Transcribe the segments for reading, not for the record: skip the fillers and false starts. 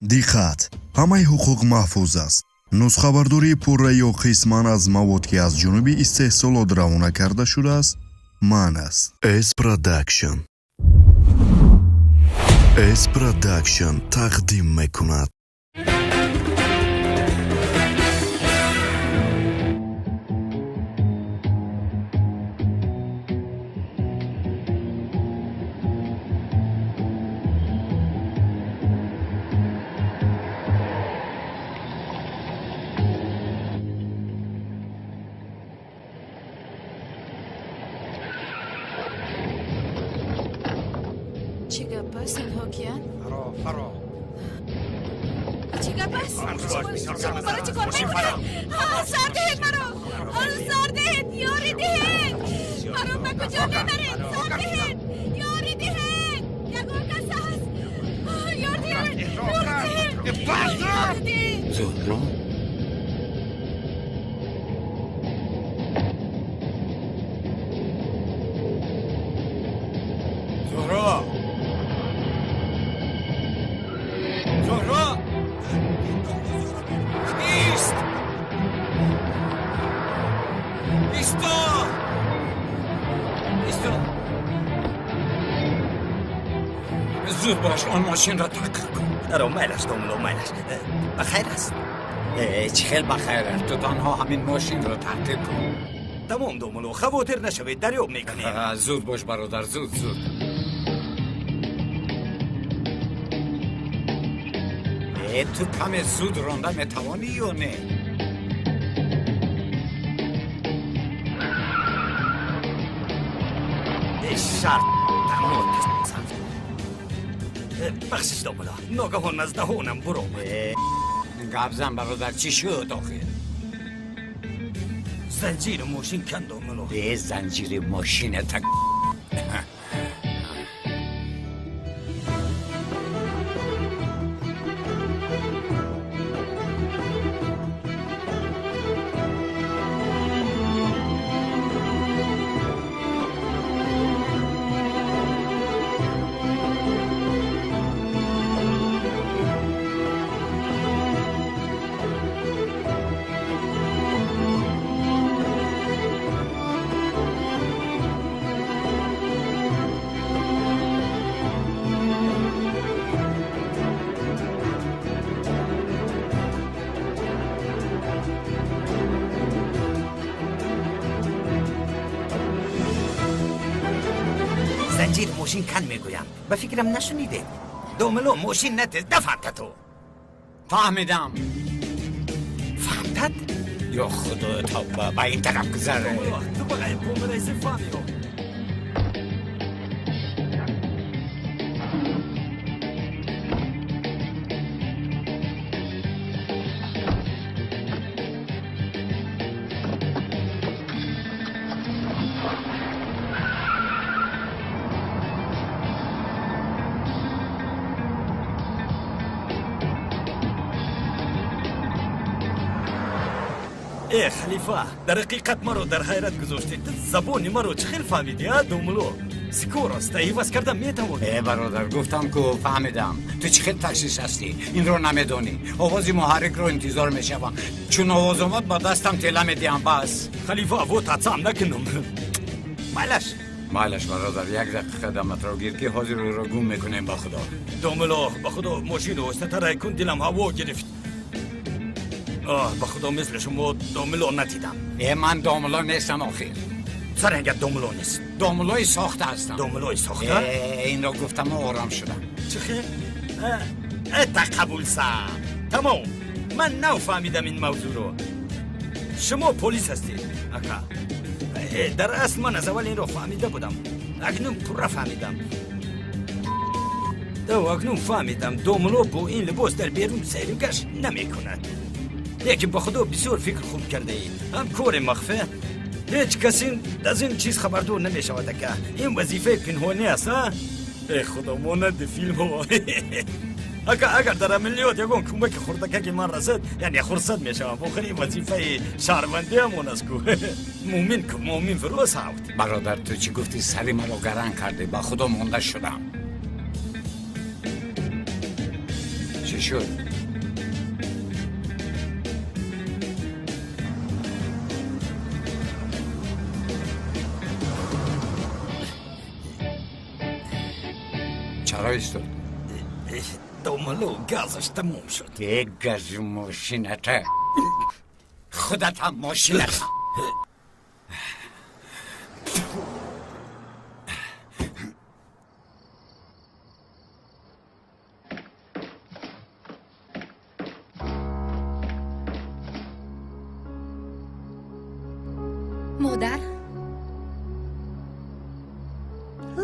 Диққат! Ҳамаи ҳуқуқ маҳфуз аст. Нусхабардории пурра ё қисман аз мавод, ки аз ҷониби истеҳсолот равона карда шудааст, манъ аст. S Production, S Production тақдим мекунад. Чӣ гап аст? Инҳо киянд? Фаро, фаро. Чӣ гап аст? Шумо маро чӣ кор мекунед? Сар диҳед маро! Сар диҳед! Ёрӣ диҳед! Маро ба куҷо мебаред? Сар диҳед! Ёрӣ диҳед! Ягон кас ҳаст? Ёр диҳед! Ёр диҳед! Ёр диҳед! Зуҳро? Зуҳро! Зуҳро! Ист! Исто! Исто! Зуд бош, он мошинро таҳқиқ кун. Аро, майлаш, домуло, майлаш. Ба хайр аст? Чӣ хел ба хайр аст? Ту танҳо ҳамин мошинро таҳқиқ кун. Тамом, домуло, хавотир нашавед, дарёб мекунем. Зуд бош, бародар, зуд, зуд. Ту каме зуд ронда метавонӣ ё не? Шарт тамот. Бахшиш, домуло, ногаҳон аз даҳонам буромад. Гап зан, бародар, чӣ шуд охир? Занҷири мошин канд, домуло. Занҷири мошината. Занҷири мошин канд, мегӯям. Ба фикрам, нашунидед, домуло. Мошин натез дафарта ту. Фаҳмидам. Фаҳмтад? Ё худо, тавба, ба ин тараф гузар. Ту ба ғайб помираси, фаҳмиё. Э, халифа, дар ҳақиқат маро дар ҳайрат гузоштед. Ту забони маро чӣ хел фаҳмидӣ, а, домуло? Скорость а иваз карда метавонӣ. Э, бародар, гуфтам ку, фаҳмидам. Ту чӣ хел таксист ҳастӣ, инро намедонӣ? Овози муҳаррикро интизор мешавам. Чун овоз омад, ба дастам тела медиҳам, бас. Халифа, вот атсам накунам. Майлаш. Майлаш, бародар, як дақиқа даматро гир, ки ҳозир ӯро гум мекунем, ба худо. Домуло, ба худо, мошину оҳистатарай кун, дилам ҳаво гирифт. Оҳ, ба худо, мисли шумо домуло надидам. Э, ман домуло нестам охир. Сарангат домуло нест. Домулои сохта ҳастам. Домулои сохта? Э, инро гуфтаму ором шудам. Чӣ хел? Эта қабул са. Тамом, ман нав фаҳмидам ин мавзӯъро. Шумо полис ҳастед, ака. Дар асл ман аз аввал инро фаҳмида будам, акнун пурра фаҳмидам. Акнун фаҳмидам, домуло бо ин либос дар берун сайругашт намекунад. Лекин ба худо, бисёр фикр хуб кардаед. Ҳам кори махфӣ, ҳеҷ кас аз ин чиз хабардор намешавад, ака. Ин вазифаи пинҳонӣ аст, а? Э, худо, монанди филмҳо, ака. Агар дар амалиёт ягон кӯмаки хурдакаки ман расад, яъне хурсанд мешавам. Охир ин вазифаи шаҳрвандиамон аст ку. Муъмин ку, муъмин фирӯз ҳавт. Бародар, ту чӣ гуфтӣ? Сари маро гаранг кардӣ, ба худо, монда шудам. Чӣ Чӣ шуд? Чаро истод? Домулло, газаш тамом шуд. Э, гази мошината. Худатам мошината. Модар?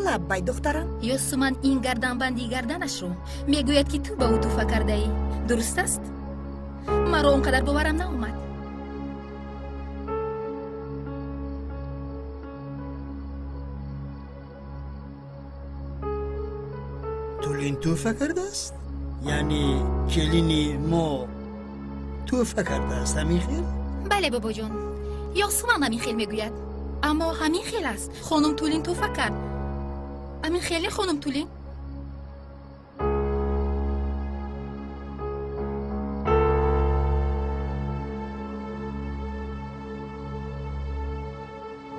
Лаббай, духтарам. Ёсуман ин гарданбанди гарданашро мегӯяд, ки ту ба ӯ туҳфа кардаӣ. Дуруст аст? Маро он қадар боварам наомад. Тулин туҳфа кардааст? Яъне келини мо туҳфа кардааст, ҳамин хел? Бале, бобоҷон. Ёсуман ҳамин хел мегӯяд. Аммо ҳамин хел аст. Хонум Тулин туҳфа кард. Ҳамин хеле, хонум Тулин?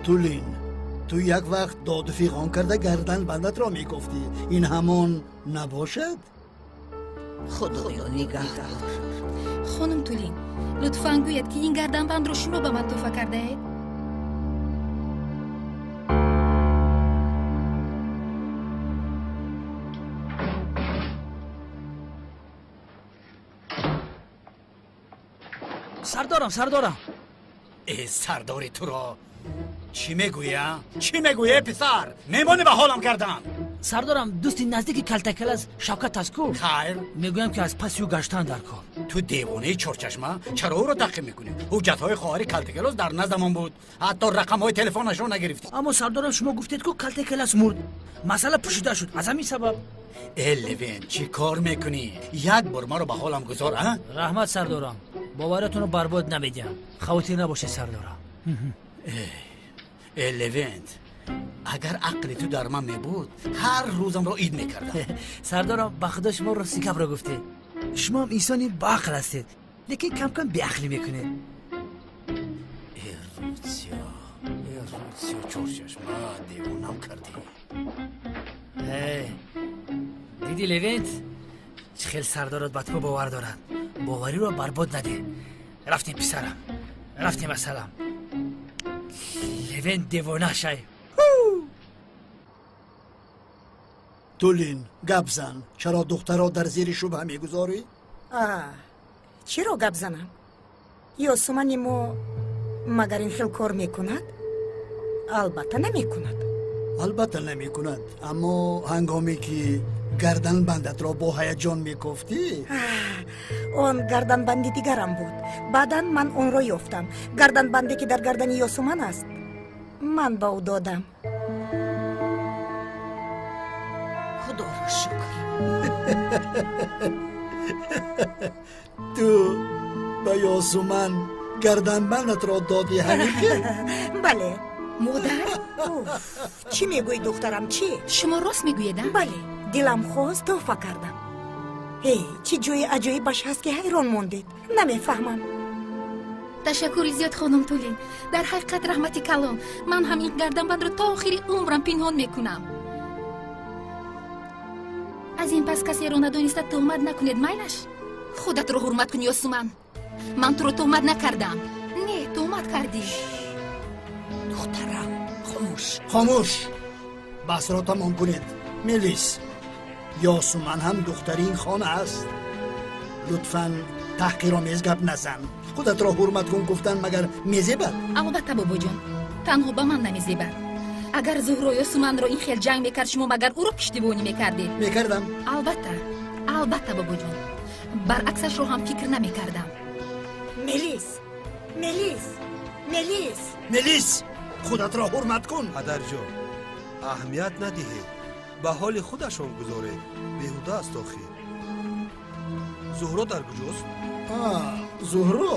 Тулин, ту як вақт доду фиғон карда гарданбандатро мегуфтӣ. Ин ҳамон набошад? Худоё нигаҳдор. Хонум Тулин, лутфан гӯяд, ки ин гарданбандро шумо ба ман туҳфа кардаед? Сардорам, сардорам. Э, сардори туро чӣ мегӯя? Чӣ мегӯя, писар? Мемонӣ ба ҳолам кардан. Сардорам, дӯсти наздики Калтакалас Шавкат аст ку? Хайр. Мегӯям, ки аз паси ӯ гаштан дар кор. Ту девонаи чорчашма, чаро ӯро таҳқиқ мекунӣ? Ҳуҷҷатҳои хоҳари Калтакалас дар наздамон буд. Ҳатто рақамҳои телефонашро нагирифтӣ. Аммо сардорам, шумо гуфтед ку Калтакалас мурд. Масъала пӯшида шуд. Аз ҳамин сабаб. Э, Левен, чӣ кор мекунӣ? Як бор маро ба ҳолам гузор, а? Раҳмат, сардорам. Боварятонро барбод намедиҳам. Хавотир набошед, сардорам. Э, Левент, агар ақли ту дар ман мебуд, ҳар рӯзамро ид мекардам. Сардорам, ба худо шумо рости гапро гуфтед. Шумо ҳам инсони баақл ҳастед, лекин кам-кам беақлӣ мекунед. Э, Русиё, э, Русиё, чорчашма, девонам кардӣ. Э, диди, Левент, чӣ хел сардорот ба ту бовар дорад. Бовариро барбод надеҳ. Рафтем, писарам, рафтем, ассалам. Левент девона шай. Тулин, гап зан. Чаро духтарро дар зери шубҳа мегузорӣ? Чиро гап занам? Ёсумани мо магар ин хел кор мекунад? Албатта намекунад. Албатта намекунад, аммо ҳангоме ки гарданбандатро бо ҳаяҷон мекофтӣ. Он гарданбанди дигарам буд. Баъдан ман онро ёфтам. Гарданбанде ки дар гардани Ёсуман аст, ман ба ӯ додам. Худоро шукр. Ту ба Ёсуман гарданбандатро додӣ, ҳамин хел? Бале. Модар? Чӣ мегӯӣ, духтарам, чӣ? Шумо рост мегӯед, а? Бале, дилам хост, туҳфа кардам. Э, чӣ ҷои аҷоибаш ҳаст, ки ҳайрон мондед? Намефаҳмам. Ташаккури зиёд, хонум Тулин. Дар ҳақиқат раҳмати калон. Ман ҳам ин гарданбандро то охири умрам пинҳон мекунам. Аз ин пас касеро надониста туҳмат накунед, майлаш? Худатро ҳурмат кун, Ёсуман. Ман туро туҳмат накардам. Не, туҳмат кардӣ. Духтарам, хомӯш. Хомӯш, баҳсро тамом кунед. Мелис, Ёсуман ҳам духтари ин хона аст. Лутфан таҳқиромез гап назан. Худатро ҳурмат кун гуфтан магар мезебад? Албатта, бобоҷон, танҳо ба ман намезебад. Агар Зуҳро Ёсуманро ин хел ҷанг мекард, шумо магар ӯро пуштибонӣ мекардед? Мекардам. Албатта, албатта, бобоҷон, баръаксашро ҳам фикр намекардам. Мелис, Мелис, Мелис! Мелис, худатро ҳурмат кун. Падарҷон, аҳамият надиҳед, ба ҳоли худашон гузоред. Беҳуда аст охир. Зуҳро дар куҷост? Зуҳро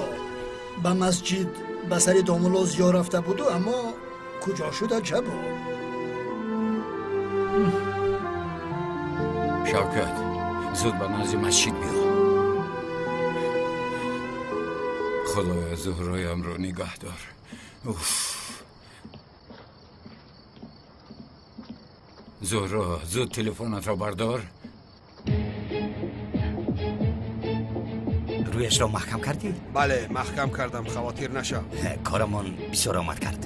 ба масҷид ба сари домулло зиёр рафта буду, аммо куҷо шуда ҷабо? Шавкат, зуд ба назди масҷид биё. Худоё, Зуҳроямро нигаҳ дор. Уф. Зуҳро, зуд телефонатро бардор. Рӯяшро маҳкам кардӣ? Бале, маҳкам кардам, хавотир нашав. Корамон бисёр омад кард.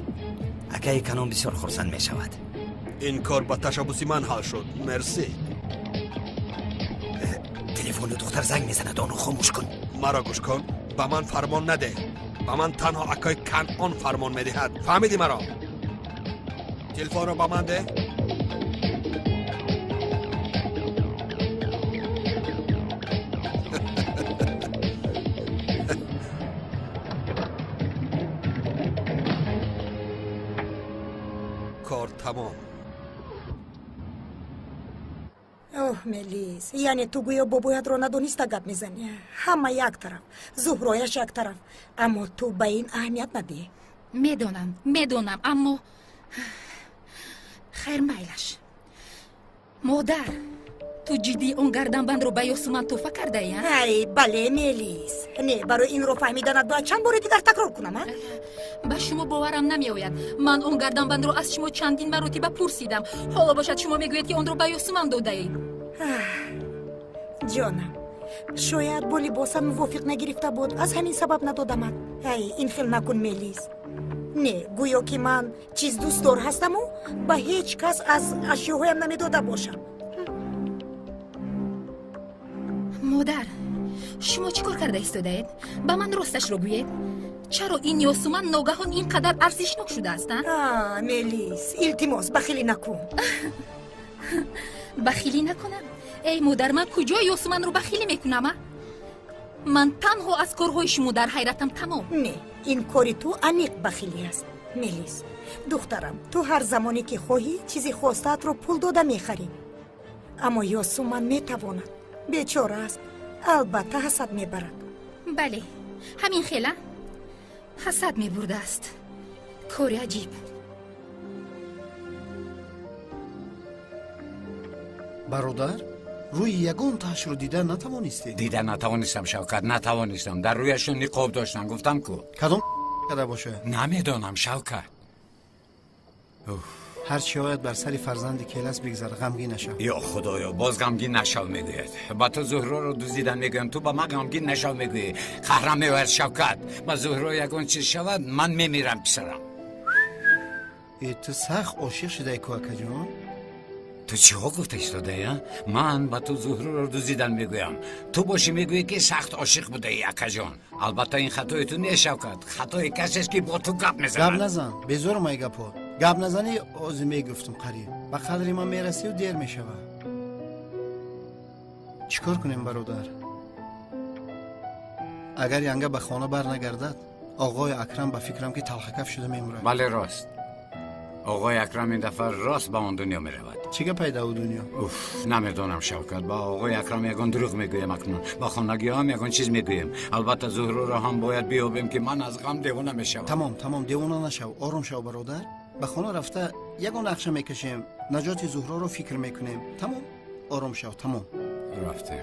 Акаи Канон бисёр хурсанд мешавад. Ин кор ба ташаббуси ман ҳал шуд. Мерсӣ. Телефони духтар занг мезанад, онро хомӯш кун. Маро гӯш кун, ба ман фармон надеҳ. Ба ман танҳо акаи Канон фармон медиҳад. Фаҳмидӣ маро? Телефонро ба ман деҳ. Кор тамом. Оҳ, Мелис, яъне ту гӯё бобоятро надониста гап мезанӣ. Ҳама як тараф, Зуҳрояш як тараф, аммо ту ба ин аҳамият надиҳ. Медонам, медонам, аммо хайр, майлаш. Модар, ту ҷиддӣ он гарданбандро ба Ёсуман тӯҳфа кардаӣ, а? Ай, бале, Мелис. Не, барои инро фаҳмиданат бояд чанд бори дигар такрор кунам, а? Ба шумо боварам намеояд. Ман он гарданбандро аз шумо чандин маротиба пурсидам. Ҳоло бошад шумо мегӯед, ки онро ба Ёсуман додаед. Ҷонам, шояд бо либосам мувофиқ нагирифта буд, аз ҳамин сабаб надодамад. Ай, ин хел накун, Мелис. Не, гӯё ки ман чиз дӯстдор ҳастаму ба ҳеҷ кас аз ашёҳоям намедода бошам. Модар, шумо чӣ кор карда истодаед? Ба ман росташро гӯед. Чаро ин Ёсуман ногаҳон ин қадар арзишнок шудааст, а? Мелис, илтимос, бахилӣ накун. Бахилӣ накунам? Эй модар, ман куҷо Ёсуманро бахилӣ мекунам, а? Ман танҳо аз корҳои шумо дар ҳайратам, тамом. Не, ин кори ту аниқ бахилӣ аст. Мелис, духтарам, ту ҳар замоне ки хоҳӣ чизи хостаатро пул дода мехарӣ. Аммо Ёсуман метавонад. Бечора аст, албатта ҳасад мебарад. Бале, ҳамин хела ҳасад мебурдааст. Кори аҷиб. Бародар, рӯи ягон таашро дида натавонистед? Дида натавонистам, Шавкат, натавонистам. Дар рӯяшон ниқоб доштам, гуфтам ку. Кадом када бошад? Намедонам, Шавкат. Ҳар чӣ ояд бар сари фарзанди келас бигзар, ғамгин нашав. Ё Худоё, боз ғамгин нашав мегӯяд. Ба ту Зуҳроро дуздидан мегӯям, ту ба ман ғамгин нашав мегӯӣ. Қаҳрам меояд, Шавкат. Ба Зуҳро ягон чиз шавад, ман мемирам, писарам. Э, ту сахт ошиқ шудаи ку, акаҷон? Ту чиҳо гуфта истодаӣ, а? Ман ба ту Зуҳроро дуздидан мегӯям, ту бошӣ мегӯӣ, ки сахт ошиқ будаӣ, акаҷон. Албатта ин хатои ту нест, Шавкат. Хатои касест, ки бо ту гап мезанад. Гап назан, безорам ай гапҳо. Гап назанӣ, ози мегуфтум қариб. Ба қадри ман мерасию дер мешавад. Чӣ кор кунем, бародар? Агар янга ба хона бар нагардад, оғои Акрам ба фикрам ки талхакаф шуда мемурад. Бале, рост. Оғои Акрам ин дафъа рост ба он дунё меравад. Чӣ гап пайда у дунё? Уф, намедонам, Шавкат. Ба оғои Акрам ягон дурӯғ мегӯям акнун. Ба хонагиҳоам ягон чиз мегӯем. Албатта Зуҳроро ҳам бояд биёбем, ки ман аз ғам девона мешавам. Тамом, тамом, девона нашав, ором шав, бародар. Ба хона рафта ягон нақша мекашем, наҷоти Зуҳроро фикр мекунем. Тамом, ором шав, тамом. Рафтем.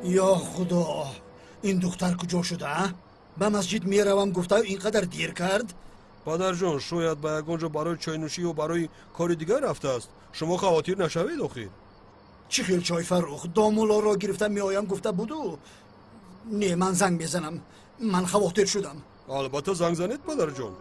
Ё Худо, ин духтар куҷо шуда, а? Ба масҷид меравам гуфта ин қадар дер кард? Падарҷон, шояд ба ягон ҷо барои чойнӯшӣ ё барои кори дигар рафтааст. Шумо хавотир нашавед охир. Чӣ хел чой, Фаррух? Домулоро гирифта меоям гуфта буду. Не, ман занг мезанам. Ман хавотир шудам. Албатта занг занед, падарҷон.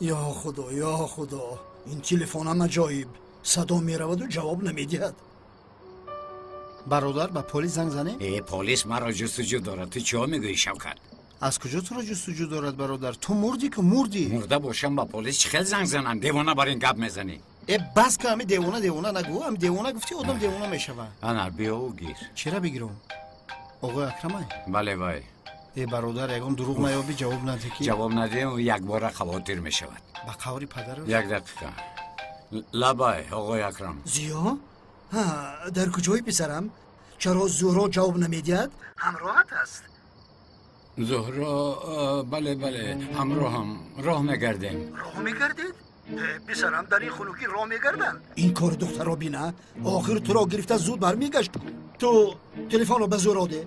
Ё Худо, ё Худо, ин телефонам аҷоиб. Садо мераваду ҷавоб намедиҳад. Бародар, ба полис занг занем? Э, полис маро ҷустуҷӯ дорад. Ту чиҳо мегӯӣ, Шавкат? Аз куҷо туро ҷустуҷӯ дорад, бародар? Ту мурдӣ ку, мурдӣ. Мурда бошам, ба полис чӣ хел занг занам? Девона бар ин гап мезанӣ. Э, бас ку, ҳами девона девона нагӯ. Ҳами девона гуфтӣ, одам девона мешавад. Ана, биёву гир. Чира бигирам? Оғои Акрамай? Бале, вай. Э, бародар, ягон дурӯғ наёбӣ, ҷавоб надиҳ ки. Ҷавоб надиҳем, якбора хавотир мешавад. Ба қаври падараш? Як дақиқа. Лабай, оғои Акрам. Зиё? Ҳа, дар куҷои писарам? Чаро Зуҳро ҷавоб намедиҳад? Ҳамроҳат аст? Зуҳро, бале, бале, ҳамроҳам. Роҳ мегардем. Роҳ мегардед? Писарам дар ин хунукӣ роҳ мегарданд. Ин кори духтарро бина, охир туро гирифта зуд бармегашт. Ту телефонро ба Зуҳро де.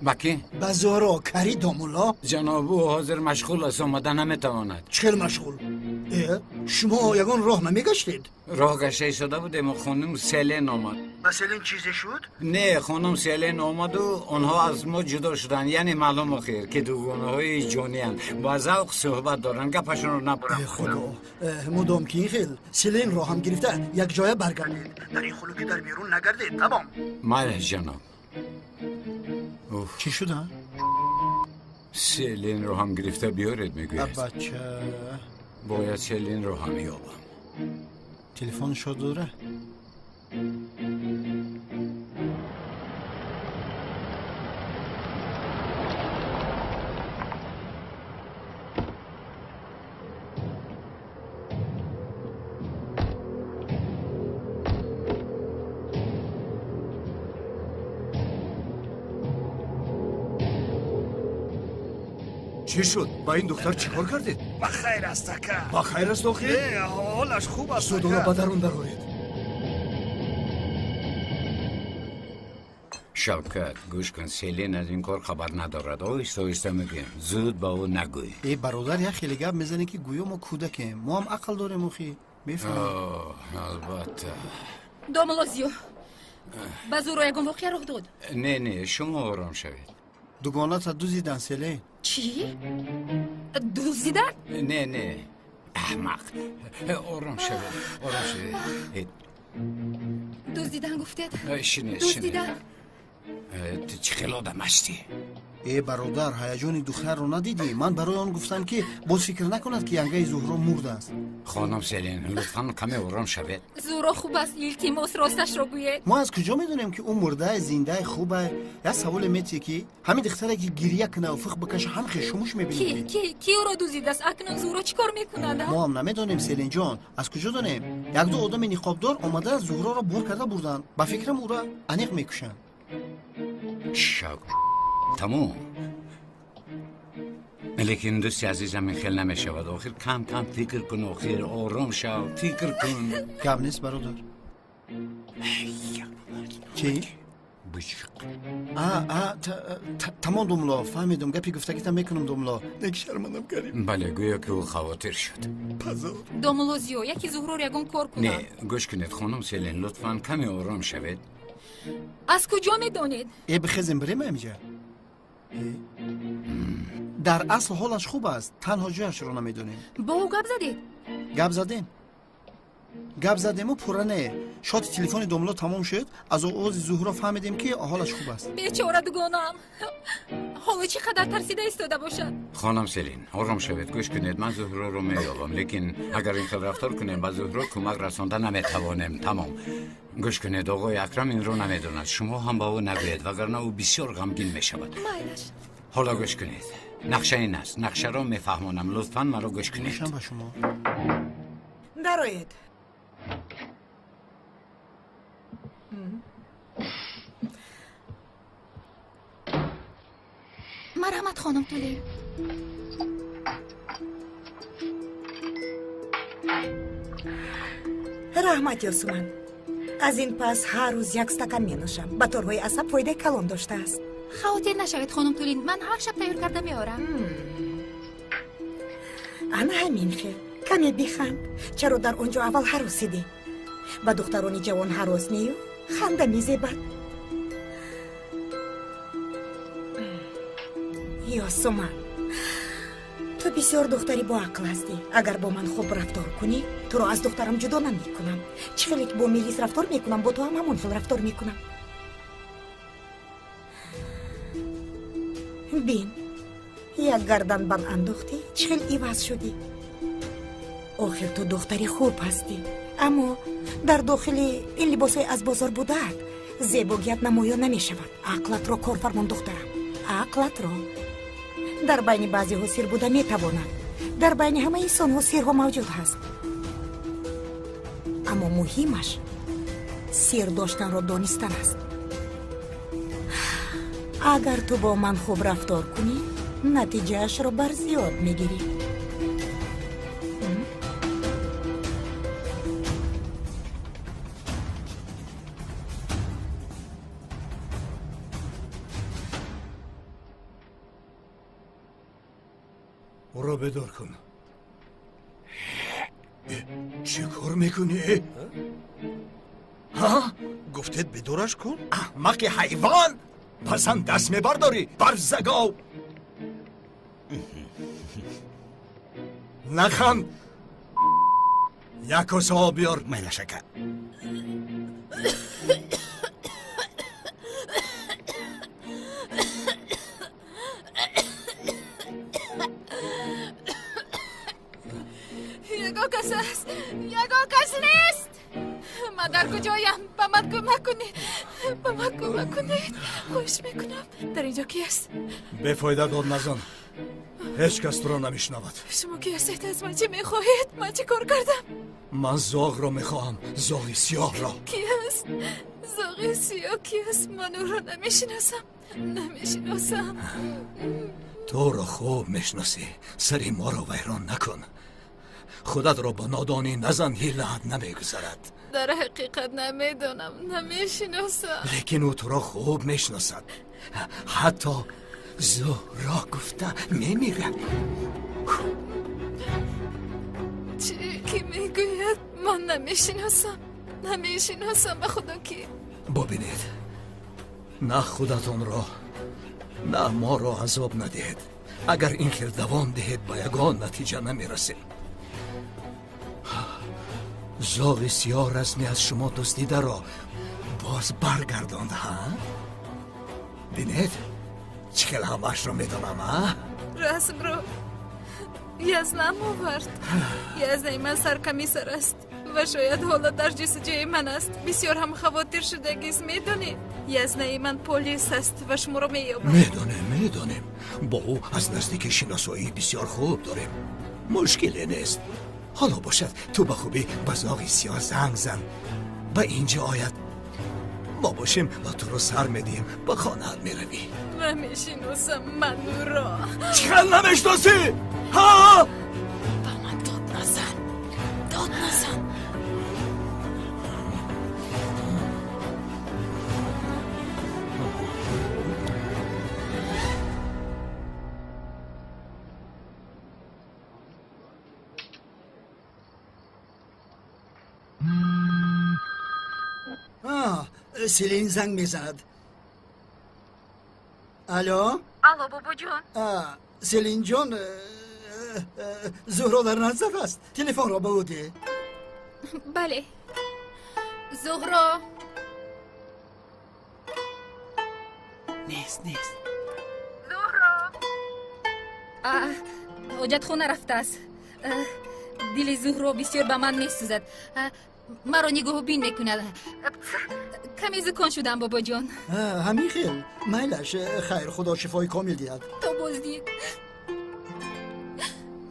Ба кӣ? Ба Зуҳро, кари домулло. Ҷаноб, ӯ ҳозир машғул аст, омада наметавонад. Чӣ хел машғул? Шумо ягон роҳ намегаштед? Роҳ гашта истода будем, хонум Селен омад. Ба Селен чизе шуд? Не, хонум Селен омаду онҳо аз мо ҷудо шуданд. Яъне маълум охир, ки дугонаҳои ҷониянд, ба завқ суҳбат доранд, гапашонро набурам. Худо, мудом ки ин хел Селенро ҳам гирифта якҷоя баргардед. Дар ин хунукӣ дар берун нагардед, тамом. Майли, ҷаноб. Чӣ шуда? Селенро ҳам гирифта биёред, мегӯяд. Бача, бояд Селенро ҳам ёбам. Телефоншо дора? Чӣ шуд? Ба ин духтар чӣ кор кардед? Ба хайр аст, ака. Ба хайр аст охир? Не, ҳолаш хуб аст. Зуд ӯро ба дарун дароред. Шавкат, гӯш кун, Селен аз ин кор хабар надорад. Оҳиста оҳиста мегӯем, зуд ба ӯ нагӯй. Э бародар, як хеле гап мезанӣ, ки гӯё мо кӯдакем. Мо ҳам ақл дорем, охи. Мефаҳмем. Албатта. Домулло Зиё, ба Зуҳро ягон воқеа рух дод? Не, не, шумо ором шавед. Дугоната дузидан, Селен. Чӣ? Дуздидан? Не, не, аҳмақ, ором шавед, ором шавед. Дуздидан гуфтед? Шинед, дуздидан. Ту чӣ хел одам ҳастӣ? Э бародар, ҳаяҷони духтарро надидӣ? Ман барои он гуфтам, ки боз фикр накунад, ки янгаи Зуҳро мурдааст. Хонум Селен, лутфан каме ором шавед. Зуҳро хуб аст, илтимос, росташро гӯед. Мо аз куҷо медонем, ки ӯ мурдае, зиндае, хубае? Як саволе метиҳе, ки ҳамин духтаре, ки гирья кунаву фиқ бикаша, ҳам хешумуш мебинем. Ки ӯро дуздидааст? Акнун Зуҳро чӣ кор мекунад? Мо ҳам намедонем, Селинҷон. Аз куҷо донем? Якду одами ниқобдор омада Зуҳроро бор карда бурданд. Ба фикрам, ӯро аниқ мекушанд. Шак, тамом. Лекин дӯсти азизам, ин хел намешавад. Охир кам кам фикр кун, охир ором шав, фикр кун. Гап нест, бародар. Чӣ? Бишқ. Тамом, домулло, фаҳмидум. Гапи гуфтагита мекунам, домулло. Нек шармандам карим. Бале, гӯё ки ӯ хавотир шуд. Позор. Домулло Зиё, яке Зуҳрор ягон кор кунад. Не, гӯш кунед, хонум Селен, лутфан каме ором шавед. Аз куҷо медонед? Э, бихезем, бирем амиҷа. Дар асл ҳолаш хуб аст, танҳо ҷояшро намедонем. Бо ӯ гап задед? Гап задем, гап задему пурра не. Шоти телефони домулло тамом шуд, аз овози Зуҳро фаҳмидем, ки ҳолаш хуб аст. Бечора дугонаам, ҳоло чӣ қадар тарсида истода бошад. Хонум Селин, ором шавед, гӯш кунед, ман Зуҳроро меёбам, лекин агар ин хел рафтор кунем, ба Зуҳро кӯмак расонда наметавонем. Тамом. Гӯш кунед, оғои Акрам инро намедонад. Шумо ҳам ба ӯ нагӯед, вагарна ӯ бисёр ғамгин мешавад. Майлаш. Ҳоло гӯш кунед, нақша ин аст. Нақшаро мефаҳмонам, лутфан маро гӯш кунед. Гӯшам ба шумо. Дароед. Марҳамат, хонум Туле. Раҳмат, Ёсуман. Аз ин пас ҳар рӯз як стакан менӯшам. Ба торҳои асаб фоидаи калон доштааст. Хавотир нашавед, хонум Тулин, ман ҳар шаб тайёр карда меорам. Ана ҳамин хел. Каме биханд. Чаро дар он ҷо аввал ҳаросидӣ? Ба духтарони ҷавон ҳарос нею ханда мезебад. Ёсуман, ту бисёр духтари боақл ҳастӣ. Агар бо ман хуб рафтор кунӣ, туро аз духтарам ҷудо намекунам. Чӣ хеле ки бо Мелис рафтор мекунам, бо ту ҳам ҳамон хел рафтор мекунам. Бин, як гарданбанд андохтӣ, чӣ хел иваз шудӣ. Охир ту духтари хуб ҳастӣ, аммо дар дохили ин либосҳои аз бозор будаат зебогият намоён намешавад. Ақлатро кор фармон, духтарам, ақлатро. Дар байни баъзеҳо сир буда метавонад. Дар байни ҳама инсонҳо сирҳо мавҷуд ҳаст, аммо муҳимаш сир доштанро донистан аст. Агар ту бо ман хуб рафтор кунӣ, натиҷаашро барзиёд мегирӣ. Ӯро бедор кун. Чӣ кор мекунӣ? Гуфтед бедораш кун? Аҳмақи ҳайвон! Ба зан даст мебардорӣ, барзагов! Наханд! Як коса об биёр. Майлаш ака. Ягон кас аст, ягон кас нест. Ман дар куҷоям? Ба ман кӯмак кунед, ба ман кӯмак кунед. Хоҳиш мекунам. Дар инҷо ки аст? Бефоида дод назан. Ҳеҷ кас туро намешнавад. Шумо ки ҳастед? Аз ман чӣ мехоҳед? Ман чӣ кор кардам? Ман зоғро мехоҳам, зоғи сиёҳро. Ки аст? Зоғи сиёҳ ки аст? Ман ӯро намешиносам, намешиносам. Туро хуб мешиносӣ. Сари моро вайрон накун. Худатро ба нодонӣ назан, ҳилаат намегузарад. Дар ҳақиқат намедонам, намешиносам. Лекин ӯ туро хуб мешиносад. Ҳатто Зуҳро гуфта мемирад. Чӣ ки мегӯяд? Ман намешиносам, намешиносам, ба худо ки. Бубинед, на худатонро, на моро азоб надиҳед. Агар ин хел давом диҳед, ба ягон натиҷа намерасем. Зоғи сиёҳ расми аз шумо дуздидаро боз баргардонд, ҳа? Бинед, чӣ хел ҳамаашро медонам, а? Расмро Язнам овард. Язнаи ман саркамисар аст ва шояд ҳоло дар ҷустуҷӯи ман аст. Бисёр ҳам хавотир шудагист, медонед? Язнаи ман полис аст ва шуморо меёбад. Медонем, медонем. Бо ӯ аз наздики шиносоии бисёр хуб дорем. Мушкиле нест. Ҳоло бошад, ту ба хубӣ ба зоғи сиёҳ занг зан, ба инҷо ояд. Мо бошем ва туро сар медиҳем, ба хонаат меравӣ. Намешиносам ман ӯро. Чӣ хел намешиносӣ? Ҳа? Ба ман дод назан, дод назан. Селин занг мезанад. Алло? Алло, бобоҷон. Селинҷон, Зуҳро дар назар аст. Телефонро ба ӯ деҳ. Бале. Зуҳро. Нест, нест. Зуҳро. Ҳоҷатхона рафтааст. Дили Зуҳро бисёр ба ман месӯзад. Маро нигоҳубин мекунад. Каме зукон шудам, бобоҷон. Ҳамин хел. Майлаш, хайр, худо шифои комил диҳад. То боздид.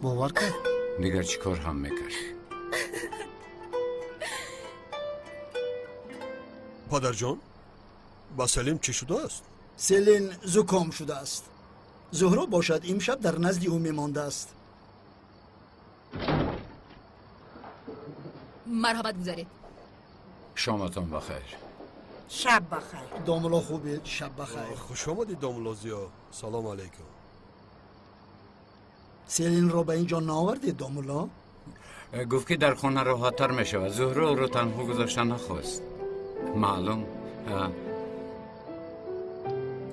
Бовар кард? Дигар чӣ кор ҳам мекард? Падарҷон, ба Селим чӣ шудааст? Селин зуком шудааст. Зуҳро бошад имшаб дар назди ӯ мемондааст. Марҳабат гузаред. Шоматон бахайр. Шаб бахайр. Домулло хубед, шаб бахайр. Хуш омадед, домулло Зиё. Салом алейкум. Селинро ба инҷо наовардед, домулло? Гуфт ки дар хона роҳаттар мешавад. Зуҳро ӯро танҳо гузошта нахост. Маълум.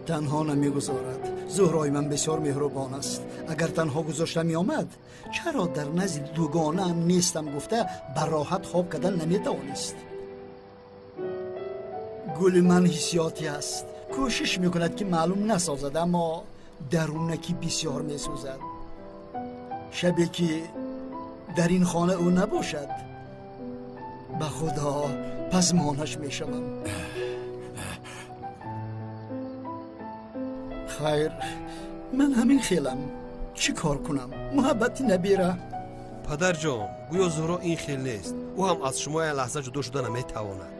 Танҳо намегузорад. Зуҳрои ман бисёр меҳрубон аст. Агар танҳо гузошта меомад, чаро дар назди дугонаам нестам гуфта ба роҳат хоб кардан наметавонист. Гули ман ҳиссиётӣ аст. Кӯшиш мекунад ки маълум насозад, аммо дарунакӣ бисёр месӯзад. Шабе ки дар ин хона ӯ набошад, ба худо пазмонаш мешавам. Хайр, ман ҳамин хелам. Чӣ кор кунам? Муҳаббати набира. Падарҷон, гӯё Зуҳро ин хел нест. Ӯ ҳам аз шумо як лаҳза ҷудо шуда наметавонад.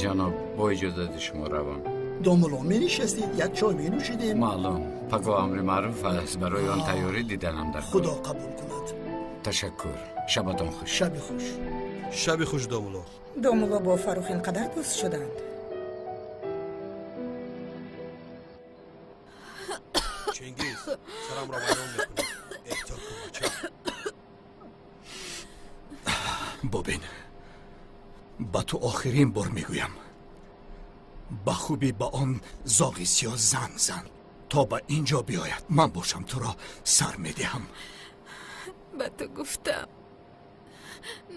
Ҷаноб, бо иҷозати шумо равам. Домулло, менишастед, як чой менӯшидем. Маълум, паго амри маъруф аст. Барои он тайёрӣ диданам дар кор. Худо қабул кунад. Ташаккур. Шабатон хуш. Шаби хуш. Шаби хуш, домулло. Домулло бо Фаррух ин қадар дӯст шуданд. Сарамро вайрон мекунӣ. Эҳтиёт кун, бача. Бубин, ба ту охирин бор мегӯям, ба хубӣ ба он зоғи сиёҳ занг зан то ба ин ҷо биёяд. Ман бошам туро сар медиҳам. Ба ту гуфтам,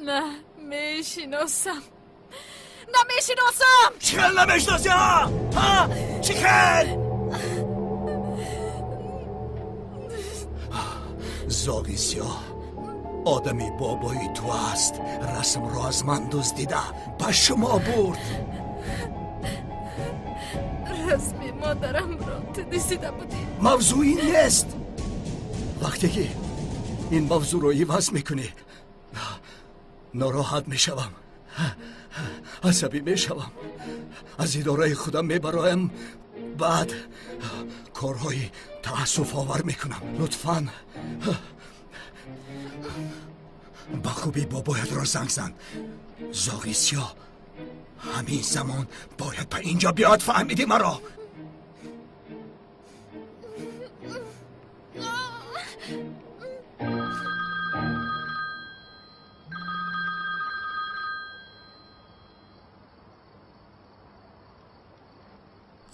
на мешиносам, намешиносам. Чӣ хел намешиносӣ? Ҳа, чӣ хел? Зоғи сиёҳ одами бобои ту аст. Расмро аз ман дуздида ба шумо бурд. Расми модарамро ту дуздида будӣ. Мавзӯъ ин нест. Вақте ки ин мавзӯъро иваз мекунӣ, нороҳат мешавам, асабӣ мешавам, аз идораи худам мебароям, баъд корҳои таассуфовар мекунам. Лутфан ба хубӣ бобоятро занг зан. Зоғи сиёҳ ҳамин замон бояд ба ин ҷо биёд. Фаҳмидӣ маро?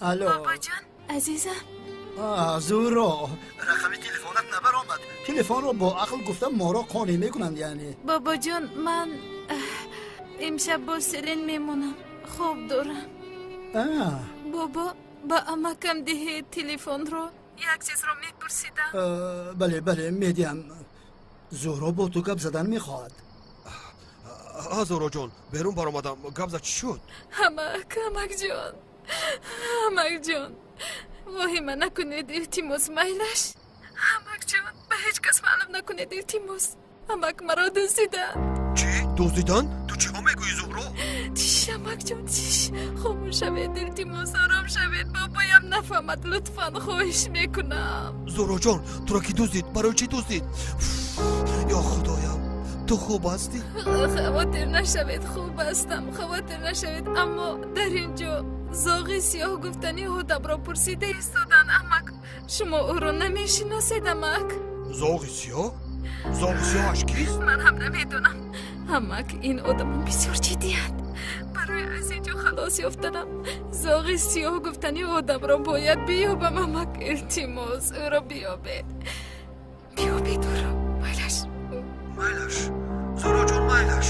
Алло. Бобоҷон, азизам. Зуҳро, рақами телефонат набаромад. Телефонро бо ақл гуфта моро қонеъ мекунанд яъне. Бобоҷон, ман имшаб бо Селин мемонам. Хоб дорам. Бобо, ба амакам диҳед телефонро. Як чизро мепурсидам. Бале, бале, медиҳам. Зуҳро бо ту гап задан мехоҳад. Зуҳроҷон, берун баромадам. Гап зад, чӣ шуд? Амак, амакҷон, амакҷон, воҳима накунед, илтимос, майлаш. Амакҷон, ба ҳеҷ кас маълум накунед, илтимос. Амак, маро дуздиданд. Чӣ? Дуздиданд? Ту чиҳо мегӯӣ, Зуҳро? Тиш, амакҷон, тиш. Хомӯш шавед, илтимос, ором шавед. Бобоям нафаҳмад, лутфан, хоҳиш мекунам. Зуҳроҷон, туро кӣ дуздид? Барои чӣ дуздид? Ё худоям, ту хуб ҳастӣ? Хавотир нашавед, хуб ҳастам, хавотир нашавед. Аммо дар ин ҷо зоғи сиёҳ гуфтани одамро пурсида истоданд, амак. Шумо ӯро намешиносед, амак? Зоғи сиёҳ? Зоғи сиёҳаш кист? Ман ҳам намедонам. Амак, ин одамон бисёр ҷиддиянд. Барои аз ин ҷо халос ёфтанам зоғи сиёҳ гуфтани одамро бояд биёбам, амак. Илтимос, ӯро биёбед, биёбед ӯро. Майлаш, майлаш, Зуҳроҷон, майлаш.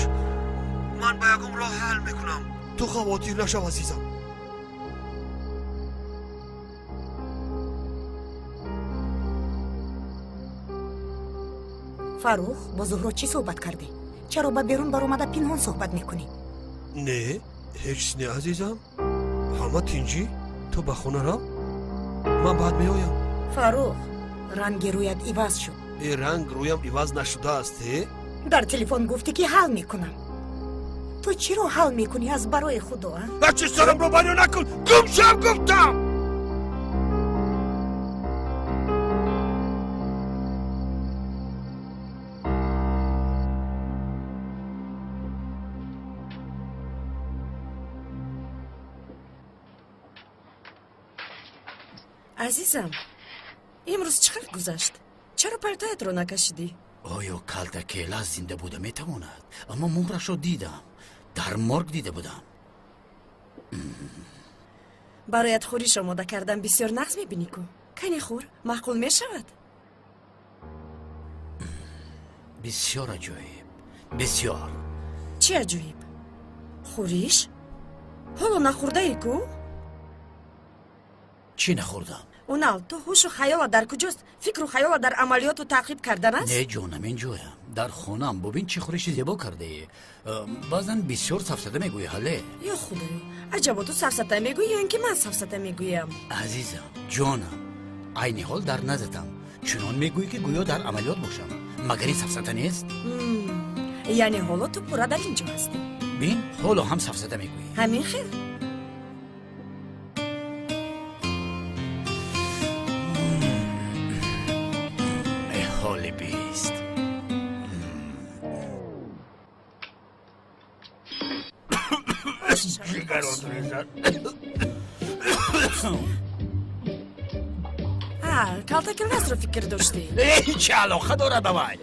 Ман ба ягон роҳ ҳал мекунам. Ту хавотир нашав, азизам. Фаррух, бо Зуҳро чӣ суҳбат кардӣ? Чаро ба берун баромада пинҳон суҳбат мекунӣ? Не, ҳеҷ чиз не, азизам. Ҳама тинҷӣ. Ту ба хона рав, ман баъд меоям. Фаррух, ранги рӯят иваз шуд. Э, ранг рӯям иваз нашудааст. Э, дар телефон гуфтӣ, ки ҳал мекунам. Ту чиро ҳал мекунӣ аз барои худо? А чӣ, сарамро вайрон накун, гум шав гуфтам. Азизам, имрӯз чӣ хел гузашт? Чаро палтоятро накашидӣ? Оё калтакела зинда буда метавонад? Аммо муҳрашро дидам, дар морг дида будам. Бароят хӯриш омода кардам, бисёр нағз мебинӣ ку. Кане хӯр, маъқул мешавад? Бисёр аҷоиб, бисёр. Чӣ аҷоиб? Хӯриш? Ҳоло нахӯрдаӣ ку? Чӣ нахӯрдам? Унал, ту ҳушу хаёлат дар куҷост? Фикру хаёлат дар амалиёту таъқиб кардан аст? Не, ҷонам, ин ҷоям, дар хонаам. Бубин, чӣ хӯриши зебо кардаӣ. Баъзан бисёр сафсата мегӯӣ, ҳале? Ё худоё, аҷабо, ту сафсата мегӯӣ ё ин ки ман сафсата мегӯям? Азизам, ҷонам, айни ҳол дар наздатам. Чунон мегӯӣ, ки гӯё дар амалиёт бошам. Магар ин сафсата нест? Яъне ҳоло ту пурра дар ин ҷо ҳастӣ? Бин, ҳоло ҳам сафсата мегӯӣ. Ҳамин хел? Ҳоли бист. Калтакиласро фикр доштӣ. Чӣ алоқа дорад авай?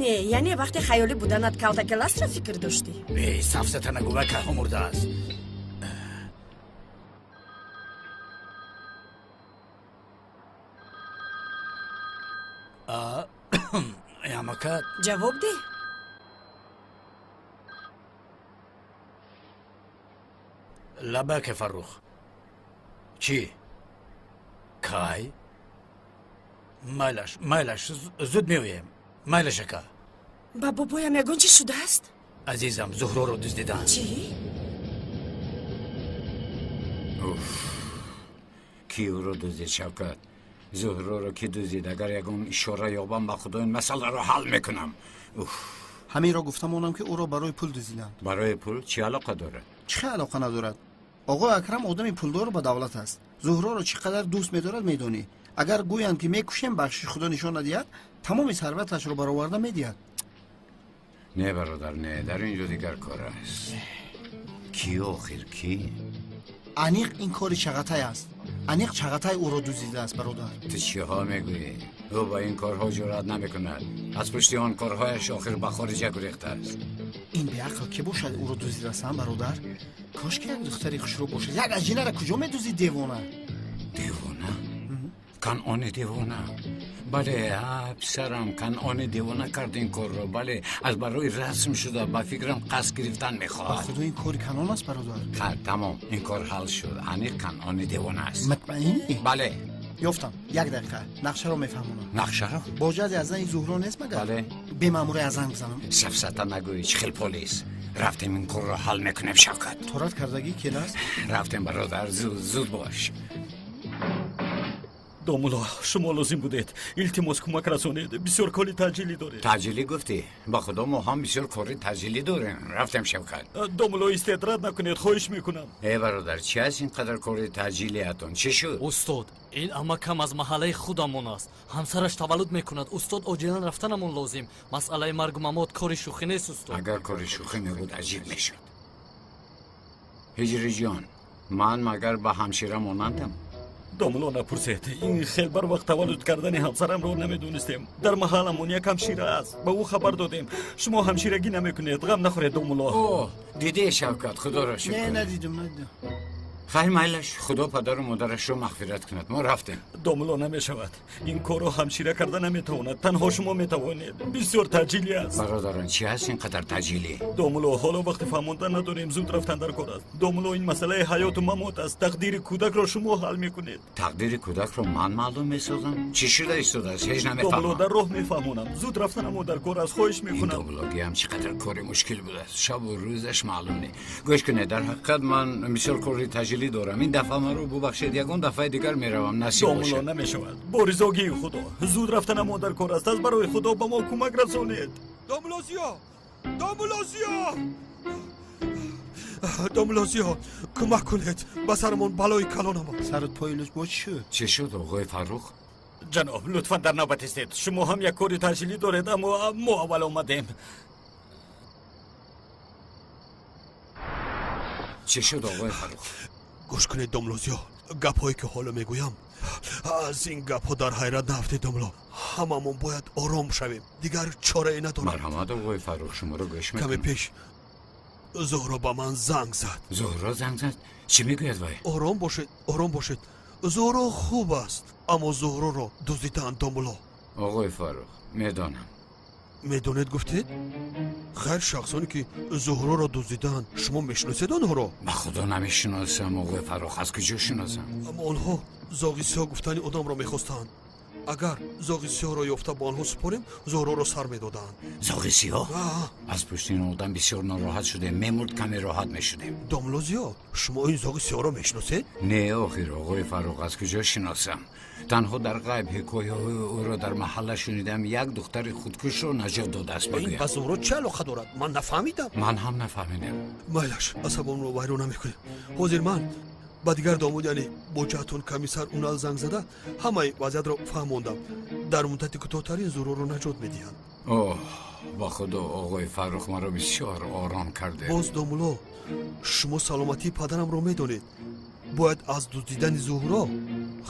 Не, яъне вақте хаёлӣ буданат калтакиласро фикр доштӣ. Бе, сафсата нагӯ, кайҳо мурдааст. Ямакат. Ҷавоб деҳ. Лабаке, Фаррух. Чӣ? Кай? Майлаш, майлаш, зуд меоем. Майлаш, ака. Ба бобоям ягон чӣ шудааст? Азизам, Зуҳроро дуздиданд. Чӣ? Уф, кӣ ӯро дуздид, Шавкат? Зуҳроро кӣ дуздид? Агар ягон ишора ёбам, ба худо ин масъаларо ҳал мекунам. Уф. Ҳаминро гуфта монам, ки ӯро барои пул дуздиданд. Барои пул чӣ алоқа дорад? Чӣ алоқа надорад? Оғои Акрам одами пулдору ба давлат аст. Зуҳроро чӣ қадар дӯст медорад, медонӣ. Агар гӯянд, ки мекушем, бахшиши худо нишон надиҳад, тамоми сарваташро бароварда медиҳад. Не, бародар, не, дар ин ҷо дигар кор аст. Кӣ охир, кӣ? Аниқ ин кори Чағатай аст. Аниқ Чағатай ӯро дуздидааст, бародар. Ту чиҳо мегӯӣ? Ӯ ба ин корҳо ҷуръат намекунад. Аз пушти он корҳояш охир ба хориҷа гурехтааст. Ин беақл кӣ бошад, ӯро дуздидааст, бародар? Кошки як духтари хушрӯ бошад. Як аҷинара куҷо медуздид, девона? Девона? Канъони девона. Бале, писарам, Канъони девона кард ин корро. Бале, аз барои расм шуда ба фикрам қасд гирифтан мехоҳад. Ба худо ин кори Канъон аст, бародар. Тамом, ин кор ҳал шуд. Аниқ Канъони девона аст. Мутмаинӣ? Бале. Ёфтам. Як дақиқа, нақшаро мефаҳмонам. Нақшаро? Боҷади аз зани Зуҳро нест магар? Бале. Бемаъмурӣ аз занг бизанам. Сафсата нагӯӣ, чӣ хел полис. Рафтем, ин корро ҳал мекунем, Шавкат. Торат кардагӣ келаст? Рафтем, бародар, зуд, зуд бош. Домулло, шумо лозим будед. Илтимос, кӯмак расонед. Бисёр кори таъҷилӣ доред. Таъҷилӣ гуфтӣ? Ба худо мо ҳам бисёр кори таъҷилӣ дорем. Рафтем, Шавкат. Домулло, истед, рад накунед, хоҳиш мекунам. Э, бародар, чӣ аст ин қадар кори таъҷилиятон? Чӣ шуд? Устод, ин амакам аз маҳаллаи худамон аст. Ҳамсараш таваллуд мекунад. Устод, оҷилан рафтанамон лозим. Масъалаи маргу мамот кори шӯхӣ нест, устод. Агар кори шӯхӣ мебуд, аҷиб мешуд. Ҳиҷриҷон, ман магар ба ҳамшира монандам? Домулло, напурсед. Ин хел бар вақт таваллуд кардани ҳамсарамро намедонистем. Дар маҳалламон як ҳамшира аст, ба ӯ хабар додем. Шумо ҳамширагӣ намекунед, ғам нахӯред, домулло. О, дидӣ, Шавкат, худоро шукр. Не, надидам, надидам. Хайр, майлаш, худо падару модарашро мағфират кунад. Мо рафтем. Домулло, намешавад. Ин корро ҳамшира карда наметавонад, танҳо шумо метавонед. Бисёр таъҷилӣ аст. Бародарон, чӣ ҳаст ин қадар таъҷилӣ? Домулло, ҳоло вақти фаҳмондан надорем, зуд рафтан дар кор аст. Домулло, ин масъалаи ҳаёту мамот аст. Тақдири кӯдакро шумо ҳал мекунед. Тақдири кӯдакро ман маълум месозам? Чӣ шуда истодааст? Ҳеҷ намефаҳмам. Домулло, дар роҳ мефаҳмонам. Зуд рафтанамо дар кор аст, хоҳиш мекунам. Ин домуллогиам чӣ қадар кори мушкил будааст. Шабу рӯзаш маълум не. Гӯш кунед, дар ҳақиқат ман бисёр кори таъҷилӣ дорам. Ин дафъа маро бубахшед, ягон дафъаи дигар меравам, насиб бошад. Домулло, намешавад. Бо ризогии худо зуд рафтанамо дар кор аст. Аз барои худо ба мо кӯмак расонед. Домулло Зиё, домулло Зиё, домулло Зиё, кӯмак кунед, ба сарамон балои калон омад. Сарат пои луч бо чӣ шуд? Чӣ шуд, оғои Фаррух? Ҷаноб, лутфан дар навбат истед. Шумо ҳам як кори таъҷилӣ доред, аммо мо аввал омадем. Чӣ шуд, оғои Фаррух? Гӯш кунед, домулло Зиё, гапҳое ки ҳоло мегӯям, аз ин гапҳо дар ҳайрат наафтед, домулло. Ҳамамон бояд ором шавем, дигар чорае надорам. Марҳамат, оғои Фаррух, шуморо гӯш мекунам. Каме пеш Зуҳро ба ман занг зад. Зуҳро занг зад? Чӣ мегӯяд вай? Ором бошед, ором бошед. Зуҳро хуб аст, аммо Зуҳроро дуздидаанд, домулло. Оғои Фаррух, медонам. Медонед гуфтед? Хайр, шахсоне ки Зуҳроро дуздидаанд, шумо мешиносед онҳоро? Ба худо намешиносам, оғои Фаррух, аз куҷо шиносам? Аммо онҳо зоғи сиёҳ гуфтани одамро мехостанд. Агар зоғи сиёҳро ёфта ба онҳо супорем, Зуҳроро сар медоданд. Зоғи сиёҳ? Аз пушти ин одам бисёр нороҳат шудем, мемурд, каме роҳат мешудем. Домулло Зиё, шумо ин зоғи сиёҳро мешиносед? Не, охир, оғои Фаррух, аз куҷо шиносам? Танҳо дар ғайб ҳикояҳои ӯро дар маҳалла шунидам. Як духтари худкушро наҷот додааст, мегӯянд. Ин ба Зуҳро чӣ алоқа дорад? Ман нафаҳмидам. Ман ҳам нафаҳмидам. Майлаш, асабонро вайрон намекунем. Ҳозир ман ба дигар домод, яъне боҷаатон комиссар Унал занг зада, ҳамаи вазъиятро фаҳмондам. Дар муддати кӯтоҳтарин Зуҳроро наҷот медиҳанд. Оҳ, ба худо, оғои Фаррух, маро бисёр ором карде. Боз домулло, шумо саломатии падарамро медонед. Бояд аз дуздидани Зуҳро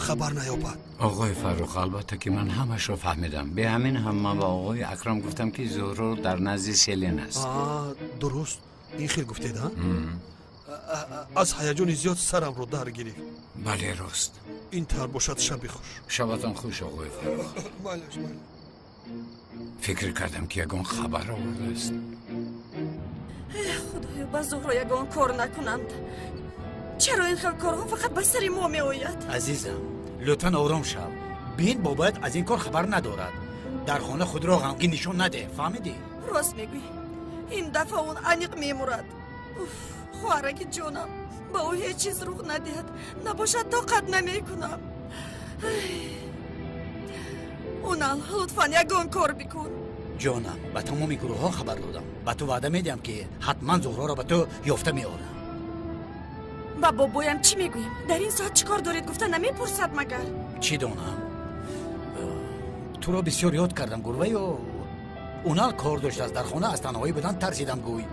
хабар наёбад. Оғои Фаррух, албатта ки ман ҳамашро фаҳмидам. Бе ҳамин ҳам ман ба оғои Акрам гуфтам, ки Зуҳро дар назди Селин аст. Дуруст, ин хел гуфтед, а? Аз ҳаяҷони зиёд сарамро дар гирифт. Бале, рост. Ин тавр бошад, шаби хуш. Шабатон хуш, оғои Фаррух. Майлаш, майлаш. Фикр кардам, ки ягон хабар овардааст. Худоё, ба Зуҳро ягон кор накунанд. Чаро ин хел корҳо фақат ба сари мо меояд? Азизам, лутфан ором шав. Бин, бобоят аз ин кор хабар надорад. Дар хона худро ғамгин нишон надеҳ, фаҳмидӣ? Рост мегӯӣ. Ин дафъа он аниқ мемурад. Уф, хоҳараки ҷонам, ба ӯ ҳеҷ чиз рух надиҳад. Набошад, тоқат намекунам. Унал, лутфан ягон кор бикун. Ҷонам, ба тамоми гурӯҳҳо хабар додам. Ба ту ваъда медиҳам, ки ҳатман Зуҳроро ба ту ёфта меорам. Ба бобоям чӣ мегӯем? Дар ин соат чӣ кор доред гуфта намепурсад магар? Чӣ донам? Туро бисёр ёд кардам, гурваю Унал кор доштааст дар хона, аз танҳоӣ будан тарсидам, гӯй.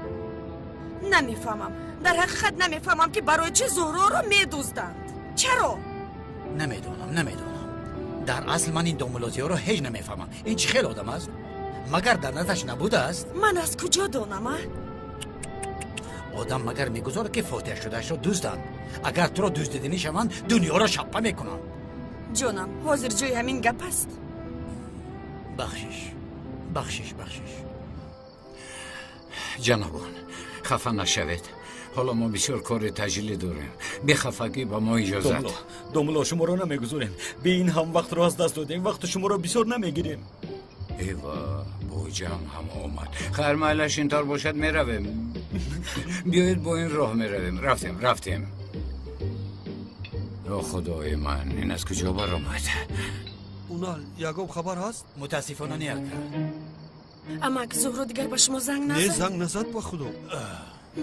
Намефаҳмам, дар ҳақиқат намефаҳмам, ки барои чӣ Зуҳроро медузданд. Чаро? Намедонам, намедонам. Дар асл ман ин домулозиҳоро ҳеҷ намефаҳмам. Ин чӣ хел одам аст? Магар дар наздаш набудааст? Ман аз куҷо донам, а? Одам магар мегузорад, ки фотиҳа шудаашро дузданд? Агар туро дуздиданӣ шаванд, дунёро шаппа мекунанд. Ҷонам, ҳозир ҷои ҳамин гап аст. Бахшиш, бахшиш, бахшиш. Ҷанобон, хафа нашавед. Ҳоло мо бисёр кори таҷлӣ дорем. Бехафагӣ ба мо иҷозат. Домулло, шуморо намегузорем. Бе ин ҳам вақтро аз даст додем. Вақти шуморо бисёр намегирем. Эва, боҷам ҳам омад. Хайр, майлаш, ин тор бошад, меравем. Биёед, бо ин роҳ меравем. Рафтем, рафтем. О худои ман, ин аз куҷо баромад? Унал, ягон хабар ҳаст? Мутаассифона не, ака. Амак, Зуҳро дигар ба шумо занг назад? Не, занг назад, ба худо.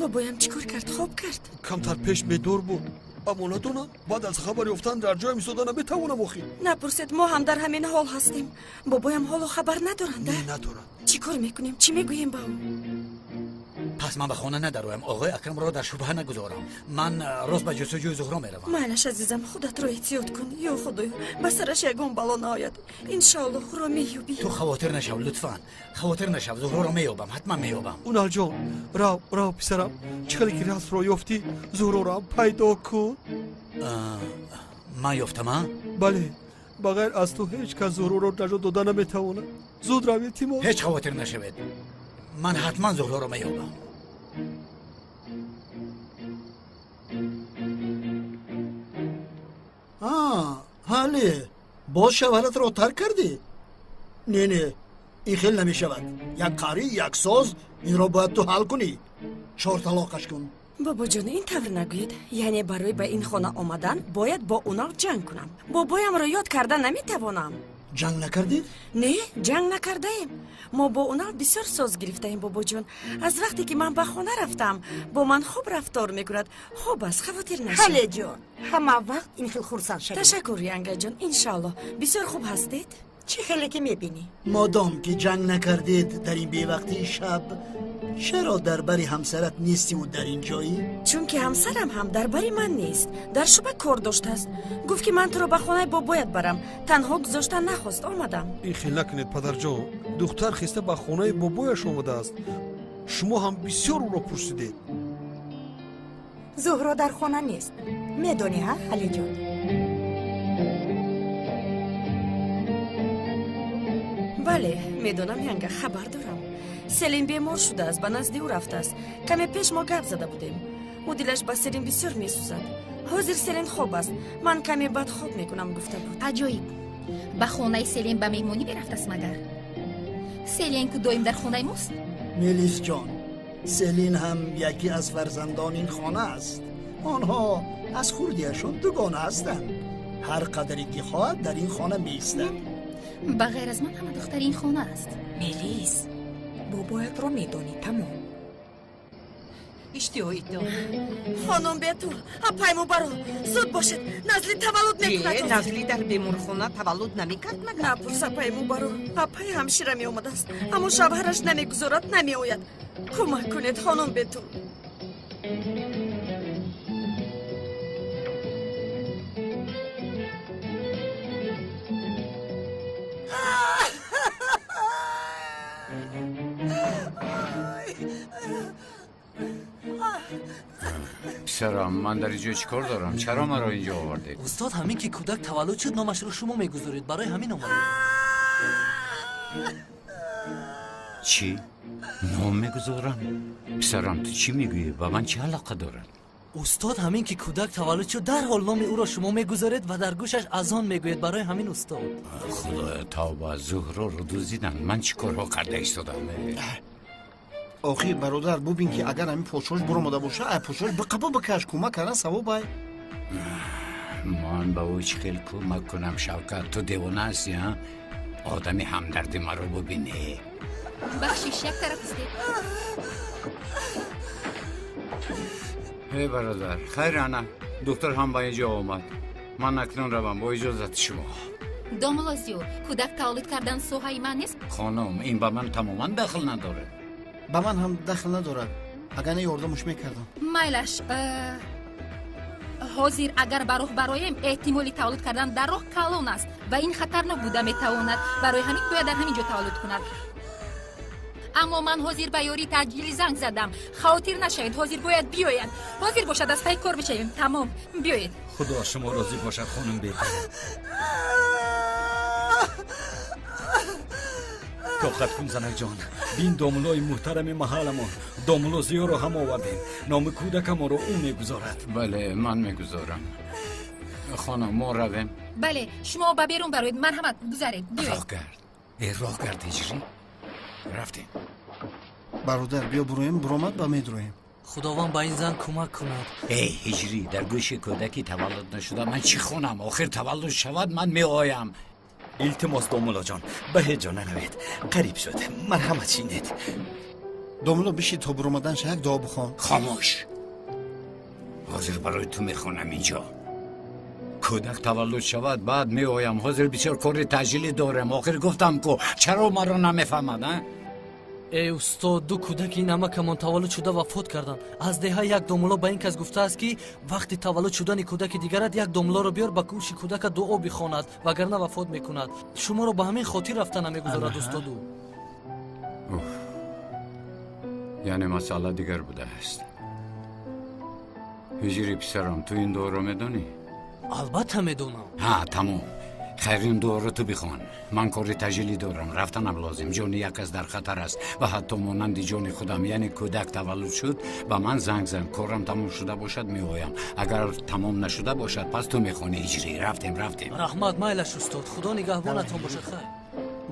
Бобоям чӣ кор кард? Хоб кард? Камтар пеш бедор буд, аммо надонам, баъд аз хабар ёфтан дар ҷоям истода наметавонам охир. Напурсед, мо ҳам дар ҳамин ҳол ҳастем. Бобоям ҳоло хабар надоранд, не, надоранд. Чӣ кор мекунем? Чӣ мегӯем ба ӯ? Пас ман ба хона надароям, оғои Акрамро дар шубҳа нагузорам. Ман рост ба ҷустуҷӯи Зуҳро меравам. Майлаш, азизам, худатро эҳтиёт кун. Ё худоё, ба сараш ягон бало наояд. Иншоаллоҳ ӯро меёбӣ. Ту хавотир нашав, лутфан, хавотир нашав. Зуҳроро меёбам, ҳатман меёбам. Уналҷон, рав, рав, писарам. Чӣ хеле ки расмро ёфтӣ, Зуҳрорам пайдо кун. Ман ёфтам, а? Бале, ба ғайр аз ту ҳеҷ кас Зуҳроро наҷот дода наметавонад. Зуд рав, илтимос. Ҳеҷ хавотир нашавед, ман ҳатман Зуҳроро меёбам. Ҳале, боз шавҳаратро тарк кардӣ? Не, не, ин хел намешавад. Як қарӣ, як соз, инро бояд ту ҳал кунӣ. Чор талоқаш кун. Бобоҷон, ин тавр нагӯед. Яъне барои ба ин хона омадан бояд бо Унал ҷанг кунам. Бобоямро ёд карда наметавонам. Ҷанг накардед? Не, ҷанг накардаем. Мо бо Унал бисёр соз гирифтаем, бобоҷон. Аз вақте ки ман ба хона рафтам, бо ман хуб рафтор мекунад. Хуб аст, хавотир нашавед. Ҳале ҷон, ҳама вақт ин хел хурсанд шавед. Ташаккур, янгаҷон, иншоаллоҳ. Бисёр хуб ҳастед? Чӣ хеле ки мебинӣ. Модом ки ҷанг накардед дар ин бевақтии шаб, чаро дар бари ҳамсарат нестиву дар ин ҷоӣ? Чунки ҳамсарам ҳам дар бари ман нест. Дар шуба кор доштааст. Гуфт, ки ман туро ба хонаи бобоят барам. Танҳо гузошта нахост, омадам. Ин хел накунед, падарҷон. Духтар хеста ба хонаи бобояш омадааст. Шумо ҳам бисёр ӯро пурсидед. Зуҳро дар хона нест. Медонӣ, ҳа, Ҳалиҷон? Бале, медонам, янга, хабар дорам. Селин бемор шудааст, ба назди ӯ рафтааст. Каме пеш мо гап зада будем. Ӯ дилаш ба Селин бисёр месӯзад. Ҳозир Селин хоб аст. Ман каме баъд хоб мекунам, гуфта буд. Аҷоиб, ба хонаи Селин ба меҳмонӣ мерафтааст магар? Селин ку доим дар хонаи мост. Мелисҷон, Селин ҳам яке аз фарзандони ин хона аст. Онҳо аз хурдиашон дугона ҳастанд. Ҳар қадаре ки хоҳад дар ин хона меистад. Ба ғайр аз ман ҳама духтари ин хона аст. Мелис, бобоятро медонӣ, тамом. Иштиҳоитон. Хонум Бетул, апай Мубаро, зуд бошед, Назли таваллуд мекунад. Э, Назли дар беморхона таваллуд намекард магар? Напурс, апай Мубаро, апай ҳамшира меомадааст, аммо шавҳараш намегузорад, намеояд. Кӯмак кунед, хонум Бетул. Писарам, ман дар инҷо чӣ кор дорам? Чаро маро инҷо овардед? Устод, ҳамин ки кӯдак таваллуд шуд, номашро шумо мегузоред. Барои ҳамин омадем. Чӣ? Ном мегузорам? Писарам, ту чӣ мегӯӣ? Ба ман чӣ алоқа дорад? Устод, ҳамин ки кӯдак таваллуд шуд, дарҳол номи ӯро шумо мегузоред ва дар гӯшаш азон мегӯед. Барои ҳамин устод. Худоё, тавба, Зуҳроро дуздиданд. Ман чӣ корҳо карда истодам? Охир бародар, бубин ки агар ҳамин почош буромада боша, ай почош биқабо бикаш, кӯмак кардан савоб ай. Ман ба ӯ чӣ хел кӯмак кунам, Шавкат? Ту девона ҳастӣ, а? Одами ҳамдарди маро бубинӣ. Бахшиш, як тараф истед. Эй бародар, хайр ана, доктор ҳам ба инҷо омад. Ман акнун равам бо иҷозати шумо. Домулло Зиё, кӯдак таваллуд кардан соҳаи ман нест? Хонум, ин ба ман тамоман дахл надорад. Ба ман ҳам дахл надорад. Агар не, ёрдамуш мекардам. Майлаш, ҳозир агар ба роҳ бароем, эҳтимоли таваллуд кардан дар роҳ калон аст ва ин хатарнок буда метавонад. Барои ҳамин бояд дар ҳамин ҷо таваллуд кунад. Аммо ман ҳозир ба ёрии таъҷилӣ занг задам. Хавотир нашавед, ҳозир бояд биёяд. Ҳозир бошад, аз пайи кор мешавем. Тамом, биёед. Худо аз шумо розӣ бошад, хонум беҳтар. Тоқат кун, занакҷон. Бин, домуллои муҳтарами маҳалламон домулло Зиёро ҳам овардем. Номи кӯдакамонро ӯ мегузорад. Бале, ман мегузорам. Хонум, мо равем. Бале, шумо ба берун бароед. Марҳамат, гузаред, биёед. Роҳ кард. Э, роҳ кард, ҳиҷрӣ. Рафтем. Бародар, биё буроем, буромад ба медроем. Худованд ба ин зан кӯмак кунад. Эй ҳиҷрӣ, дар гӯши кӯдаки таваллуд нашуда ман чӣ хонам? Охир таваллуд шавад, ман меоям. Илтимос, домуллоҷон, ба ҳеҷ ҷо наравед. Қариб шуд, марҳамат шинед. Домулло, биши то буромаданша як дуо бихон. Хомӯш, ҳозир барои ту мехонам. Инҷо кӯдак таваллуд шавад, баъд меоям. Ҳозир бисёр кори таъҷилӣ дорем. Охир гуфтам ку, чаро маро намефаҳмад, а? Эй устод, ду кӯдаки ин амакамон таваллуд шуда вафот карданд. Аз деҳа як домулло ба ин кас гуфтааст, ки вақти таваллуд шудани кӯдаки дигарат як домуллоро биёр, ба гӯши кӯдака дуо бихонад, вагарна вафот мекунад. Шуморо ба ҳамин хотир рафта намегузорад устоду. Яъне масъала дигар будааст. Ҳиҷри писарам, ту ин дуоро медонӣ? Албатта медонам. Ҳа, тамом. Хайр, ин дуоро ту бихон. Ман кори таъҷилӣ дорам, рафтанам лозим. Ҷони як кас дар хатар аст ва ҳатто монанди ҷони худам. Яъне кӯдак таваллуд шуд, ба ман занг зан. Корам тамом шуда бошад, меоям. Агар тамом нашуда бошад, пас ту мехонӣ, ҳиҷрӣ. Рафтем, рафтем. Раҳмат, майлаш устод. Худо нигаҳбонатон бошад. Хайр.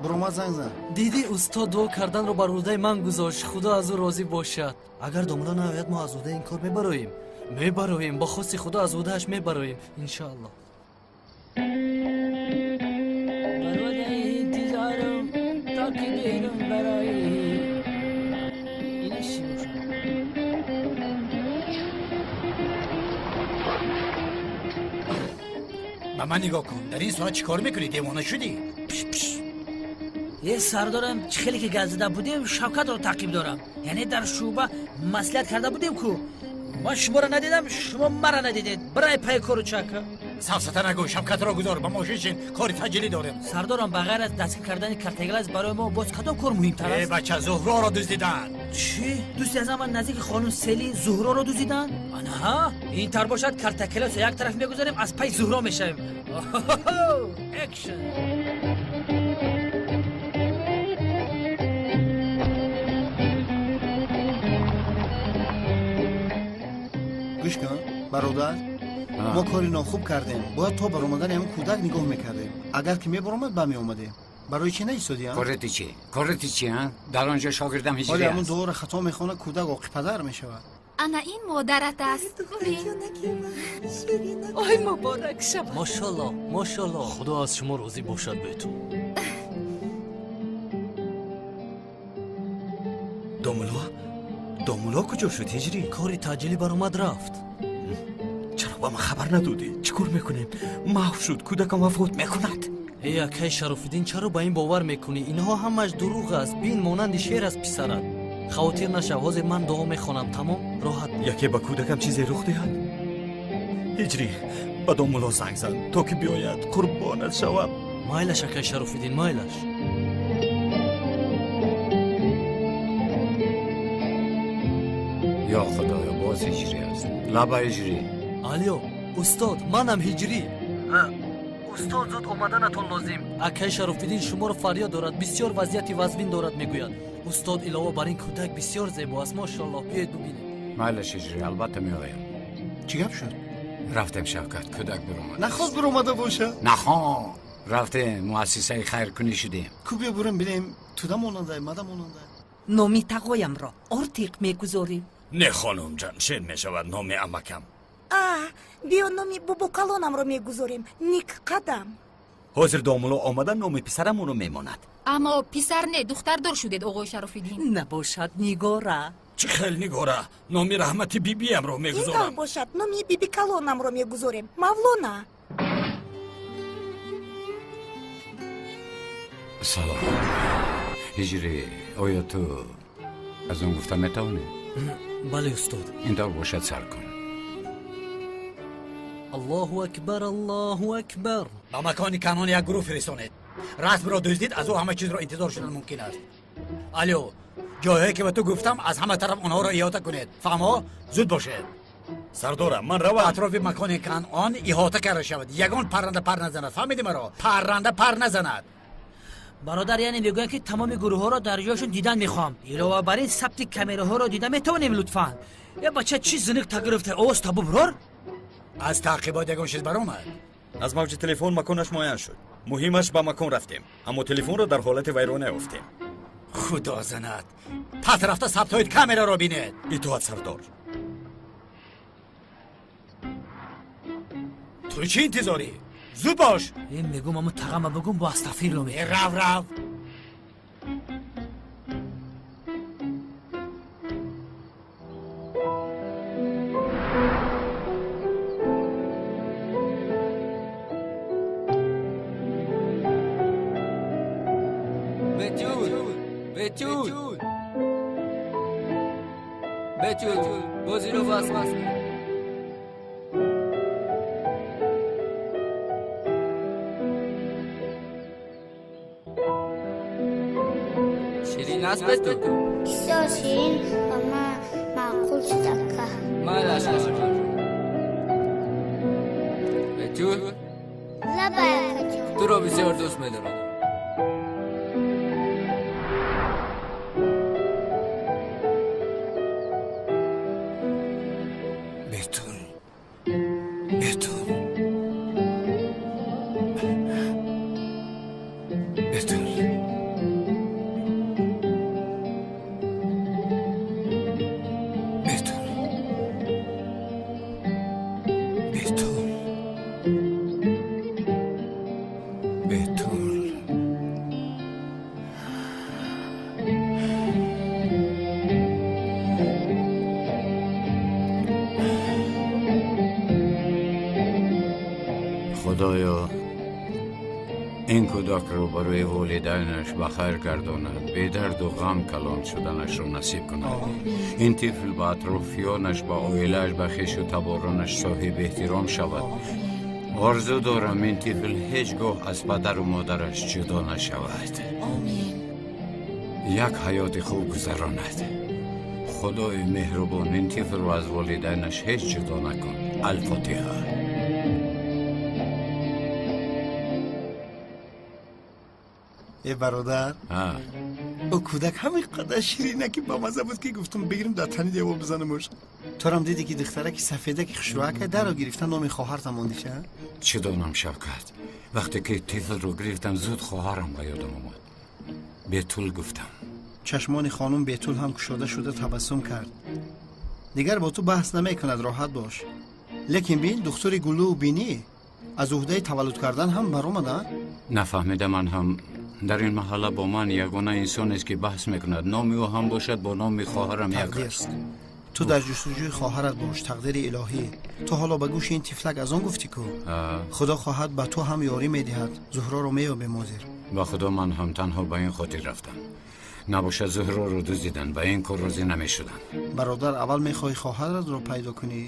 Буромад, занг зан. Дидӣ, устод дуо карданро бар уҳдаи ман гузошт. Худо аз ӯ розӣ бошад. Агар домулло наояд, мо аз уҳдаи ин кор мебароем. Мебароем, бо хости Худо аз уҳдааш мебароем, иншоаллоҳ. Ба ман нигоҳ кун, дар ин соат чӣ кор мекунӣ? Девона шудӣ? Е сардорам, чӣ хеле ки гап зада будем, Шавкатро таъқиб дорам. Яъне дар шӯъба маслиҳат карда будем ку. Ман шуморо надидам, шумо маро надидед. Бирай пай кору чака. Сафсата нагӯ, Шавкатро гузор, ба мошин шин, кори таъҷилӣ дорем. Сардорам, ба ғайр аз дастгир кардани картаглаз барои мо боз кадом кор муҳимтар аст? Э бача, Зуҳроро дуздиданд. Чӣ? Дӯсти аз ман наздики хонум Селин Зуҳроро дуздиданд? Анаҳа, ин тар бошад, картакеласро як тараф мегузорем, аз пай Зуҳро мешавем. Экшн! Гӯш кун, бародар, мо кори нохуб кардем. Бояд то баромадани ҳамин кӯдак нигоҳ мекардем. Агар ки мебаромад, ба меомадем. Барои чӣ наистодиам? Корати чӣ? Корати чӣ, а? Дар он ҷо шогирдам ҳиҷрӣ ҳоли ҳамун аст. дуоро хато мехонад, кӯдак оқипадар мешавад. Ана ин модарат аст. Ой, муборак шавад. Мошалло, мошалло. Худо аз шумо розӣ бошад, бету. Домулло, домулло куҷо шуд, ҳиҷрӣ? Кори таъҷилӣ баромад, рафт. Чаро ба ман хабар надодӣ? Чӣ кор мекунем? Маҳв шуд, кӯдакам вафот мекунад. Эй акай Шарофиддин, чаро ба ин бовар мекунӣ? Инҳо ҳамаш дурӯғ аст. Бин, монанди шер аст писарат. Хавотир нашав, ҳозир ман дуо мехонам. Тамом, роҳат бош. Яке ба кӯдакам чизе рух диҳад? Ҳиҷрӣ, ба домулло занг зан, то ки биёяд, қурбонат шавам. Майлаш, акай Шарофиддин, майлаш. Ё Худоё, бо Боз ҳиҷрӣ аст. Лаба ҳиҷрӣ. Алё, устод, манам ҳиҷрӣ. Устод, зуд омаданатон лозим. Акай Шарофиддин шуморо фарёд дорад, бисёр вазъияти вазмин дорад, мегӯяд. Устод, илова бар ин кӯдак бисёр зебо аст, мошоаллоҳ, биёед бубинед. Майлаш ҳиҷрӣ, албатта меоям. Чӣ гап шуд? Рафтем Шавкат, кӯдак биромад. Нахост биромада бошад? Нахост. Рафтем, муассисаи хайркунӣ шудем. Ку биё бурем бинем, туда монандай, мада монандай. Номи тағоямро Ортиқ мегузорем. Не, хонум Ҷамшед мешавад номи амакам. Биё номи бобокалонамро мегузорем, Ник Қадам. Ҳозир домулло омада номи писарамонро мемонад. Аммо писар не, духтардор шудед, оғои Шарофиддин. Набошад, Нигора. Чӣ хел Нигора? Номи раҳмати бибиямро мегузорам. Ин тавр бошад, номи бибикалонамро мегузорем, Мавлона. Салом. Ҳиҷрӣ, оё ту аз он гуфта метавонӣ? Бале, устод. Ин тавр бошад, сар кун. Аллоҳу акбар, Аллоҳу акбар. Ба макони канон як гурӯҳ фиристонед. Расмро дуздид, аз ӯ ҳама чизро интизор шудан мумкин аст. Алё, ҷойҳое ки ба ту гуфтам, аз ҳама тараф онҳоро иҳота кунед. Фаҳмо? Зуд бошед. Сардора, ман равам. Атрофи макони канон иҳота карда шавад. Ягон парранда пар назанад. Фаҳмидӣ маро? Парранда пар назанад. Бародар, яъне мегӯянд ки тамоми гурӯҳҳоро дар ҷойшон дидан мехоҳам. Илова бар ин сабти камераҳоро дида метавонем, лутфан. Е бача, чӣ зиник та гирифта? Овоз табу бирор? Аз таъқибот ягон чиз баромад? Аз мавҷи телефон маконаш муайян шуд. Муҳимаш ба макон рафтем, аммо телефонро дар ҳолати вайрона ёфтем. Худо занад. Пас рафта сабтҳои камераро бинед. Итоат, сардор. Ту чӣ интизорӣ? Зуд бош. Мегӯм, аммо тағама бигӯм, бо астағфирулло мекунам. Рав, рав. Бетюл! Бетюл, бозиро бас кун. Ширин аст, Бетюл? Бисёр ширин ва ман маъқул шуд, ака. Майлаш. Бетюл? Лабай, акаҷон. Туро бисёр дӯст медорам. Худоё, ин кӯдакро барои волидайнаш ба хайр гардонад, бедарду ғам калон шуданашро насиб кунад. Ин тифл ба атрофиёнаш, ба оилааш, ба хешу таборонаш соҳиби эҳтиром шавад. Орзу дорам ин тифл ҳеҷ гоҳ аз падару модараш ҷудо нашавад. Як ҳаёти хуб гузаронад. Худои меҳрубон, ин тифлро аз волидайнаш ҳеҷ ҷудо накун. Алфотиҳа. Э бародар, ӯ кӯдак ҳамин қадар ширина ки бамаза буд, ки гуфтам бигирим дар тани девор бизанамуш. Торам диди ки духтараки сафедаки хушрӯака даро гирифта номи хоҳартам мондиша? Чӣ донам, Шавкат. Вақте ки тифлро гирифтам, зуд хоҳарам ба ёдам омад. Бетул гуфтам. Чашмони хонум Бетул ҳам кушода шуда табассум кард. Дигар бо ту баҳс намекунад, роҳат бош. Лекин бин, духтури гулӯ бинӣ аз уҳдаи таваллуд кардан ҳам баромада? Нафаҳмида, ман ҳам дар ин маҳалла бо ман ягона инсонест ки баҳс мекунад. Номи ӯ ҳам бошад бо номи хоҳарам як аст. Ту дар ҷустуҷӯи хоҳарат бош, тақдири илоҳӣ. Ту ҳоло ба гӯши ин тифлак аз он гуфтӣ ку? Худо хоҳад ба ту ҳам ёрӣ медиҳад. Зуҳроро меёбем ҳозир. Ба худо ман ҳам танҳо ба ин хотир рафтам. Набошад Зуҳроро дуздидан, ба ин кор розӣ намешудам. Бародар, аввал мехоҳӣ хоҳаратро пайдо кунӣ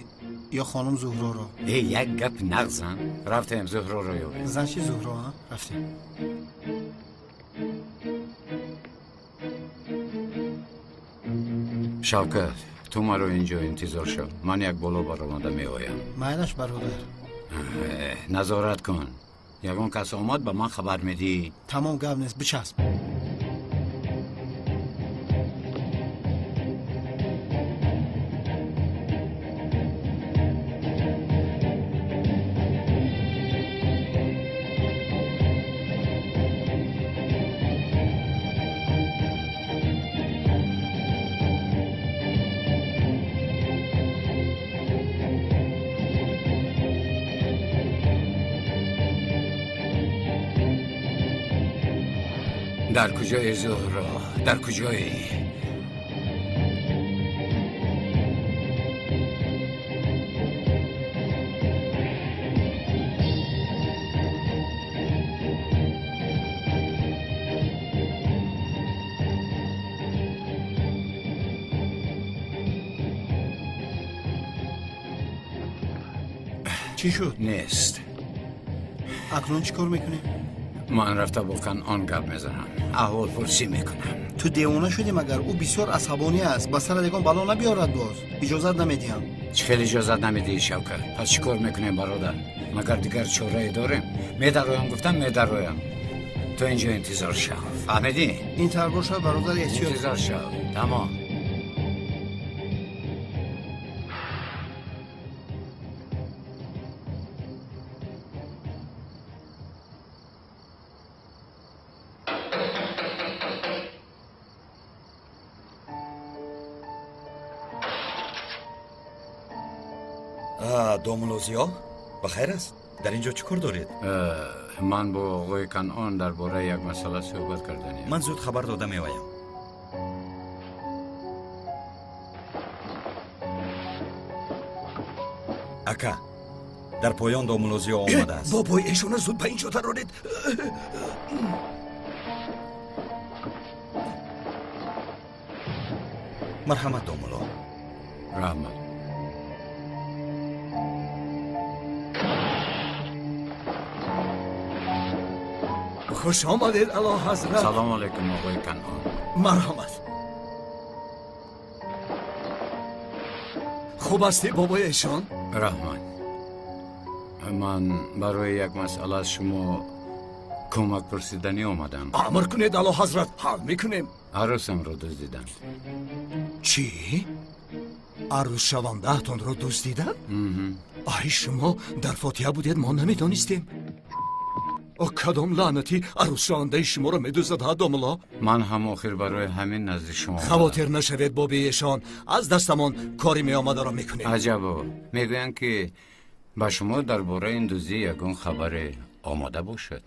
ё хонум Зуҳроро? Э, як гап нағзан. Рафтем Зуҳроро ёбем. Зан чи Зуҳро, рафтем. Шавкат, Ту маро инҷо интизор шав. Ман як боло баромада меоям. Майлаш, бародар. Назорат кун. Ягон кас омад, ба ман хабар медиҳӣ. Тамом, гап нест, бичасп. Дар куҷои Зуҳро? Дар куҷоӣ? Чӣ шуд? Нест. Акнун чӣ кор мекунӣ? Ман рафта бо Канъон гап мезанам, аҳволпурсӣ мекунам. Ту девона шудӣ магар? Ӯ бисёр асабонӣ аст, ба сарат ягон бало набиёрад боз. Иҷозат намедиҳам. Чӣ хеле иҷозат намедиҳӣ, Шавкат? Пас чӣ кор мекунем, бародар? Магар дигар чорае дорем? Медароям, гуфтам, медароям. Ту инҷо интизор шав, фаҳмидӣ? Ин тавр бошад, бародар, эҳтиёт. Интизор шав, тамом. Домулло Зиё, ба хайр аст? Дар ин ҷо чӣ кор доред? Ман бо оғои Канъон дар бораи як масъала суҳбат карданиям. Ман зуд хабар дода меоям. Ака, дар поён домулло Зиё омадааст. Бобои эшона зуд ба ин ҷо дароред. Марҳамат, домулло. Раҳмат. Хуш омадед, Ало ҳазрат. Салом алайкум, оғои Канъон. Марҳамат. Хуб ҳастӣ, бобои эшон? Раҳмат. Ман барои як масъала аз шумо кӯмак пурсиданӣ омадам. Амр кунед, Ало ҳазрат, ҳал мекунем. Арӯсамро дуздиданд. Чӣ? Арӯсшавандаатонро дуздиданд? Ай, шумо дар фотиҳа будед, мо намедонистем. Кадом лаънатӣ арӯсшавандаи шуморо медуздад, ҳа, домулло? Ман ҳам охир барои ҳамин назди шумо. Хавотир нашавед, боби эшон, аз дастамон кори меомадаро мекунем. Аҷабо, мегӯянд ки ба шумо дар бораи ин дуздӣ ягон хабаре омода бошад.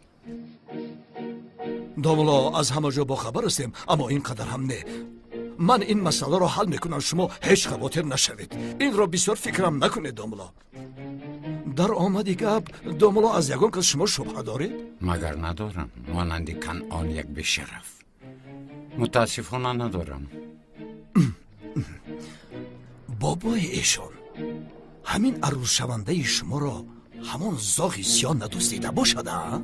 Домулло, аз ҳама ҷо бохабар ҳастем, аммо ин қадар ҳам не. Ман ин масъаларо ҳал мекунам, шумо ҳеҷ хавотир нашавед. Инро бисёр фикрам накунед, домулло. Дар омади гап, домулло, аз ягон кас шумо шубҳа доред? Магар надорам, монанди Канъон як бешараф. Мутаассифона надорам. Бобои эшон, ҳамин арӯсшавандаи шуморо ҳамон зоғи сиёҳ надуздида бошад, а?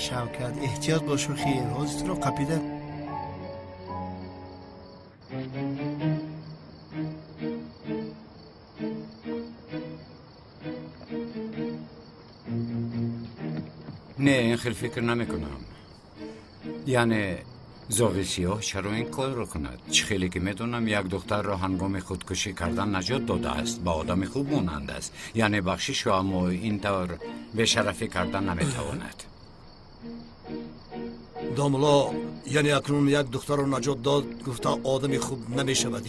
Шавкат, эҳтиёт бош, хир, ҳозир туро қапида. Не, ин хел фикр намекунам. Яъне зоғи сиёҳ чаро ин корро кунад? Чӣ хеле ки медонам, як духтарро ҳангоми худкушӣ кардан наҷот додааст, ба одами хуб монанд аст. Яъне бахшишу, аммо ин тавр бешарафӣ кардан наметавонад. Домулло, яъне акнун як духтарро наҷот дод гуфта одами хуб намешавад.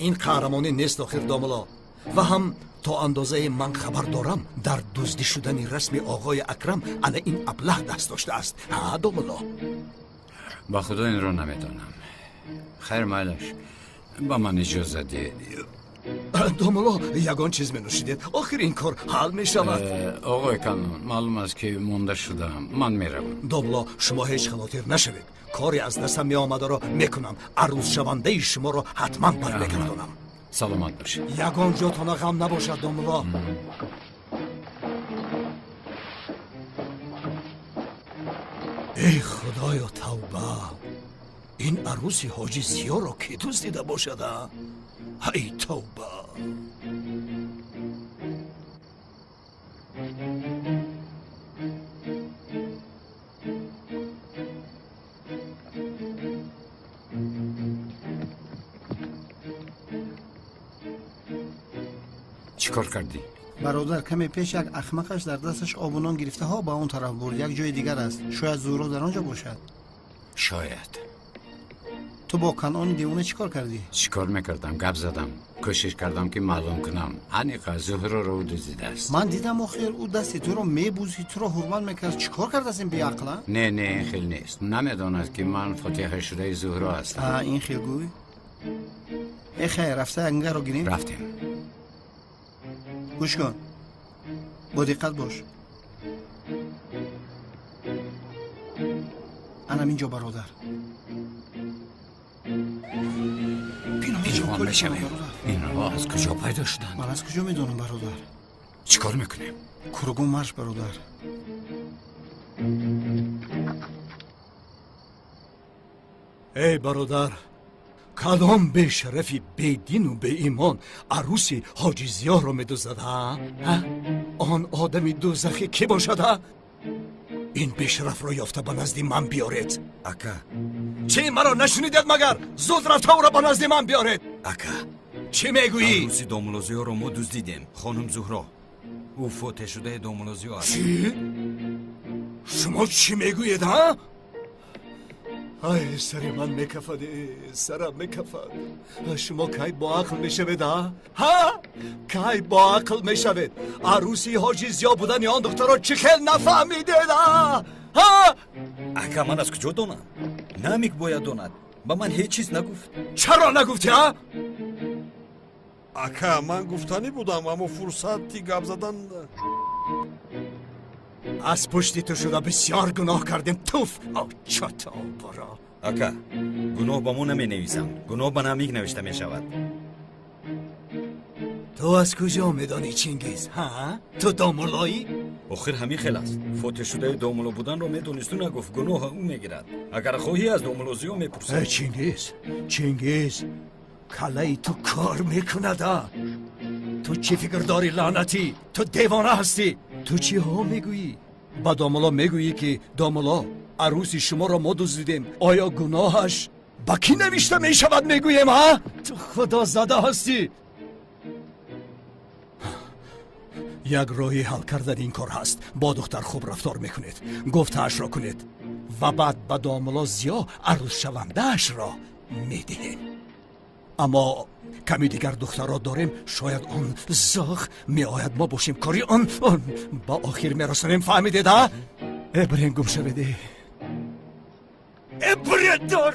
Ин қаҳрамонӣ нест охир, домулло. Ва ҳам то андозае ман хабар дорам, дар дуздӣ шудани расми оғои Акрам ана ин аблаҳ даст доштааст. Ҳа, домулло? Ба худо инро намедонам. Хайр, майлаш, ба ман иҷоза диҳед. Домулло, ягон чиз менӯшидед, охир ин кор ҳал мешавад. Оғои Канон, маълум аст ки монда шудаам, ман меравам. Домулло, шумо ҳеҷ хавотир нашавед, коре аз дастам меомадаро мекунам, арӯзшавандаи шуморо ҳатман бармегардонам. Саломат бошед. Ягон ҷотона ғам набошад, домулло. Эй худоё, тавба! Ин арӯси ҳоҷи Зиёро кӣ дуздида бошад? Ҳай тавба! Чӣ кор кардӣ? Бародар, каме пеш як ахмақаш дар дасташ обу нон гирифтаҳо ба он тараф бурд. Як ҷои дигар аст. Шояд Зуҳро дар он ҷо бошад. Шояд. Ту бо Канони девона чӣ кор кардӣ? Чӣ кор мекардам? Гап задам. Кӯшиш кардам ки маълум кунам. Аниқа Зуҳроро ӯ дуздидааст. Ман дидам охир ӯ дасти туро мебӯзид, туро ҳурмат мекард. Чӣ кор кардааст ин беақл? Не, не, ин хел нест. Намедонад ки ман фотиҳашудаи Зуҳро ҳастам. Ин хел гӯй? Э хайр, рафта янгаро гирем? Рафтем. Гӯш кун, бо диққат бош. Анам инҷо, бародар. Пинҳон мешавем. Инҳо аз куҷо пайдо шуданд? Ман аз куҷо медонам, бародар? Чӣ кор мекунем? Кургум марш, бародар. Эй бародар, кадом бешарафи бедину беимон арӯси ҳоҷи Зиёро медуздад? Он одами дӯзахӣ кӣ бошад? Ин бешарафро ёфта ба назди ман биёред. Ака. Чӣ, маро нашунидед магар? Зуд рафта ӯро ба назди ман биёред. Ака. Чӣ мегӯӣ? Арӯси домулло Зиёро мо дуздидем, хонум Зуҳро. Ӯ фотеҳшудаи домулло Зиё аст. Чӣ? Шумо чӣ мегӯед, ҳа? Ай, сари ман мекафад, сарам мекафад. Шумо кай бо ақл мешавед, ҳа? Ҳа? Кай бо ақл мешавед? Арӯси ҳоҷи Зиё будани он духтарро чӣ хел нафаҳмидед, ҳа? Ҳа? Ака, ман аз куҷо донам? Намик бояд донад. Ба ман ҳеҷ чиз нагуфт. Чаро нагуфтӣ, ҳа? Ака, ман гуфтанӣ будам, аммо фурсати гап задан. Аз пушти ту шуда бисёр гуноҳ кардем. Туф, чото боро. Ака, гуноҳ ба мо наменависанд, гуноҳ ба Намик навишта мешавад. Ту аз куҷо медонӣ, Чингиз? Ҳа? Ту домуллоӣ? Охир ҳамин хел аст. Фотеҳшудаи домулло буданро медонисту нагуфт, гуноҳа ӯ мегирад. Агар хоҳӣ аз домулло Зиё мепурсад. Чингиз, Чингиз, каллаи ту кор мекунад, а? Ту чӣ фикр дорӣ, лаънатӣ? Ту девона ҳастӣ. Ту чиҳо мегӯӣ? Ба домулло мегӯӣ ки домулло, арӯси шуморо мо дуздидем. Оё гуноҳаш ба кӣ навишта мешавад, мегӯем, ҳа? Ту худозада ҳастӣ. Як роҳи ҳал кардани ин кор ҳаст. Бо духтар хуб рафтор мекунед, гуфтаашро кунед ва баъд ба домулло Зиё арӯзшавандаашро медиҳем. Аммо ками дигар духтарро дорем, шояд он зоғ меояд, мо бошем кори он ба охир мерасонем. Фаҳмидед, а? Э, бирен, гум шавед. Э, биредор!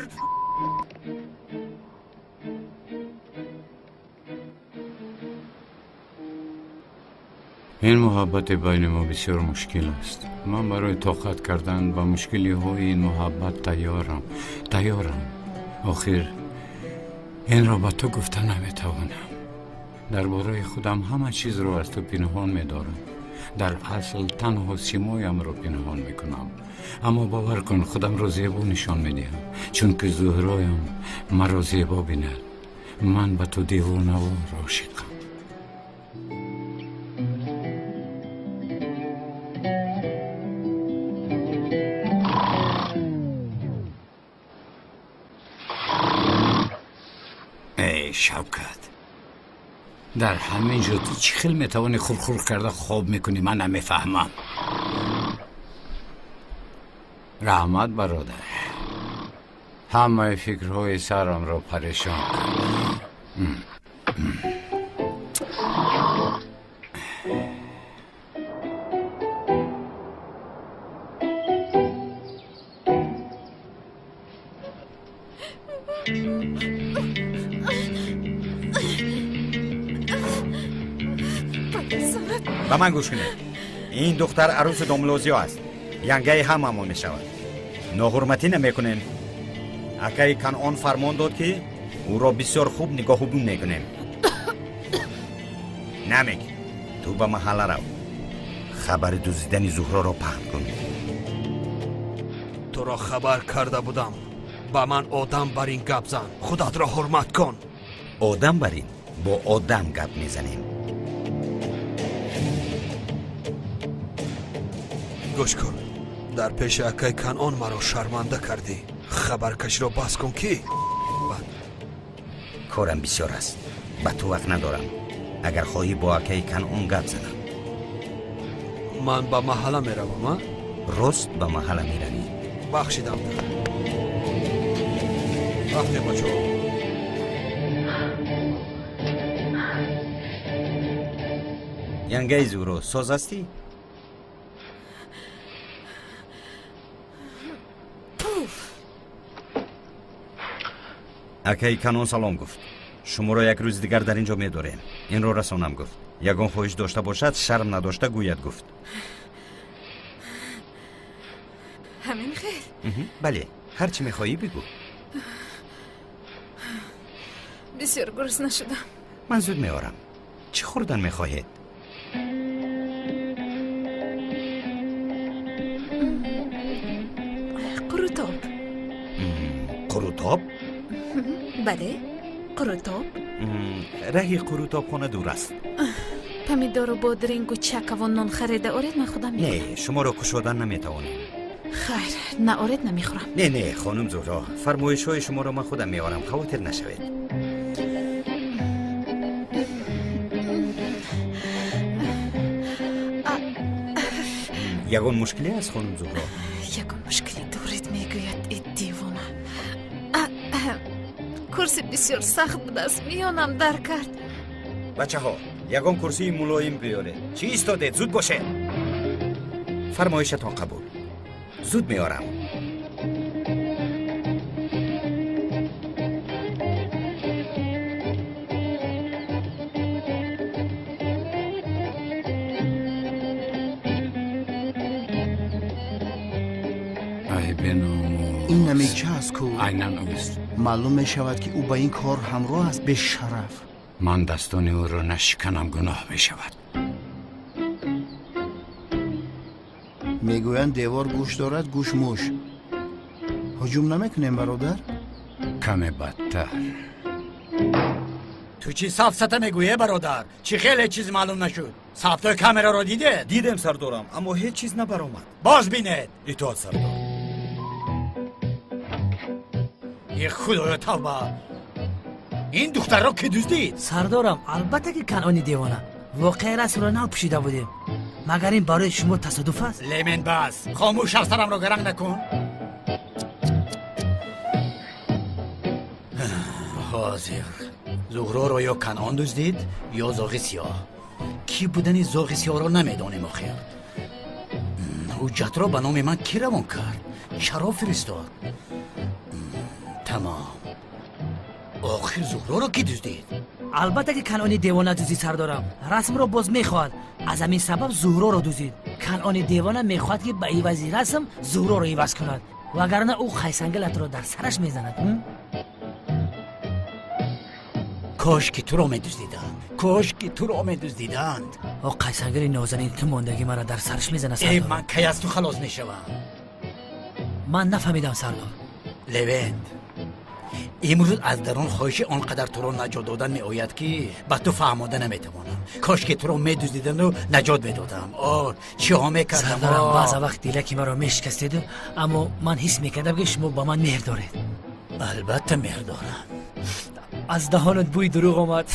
Ин муҳаббати байни мо бисёр мушкил аст. Ман барои тоқат кардан ба мушкилиҳои ин муҳаббат тайёрам, тайёрам. Охир инро ба ту гуфта наметавонам. Дар бораи худам ҳама чизро аз ту пинҳон медорам. Дар асл танҳо симоямро пинҳон мекунам. Аммо бовар кун, худамро зебо нишон медиҳам, чунки Зуҳроям маро зебо бинад. Ман ба ту девонавор ошиқам. Эй Шавкат, дар ҳамин ҷо ту чӣ хел метавонӣ хурхур карда хоб мекунӣ? Ман намефаҳмам. Раҳмат, бародар, ҳамаи фикрҳои сарамро парешон кард. Ба ман гӯш кунед. Ин духтар арӯси домлозиё аст. Янгаи ҳамамон мешавад. Ноҳурматӣ намекунем. Акаи Канъон фармон дод, ки ӯро бисёр хуб нигоҳубун мекунем. Намек, ту ба маҳалла рав. Хабари дуздидани Зуҳроро паҳн кун. Туро хабар карда будам. Ба ман одам бар ин гап зан. Худатро ҳурмат кун. Одам бар ин бо одам гап мезанем. Гӯш кун, дар пеши акаи Канъон маро шарманда кардӣ. Хабаркаширо бас кун, ки корам бисёр аст, ба ту вақт надорам. Агар хоҳӣ бо акаи Канъон гап занам. Ман ба маҳалла меравам. А рост ба маҳалла меравӣ. Бахшидам. Рафтем, бачаҳо. Янгаи Зуҳро, соз ҳастӣ? Акаи Канъон салом гуфт. Шуморо як рӯзи дигар дар ин ҷо медорем. Инро расонам гуфт. Ягон хоҳиш дошта бошад, шарм надошта гӯяд гуфт. Ҳамин хел? Бале, ҳар чӣ мехоҳӣ бигӯ. Бисёр гурусна шудам. Ман зуд меорам. Чӣ хӯрдан мехоҳед? Қурутоб. Қурутоб? Бале, қурутоб. Раҳи қурутобхона дур аст. Помидору бодрингу чакаву нон харида оред, ман худам мехӯрам. Не, шуморо кушодан наметавонем. Хайр, наоред, намехӯрам. Не, не, хонум Зуҳро, фармоишҳои шуморо ман худам меорам, хавотир нашавед. Ягон мушкиле аст, хонум Зуҳро? Ягон мушкиле доред, мегӯяд, э девона. Курси бисёр сахт будааст, миёнам дар кард. Бачаҳо, ягон курсии мулоим биёред. Чӣ истодед? Зуд бошед. Фармоишатон қабул. Зуд меорам. Ин намеча аст ку? Айнан ӯст. Маълум мешавад, ки ӯ ба ин кор ҳамроҳ аст. Бешараф. Ман дастони ӯро нашиканам, гуноҳ мешавад. Мегӯянд девор гӯш дорад, гӯш муш. Ҳуҷум намекунем, бародар? Каме бадтар. Ту чӣ сафсата мегӯе, бародар? Чӣ хеле чиз маълум нашуд? Сафтои камераро дидед? Дидем, сардорам, аммо ҳеҷ чиз набаромад. Боз бинед. Итоат, сардор. Е худоё, тавба! Ин духтарро ки дуздид? Сардорам, албатта ки Канъони девона. Воқеа расмро нав пӯшида будем. Магар ин барои шумо тасодуф аст? Лемен, бас! Хомӯш шав, сарамро гаранг накун. Ҳозир Зуҳроро ё Канъон дуздид, ё зоғи сиёҳ. Кӣ будани зоғи сиёҳро намедонем охир. Ҳуҷҷатро ба номи ман кӣ равон кард? Чаро фиристод? Тамом. Охир Зуҳроро кӣ дуздид? Албатта ки Канъони девона дуздид, сардорам. Расмро боз мехоҳад. Аз ҳамин сабаб Зуҳроро дуздид. Канъони девона мехоҳад, ки ба ивази расм Зуҳроро иваз кунад, вагарна ӯ қайсангалатро дар сараш мезанад. Кош ки туро медуздиданд, кош ки туро медуздиданд. О қайсангали нозанин, ту мондагӣ маро дар сараш мезанад. Э, ман кай аз ту халос мешавам? Ман нафаҳмидам, сардор. Левент, имрӯз аз дарун хоҳиши он қадар туро наҷот додан меояд, ки ба ту фаҳмода наметавонам. Кош ки туро медуздиданду наҷот медодам. О, чиҳо мекардам. Сардорам, баъза вақт дилаки маро мешикастеду, аммо ман ҳис мекардам, ки шумо ба ман меҳр доред. Албатта меҳр дорам. Аз даҳонат бӯи дурӯғ омад.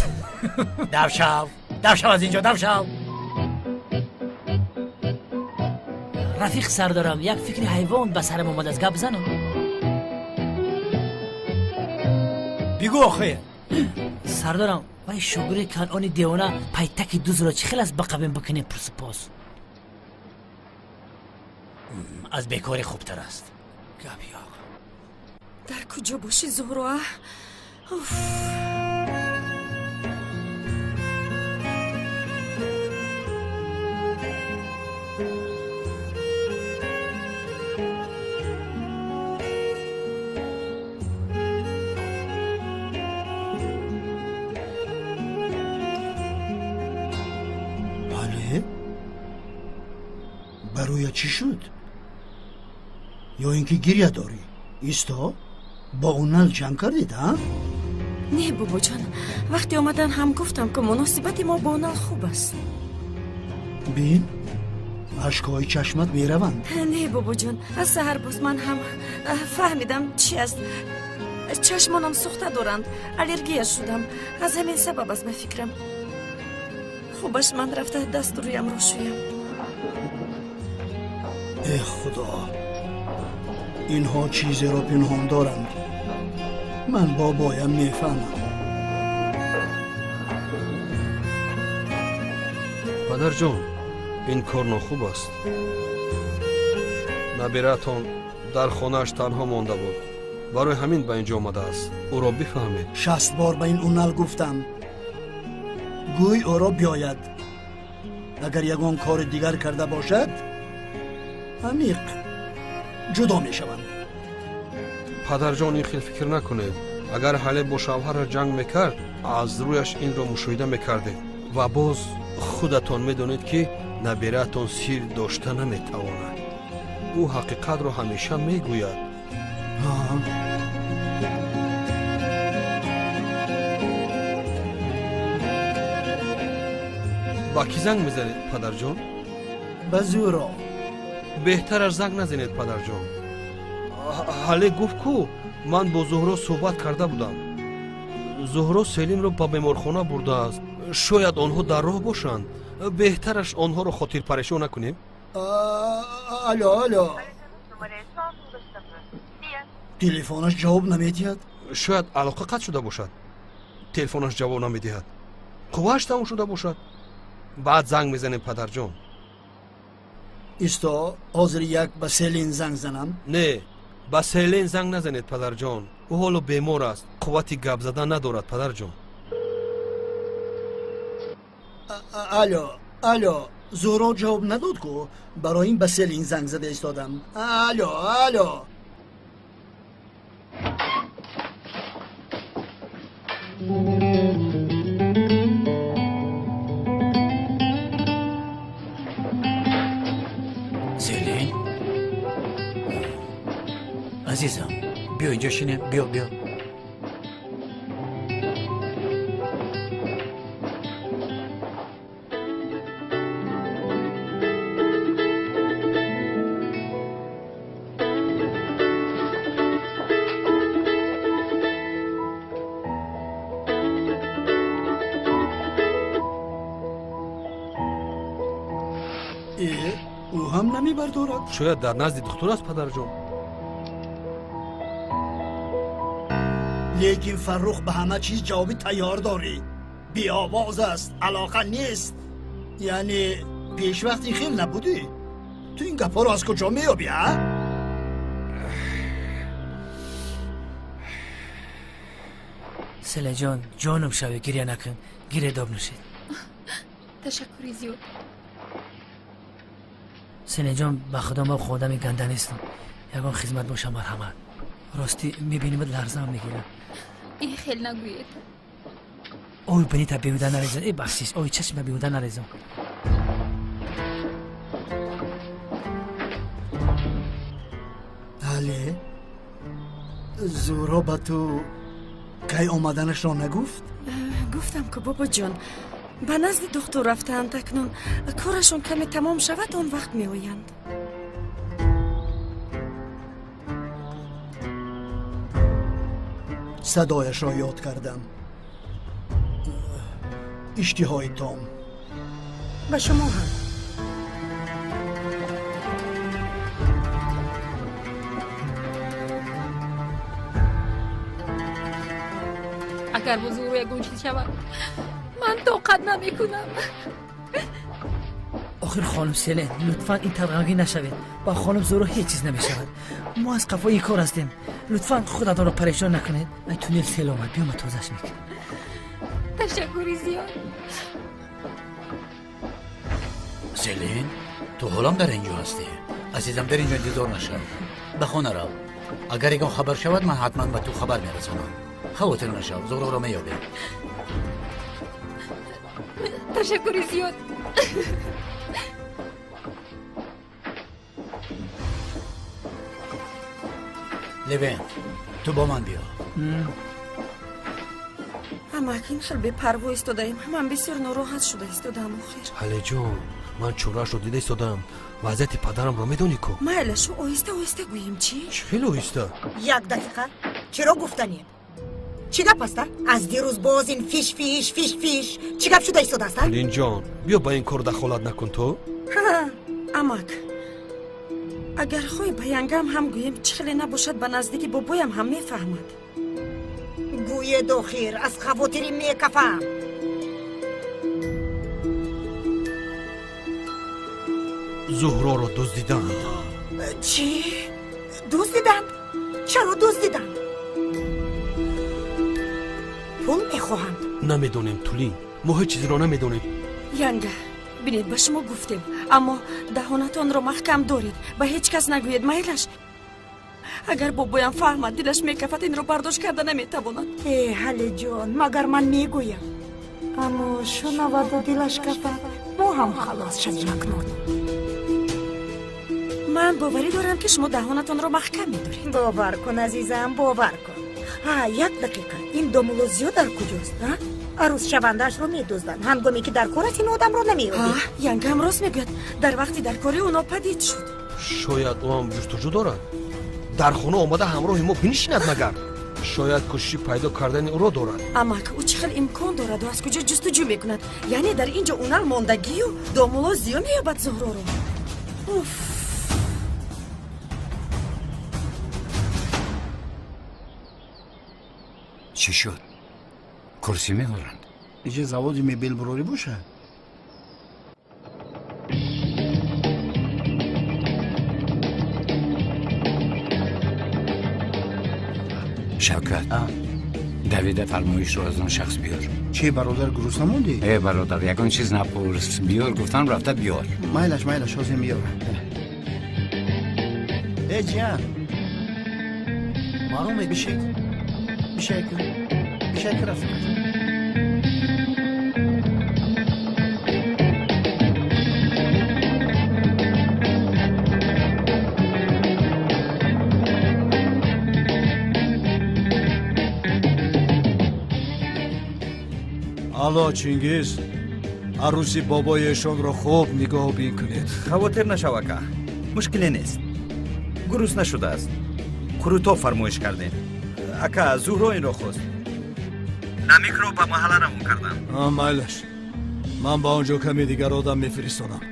Дав шав, дав шав аз инҷо, дав шав. Рафиқ сардорам, як фикри ҳайвон ба сарам омадааст, гап занам? Бигӯ охир. Сардорам, Вай шогирди Канъони девона пайтаки дузро чӣ хел аст бақабем бикунем пурсупос? Аз бекорӣ хубтар аст. Гап ёқ. Дар куҷо бошӣ, Зуҳро? А? Уф. Бале, бароя чӣ шуд? Ё ин ки гиря дорӣ? Исто, бо Унал ҷанг кардед, а? Не, бобоҷон, вақте омадан ҳам гуфтам, ки муносибати мо бо Унал хуб аст. Бин, ашкҳои чашмат мераванд. Не, бобоҷон, аз саҳар боз ман ҳам фаҳмидам чӣ аст. Чашмонам сӯхта доранд, аллергия шудам. Аз ҳамин сабаб аст ба фикрам. Хубаш ман рафта дасту рӯямро шӯям. Э худо, инҳо чизеро пинҳон доранд. Ман бобоям мефаҳмам. Падарҷон, ин кор нохуб аст. Набираатон дар хонааш танҳо монда буд. Барои ҳамин ба инҷо омадааст. Ӯро бифаҳмед. 60 бор ба ин Унал гуфтам. Гӯй ӯро биёяд. Агар ягон кори дигар карда бошад, амиқ ҷудо мешаванд. Падарҷон, ин хел фикр накунед. Агар ҳале бо шавҳараш ҷанг мекард, аз рӯяш инро мушоҳида мекардед. Ва боз худатон медонед, ки набираатон сир дошта наметавонад. Ӯ ҳақиқатро ҳамеша мегӯяд. Ба кӣ занг мезанед, падарҷон? Ба Зуҳро. Беҳтараш занг назанед, падарҷон. Ҳале гуфт ку ман бо Зуҳро суҳбат карда будам. Зуҳро Селимро ба беморхона бурдааст. Шояд онҳо дар роҳ бошанд. Беҳтараш онҳоро хотирпарешон накунем. Алло, алло. Телефонаш ҷавоб намедиҳад. Шояд алоқа қатъ шуда бошад. Телефонаш ҷавоб намедиҳад. Қуввааш тамом шуда бошад. Баъд занг мезанем, падарҷон. Исто, ҳозир як ба Селин занг занам. Не, ба Селин занг назанед, падарҷон. Ӯ ҳоло бемор аст, қуввати гап задан надорад, падарҷон. Алло, алло, Зуҳро ҷавоб надод ку? Барои ин ба Селин занг зада истодам. Алло, алло. Селин, азизам, биё инҷо шинем, биё, биё. Ӯ ҳам намебардорад. Шояд дар назди духтур аст, падарҷон. Лекин Фаррух ба ҳама чиз ҷавоби тайёр дорӣ. Беовоз аст, алоқа нест. Яъне пешвақт ин хел набудӣ. Ту ин гапҳоро аз куҷо меёбӣ, а? Селаҷон, ҷонум шавӣ, гиря накун. Гиря доб нӯшед. Ташаккури зиёд. Селаҷон, ба худо ман одами ганда нестам. Ягон хизмат боша, марҳамат. Ростӣ мебинимат ларзаам мегирам. Ин хел нагӯед. Ой, бинита беҳуда нарезон. Э, бахшиш, ой, чашмта беҳуда нарезон. Але, Зуҳро ба ту кай омаданашро нагуфт? Гуфтам ку, бобоҷон, ба назди духтур рафтаанд. Акнун корашон каме тамом шавад, он вақт меоянд. Садояшро ёд кардам. Иштиҳои том. Ба шумо ҳам. Агар бо Зуҳро ягон чиз шавад, ман тоқат намекунам. Охир хонум Селен, лутфан ин тавр ғамгин нашавед. Ба хонум Зуҳро ҳеҷ чиз намешавад. Мо аз қафои ин кор ҳастем. Лутфан худатонро парешон накунед. Ай тунел сел омад, биё ма тозаш мекунем. Ташаккури зиёд. Селин, ту ҳолам дар ин ҷо ҳастӣ? Азизам, дар ин ҷо интизор нашав, ба хона рав. Агар ягон хабар шавад, ман ҳатман ба ту хабар мерасонам. Хавотир нашав, Зуҳроро меёбем. Ташаккури зиёд. Левент, ту бо ман биё. Амак, ин хел бепарво истодаем. Ман бисёр нороҳат шуда истодаам охир. Ҳалеҷон, ман чораашро дида истодаам. Вазъияти падарамро медонӣ ку? Майла, шу оҳиста оҳиста гӯем, чӣ? Чӣ хеле оҳиста? Як дақиқа, чиро гуфтанед? Чӣ гап аста? Аз дирӯз боз ин фиш фиш фиш фиш. Чӣ гап шуда истодааст? Ҳалинҷон, биё ба ин кор дахолат накун ту. Амак, агар хоҳӣ ба янгам ҳам гӯем, чӣ хеле набошад, ба наздики бобоям ҳам мефаҳмад. Гӯед охир, аз хавотирӣ мекафам. Зуҳроро дуздиданд. Чӣ? Дуздиданд? Чаро дуздиданд? Пул мехоҳанд? Намедонем, Тулин, мо ҳеҷ чизро намедонем. Янга, бинед, ба шумо гуфтем, аммо даҳонатонро маҳкам доред, ба ҳеҷ кас нагӯед, майлаш. Агар бобоям фаҳмад, дилаш мекафад, инро бардошт карда наметавонад. Э, Ҳалиҷон, магар ман мегӯям? Аммо шунаваду дилаш кафад, мо ҳам халос шавем акнун. Ман боварӣ дорам, ки шумо даҳонатонро маҳкам медоред. Бовар кун, азизам, бовар кун. Ҳа, як дақиқа, ин домуло зиёд дар куҷост? Арӯсшавандаашро медузданд. Ҳангоме ки дар кор аст, ин одамро намеёбед. Янгам рост мегӯяд, дар вақти даркорӣ ӯ нопадид шуд. Шояд ӯ ҳам ҷустуҷӯ дорад. Дар хона омада ҳамроҳи мо бинишинад магар? Шояд кӯшиши пайдо кардани ӯро дорад. Амак, ӯ чӣ хел имкон дораду аз куҷо ҷустуҷӯ мекунад? Яъне дар ин ҷо унал мондагию домуло зиё меёбад Зуҳроро. Уф! Чӣ шуд? Курсӣ меоранд? Иҷа заводи мебелбурорӣ бошад? Шавкат, давида фармоишро аз он шахс биёр. Че бародар, гурусна мондӣ? Э бародар, ягон чиз напурс. Биёр гуфтам, рафта биёр. Майлаш, майлаш, ҳозир меёрам. Э ҷиян, маро бишед, бишайка, бишайка, рафиқат. Алло, Чингиз, арӯси бобои эшонро хуб нигоҳубин кунед. Хавотир нашав, ака, мушкиле нест. Гурус нашудааст. Қурутоб фармоиш кардем. Ака, Зуҳро инро хост. Намикро ба маҳалла равон кардам. Майлаш, ман ба он ҷо каме дигар одам мефиристонам.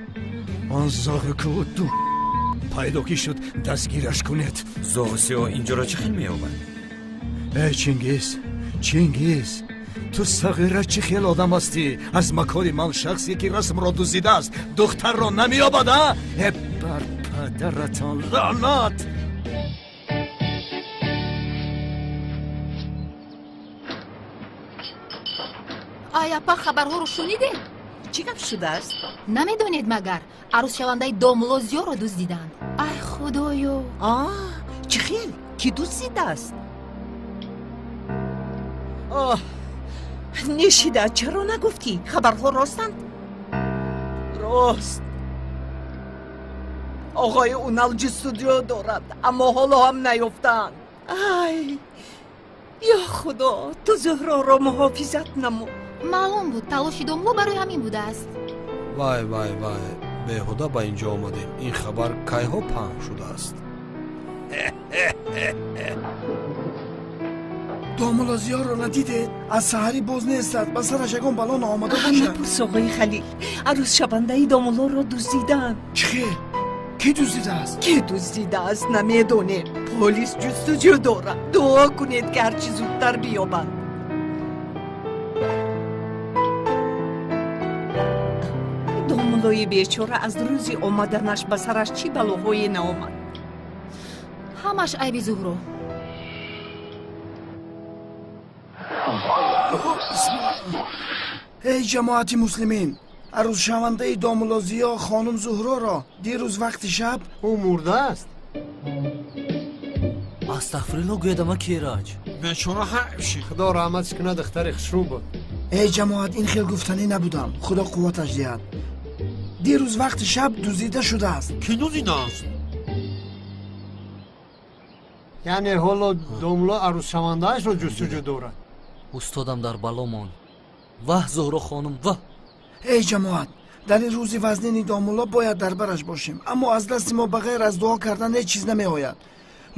Он зоғи ку ду пайдо ки шуд, дастгираш кунед. Зоғи сиёҳ инҷоро чӣ хел меёбад? Э Чингиз, Чингиз, ту сағира чӣ хел одам ҳастӣ? Аз макони ман шахсе ки расмро дуздидааст, духтарро намеёбад, а? Э бар падаратон лаънат! Ай апа, хабарҳоро шунидед? Чӣ гап шудааст? Намедонед магар, арӯсшавандаи домуло зиёро дуздиданд. Ай худоё! А, чӣ хел? Кӣ дуздидааст? Оҳ, нешида, чаро нагуфтӣ? Хабарҳо ростанд? Рост. Оғои Унал ҷустуҷӯ дорад, аммо ҳоло ҳам наёфтаанд. Ай, ё Худо, ту Зуҳроро муҳофизат намо. Маълум буд, талоши домуло барои ҳамин будааст. Вай, вай, вай, беҳуда ба ин ҷо омадем. Ин хабар кайҳо паҳн шудааст? Домуло зиёрро надидед? Аз саҳарӣ боз нестад, ба сараш ягон бало наомада бошад. Напурс, оғои Халил, арӯсшавандаи домулоро дуздидаанд. Чӣ хел? Кӣ дуздидааст? Кӣ дуздидааст, намедонем. Полис ҷустуҷӯ дорад. Дуо кунед, ки ҳарчи зудтар биёбанд. Домуллои бечора аз рӯзи омаданаш ба сараш чӣ балоҳое наомад. Ҳамаш айби Зуҳро. Эй ҷамоати муслимин, арӯзшавандаи домулло Зиё хонум Зуҳроро дирӯз вақти шаб ӯ мурдааст. Астағфирулло гӯяд ама Кераҷ. Бечора ҳайф шид. Худо раҳматш кунад, духтари хушрӯ буд. Эй ҷамоат, ин хел гуфтанӣ набудам, худо қувваташ диҳад. Дирӯз вақти шаб дуздида шудааст. Кӣ дуздидааст? Яъне ҳоло домулло арӯзшавандаашро ҷустуҷӯ дорад. Устодам дар бало монд. Ваҳ, Зуҳро хонум, ваҳ! Эй ҷамоат, дар ин рӯзи вазнини домулло бояд дар бараш бошем, аммо аз дасти мо ба ғайр аз дуо кардан ҳеҷ чиз намеояд.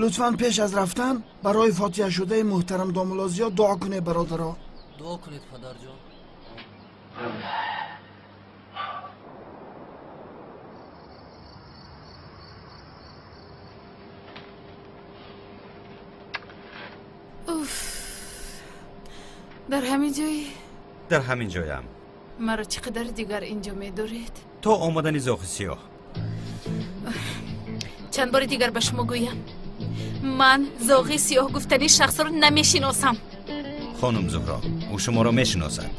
Лутфан пеш аз рафтан барои фотиҳашудаи муҳтарам домулло Зиё дуо кунед, бародаро. Дуо кунед, падарҷон. Уф, дар ҳамин ҷой? Дар ҳамин ҷоям. Маро чӣ қадар дигар инҷо медоред? То омадани зоғи сиёҳ. Чанд бори дигар ба шумо гӯям, ман зоғи сиёҳ гуфтани шахсро намешиносам. Хонум Зуҳро, ӯ шуморо мешиносад.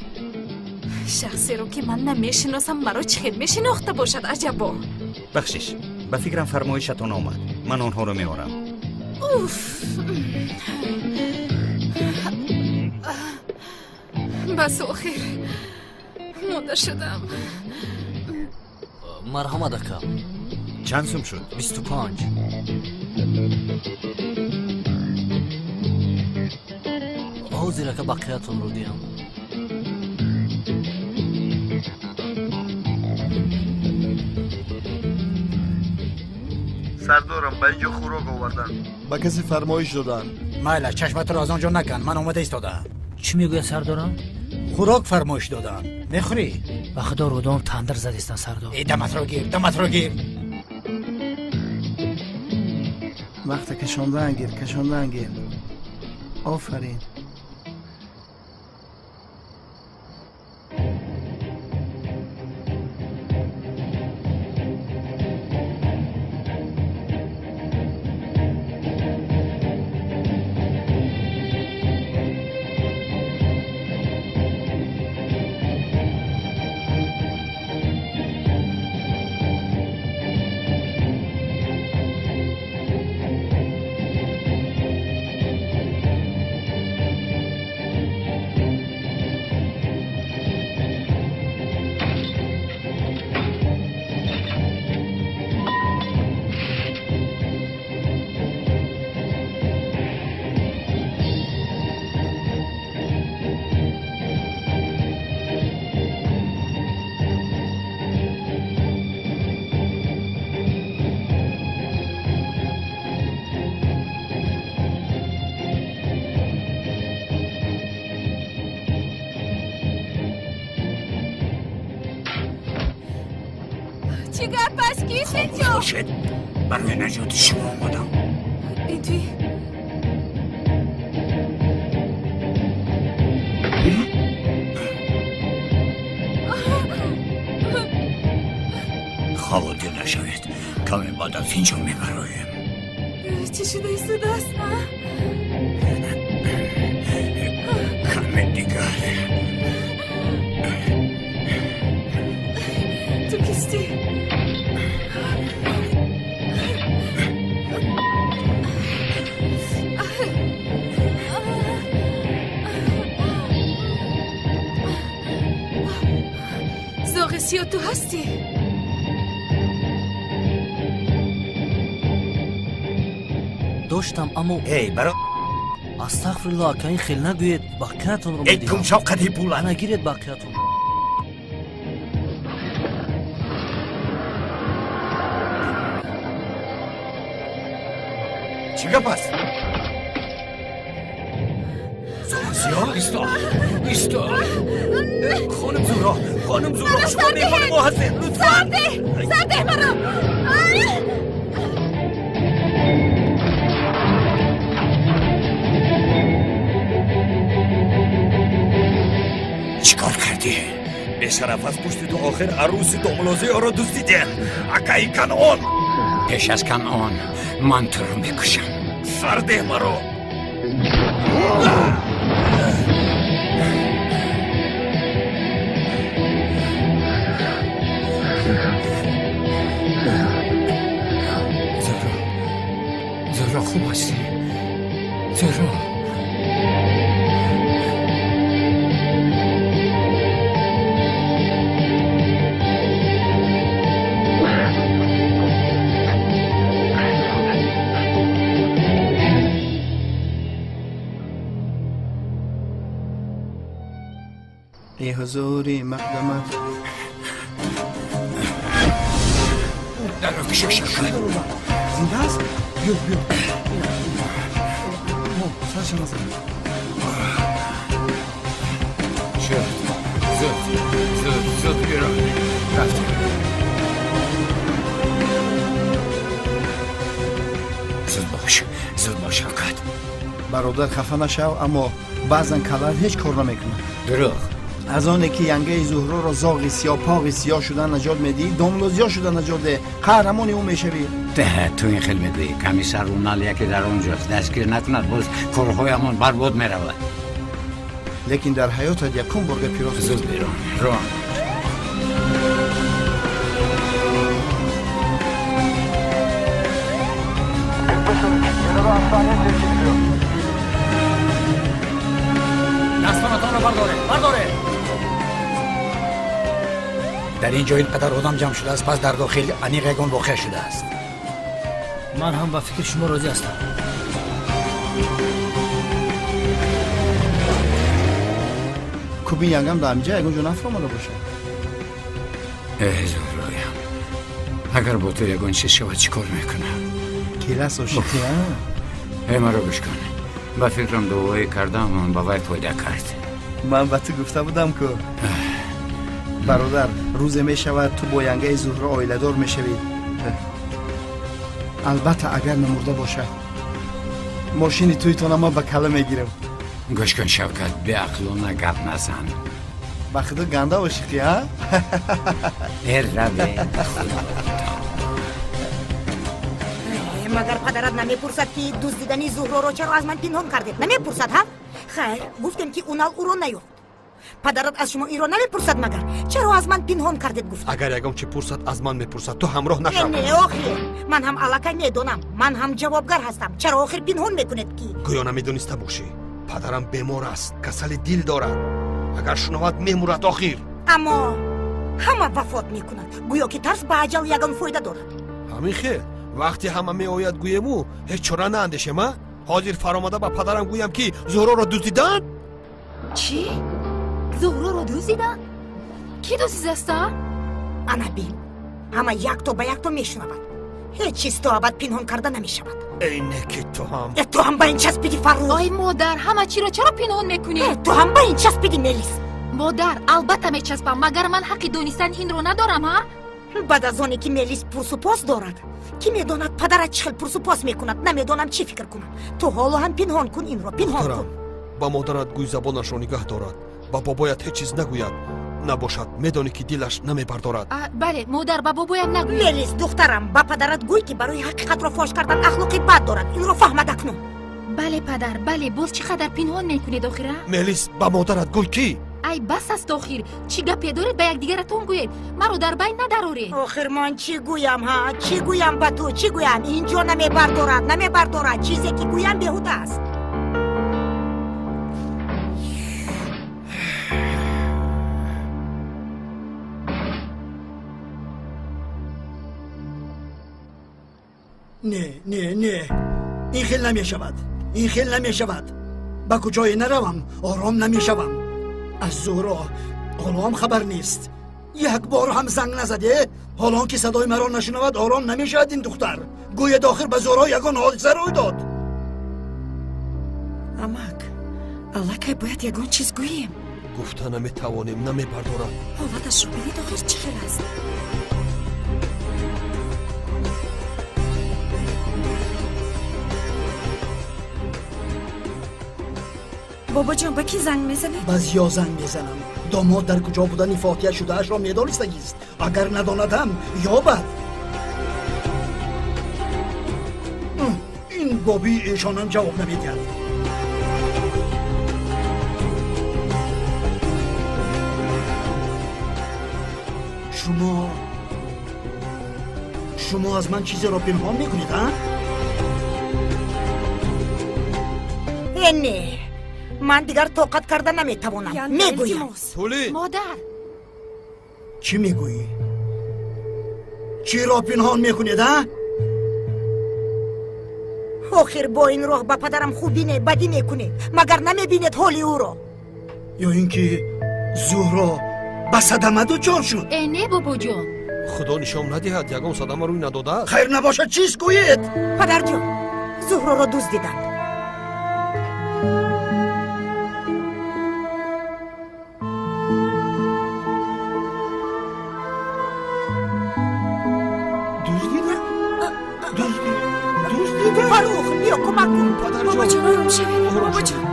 Шахсеро ки ман намешиносам, маро чӣ хел мешинохта бошад, аҷабо? Бахшиш, ба фикрам фармоишатон омад. Ман онҳоро меорам. Уф, бас, охир монда шудам. Марҳамат, ака. Чанд сум шуд? 25. Ҳозир, ака, бақиятонро диҳам. Сардорам, ба инҷо хӯрок оварданд. Ба касе фармоиш доданд. Майла, чашматро аз он ҷо накан, ман омода истодаам. Чӣ мегӯяд сардорам? Хӯрок фармоиш доданд. Мехӯрӣ? Ба худо рӯдом тандир задистан, сардор. Э, даматро гир, даматро гир. Вақта кашондаан гир, кашондаан гир. Офарин. Чӣ гап аст, кист инҷо? Бошед, барои наҷоти шумо омадам. Ин туи? Хавотир нашавед, каме баъд аз инҷо мебароем. Чӣ шуда истодааст? Каме дигар. Ту кистӣ? Зоғи сиёҳ ту ҳастӣ? Доштам, аммо Эй, баро. Астағфирулло, ака, ин хел нагӯед, бақиятонро Эй, медиҳам. Гум шав, қади пула. Ана, гиред бақиятонро. Чӣ гап аст? Зоғи сиёҳ, исто, исто. Хонум Зуҳро, хонум Зуҳро, шумо меҳмони мо ҳастед, лутфан. Сардеҳ, сардеҳ маро! Чӣ кор кардӣ? Бешараф, аз пушти ту охир арӯси домулозиёро дуздидем. Акаи Канъон! Пеш аз Канъон ман туро мекушам. Сардеҳ маро! Зуҳро, Зуҳро, хуб ҳастӣ? Зуҳро! Эй ҳузури мақдамат. Дарро кушо, Шавкат. Зинда аст? Биё, биё. Сарша назан. Шуд. Зуд, зуд, зуд бирон. Рафтем. Зуд бош, зуд бош, Шавкат. Бародар, хафа нашав, аммо баъзан каллат ҳеҷ кор намекунад. Дурӯғ. Аз оне ки янгаи Зуҳроро зоғи сиёҳ, поғи сиёҳ шуда наҷот медиҳӣ, домлозиёҳ шуда наҷот деҳ, қаҳрамони ӯ мешавӣ. Ту ин хел мегӯӣ. Комиссар Рунал яке дар он ҷост. Дастгир накунад, боз корҳоямон барбод меравад. Лекин дар ҳаётат якум бор гапи рост. Зуд бирон, рон. Дастонатонро бардоред, бардоред! Дар ин ҷо ин қадар одам ҷамъ шудааст, пас дар дохил аниқ ягон воқеа шудааст. Ман ҳам ба фикри шумо розӣ ҳастам. Куби янгам дар ҳамиҷа ягон ҷо нафаромада бошад. Э, Зуҳроям, агар бо ту ягон чиз шавад, чӣ кор мекунам? Келас ошиқӣ, а? Э, маро гӯш кун. Ба фикрам дуои кардаамон ба вай фоида кард. Ман ба ту гуфта будам ку. Бародар, рӯзе мешавад ту бо янгаи Зуҳро оиладор мешавӣ. Албатта, агар намурда бошад. Мошини туйтона ман ба калла мегирам. Гӯш кун, Шавкат, беақлона гап назан. Ба худо ганда ошиқӣ, а? Э, раве, худо. Магар падарат намепурсад, ки дуздидани Зуҳроро чаро аз ман пинҳон кардед? Намепурсад, ҳа? Хайр, гуфтем, ки Унал ӯро наёфт. Падарат аз шумо инро намепурсад, магар? Чаро аз ман пинҳон кардед, гуфт? Агар ягон чи пурсад, аз ман мепурсад, ту ҳамроҳ нашав. Не, охир ман ҳам аллакай медонам, ман ҳам ҷавобгар ҳастам. Чаро охир пинҳон мекунед ки? Гӯё намедониста бошӣ, падарам бемор аст, касали дил дорад. Агар шунавад, мемурад охир. Аммо ҳама вафот мекунад, гӯё ки тарс ба аҷал ягон фоида дорад. Ҳамин хел вақте ҳама меояд, гӯему ҳеҷ чора наандешем, а? Ҳозир фаромада ба падарам гӯям, ки Зуҳроро дуздиданд? Чӣ? Зуҳроро дуздиданд? Кӣ дуздидаст, а? Ана бин, ҳама якто ба якто мешунавад. Ҳеҷ чиз то абад пинҳон карда намешавад. Эй, не ки ту ҳам. Э, ту ҳам ба ин часпиди, Фаррух. Ой, модар, ҳама чиро чаро пинҳон мекунӣ? Э, ту ҳам ба ин часпиди, Мелис. Модар, албатта мечаспам, магар ман ҳаққи донистани инро надорам, ҳа? Баъд аз оне ки Мелис пурсупос дорад, кӣ медонад падарат чӣ хел пурсупос мекунад? Намедонам чӣ фикр кунам. Ту ҳоло ҳам пинҳон кун инро, пинҳон кун. Ба модарат гӯй забонашро нигаҳ дорад, ба бобоят ҳеҷ чиз нагӯяд. Набошад, медонӣ ки дилаш намебардорад. Бале, модар, ба бобоям нагӯй. Мелис, духтарам, ба падарат гӯй, ки барои ҳақиқатро фош кардан ахлоқи бад дорад. Инро фаҳмад акнун. Бале, падар, бале. Боз чӣ қадар пинҳон мекунед охир, а? Мелис, ба модарат гӯй ки. Ай, бас аст охир. Чӣ гапе доред, ба якдигаратон гӯед, маро дар байн надароред. Охир ман чӣ гӯям, ҳа? Чӣ гӯям ба ту, чӣ гӯям? Ин ҷо намебардорад, намебардорад. Чизе ки гӯям беҳуда аст. Не, не, не, ин хел намешавад, ин хел намешавад. Ба куҷое наравам, ором намешавам. Аз Зуҳро ҳоло ҳам хабар нест. Як бор ҳам занг назаде. Ҳоло ки садои маро нашунавад, ором намешавад ин духтар. Гӯяд охир ба Зуҳро ягон ҳодиса рӯй дод. Амак, аллакай бояд ягон чиз гӯем. Гуфта наметавонем, намебардорад. Ҳолаташро бинед охир чӣ хел аст. Бобоҷон, ба кӣ занг мезанед? Ба Зиё занг мезанам. Домод дар куҷо будани фотиҳа шудаашро медонистагист. Агар надонадам, ёбад. Ин бобии эшонам ҷавоб намедиҳад. Шумо аз ман чизеро пинҳон мекунед, а? Э, не, ман дигар тоқат карда наметавонам. Мегӯям. Модар. Чӣ мегӯӣ? Чиро пинҳон мекунед, а? Охир бо ин роҳ ба падарам хубӣ не, бадӣ мекунед. Магар намебинед ҳоли ӯро? Ё ин ки Зуҳро ба садама дучор шуд? Э, не, бобоҷон. Худо нишон надиҳад, ягон садама рӯй надодааст. Хайр набошад, чиз гӯед? Падарҷон, Зуҳроро дуздиданд. Дуздиданд? Фарух, биё кӯмак кун. Бобоҷон, ором шавед. Бобоҷон.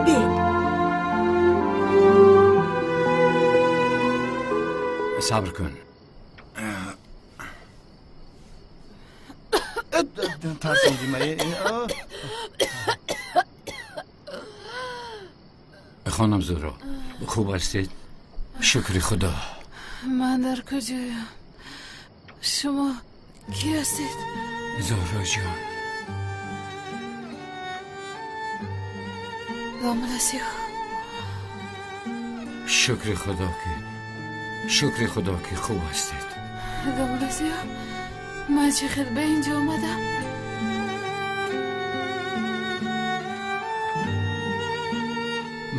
Биё. Сабр кун. Хонам Зуҳро, хуб ҳастед? Шукри Худо. Ман дар куҷоям? Шумо кӣ ҳастед? Зуҳро ҷон. Домла Сиё. Шукри Худо ки, шукри Худо ки хуб ҳастед. Домла Сиё, ман чӣ хел ба инҷо омадам?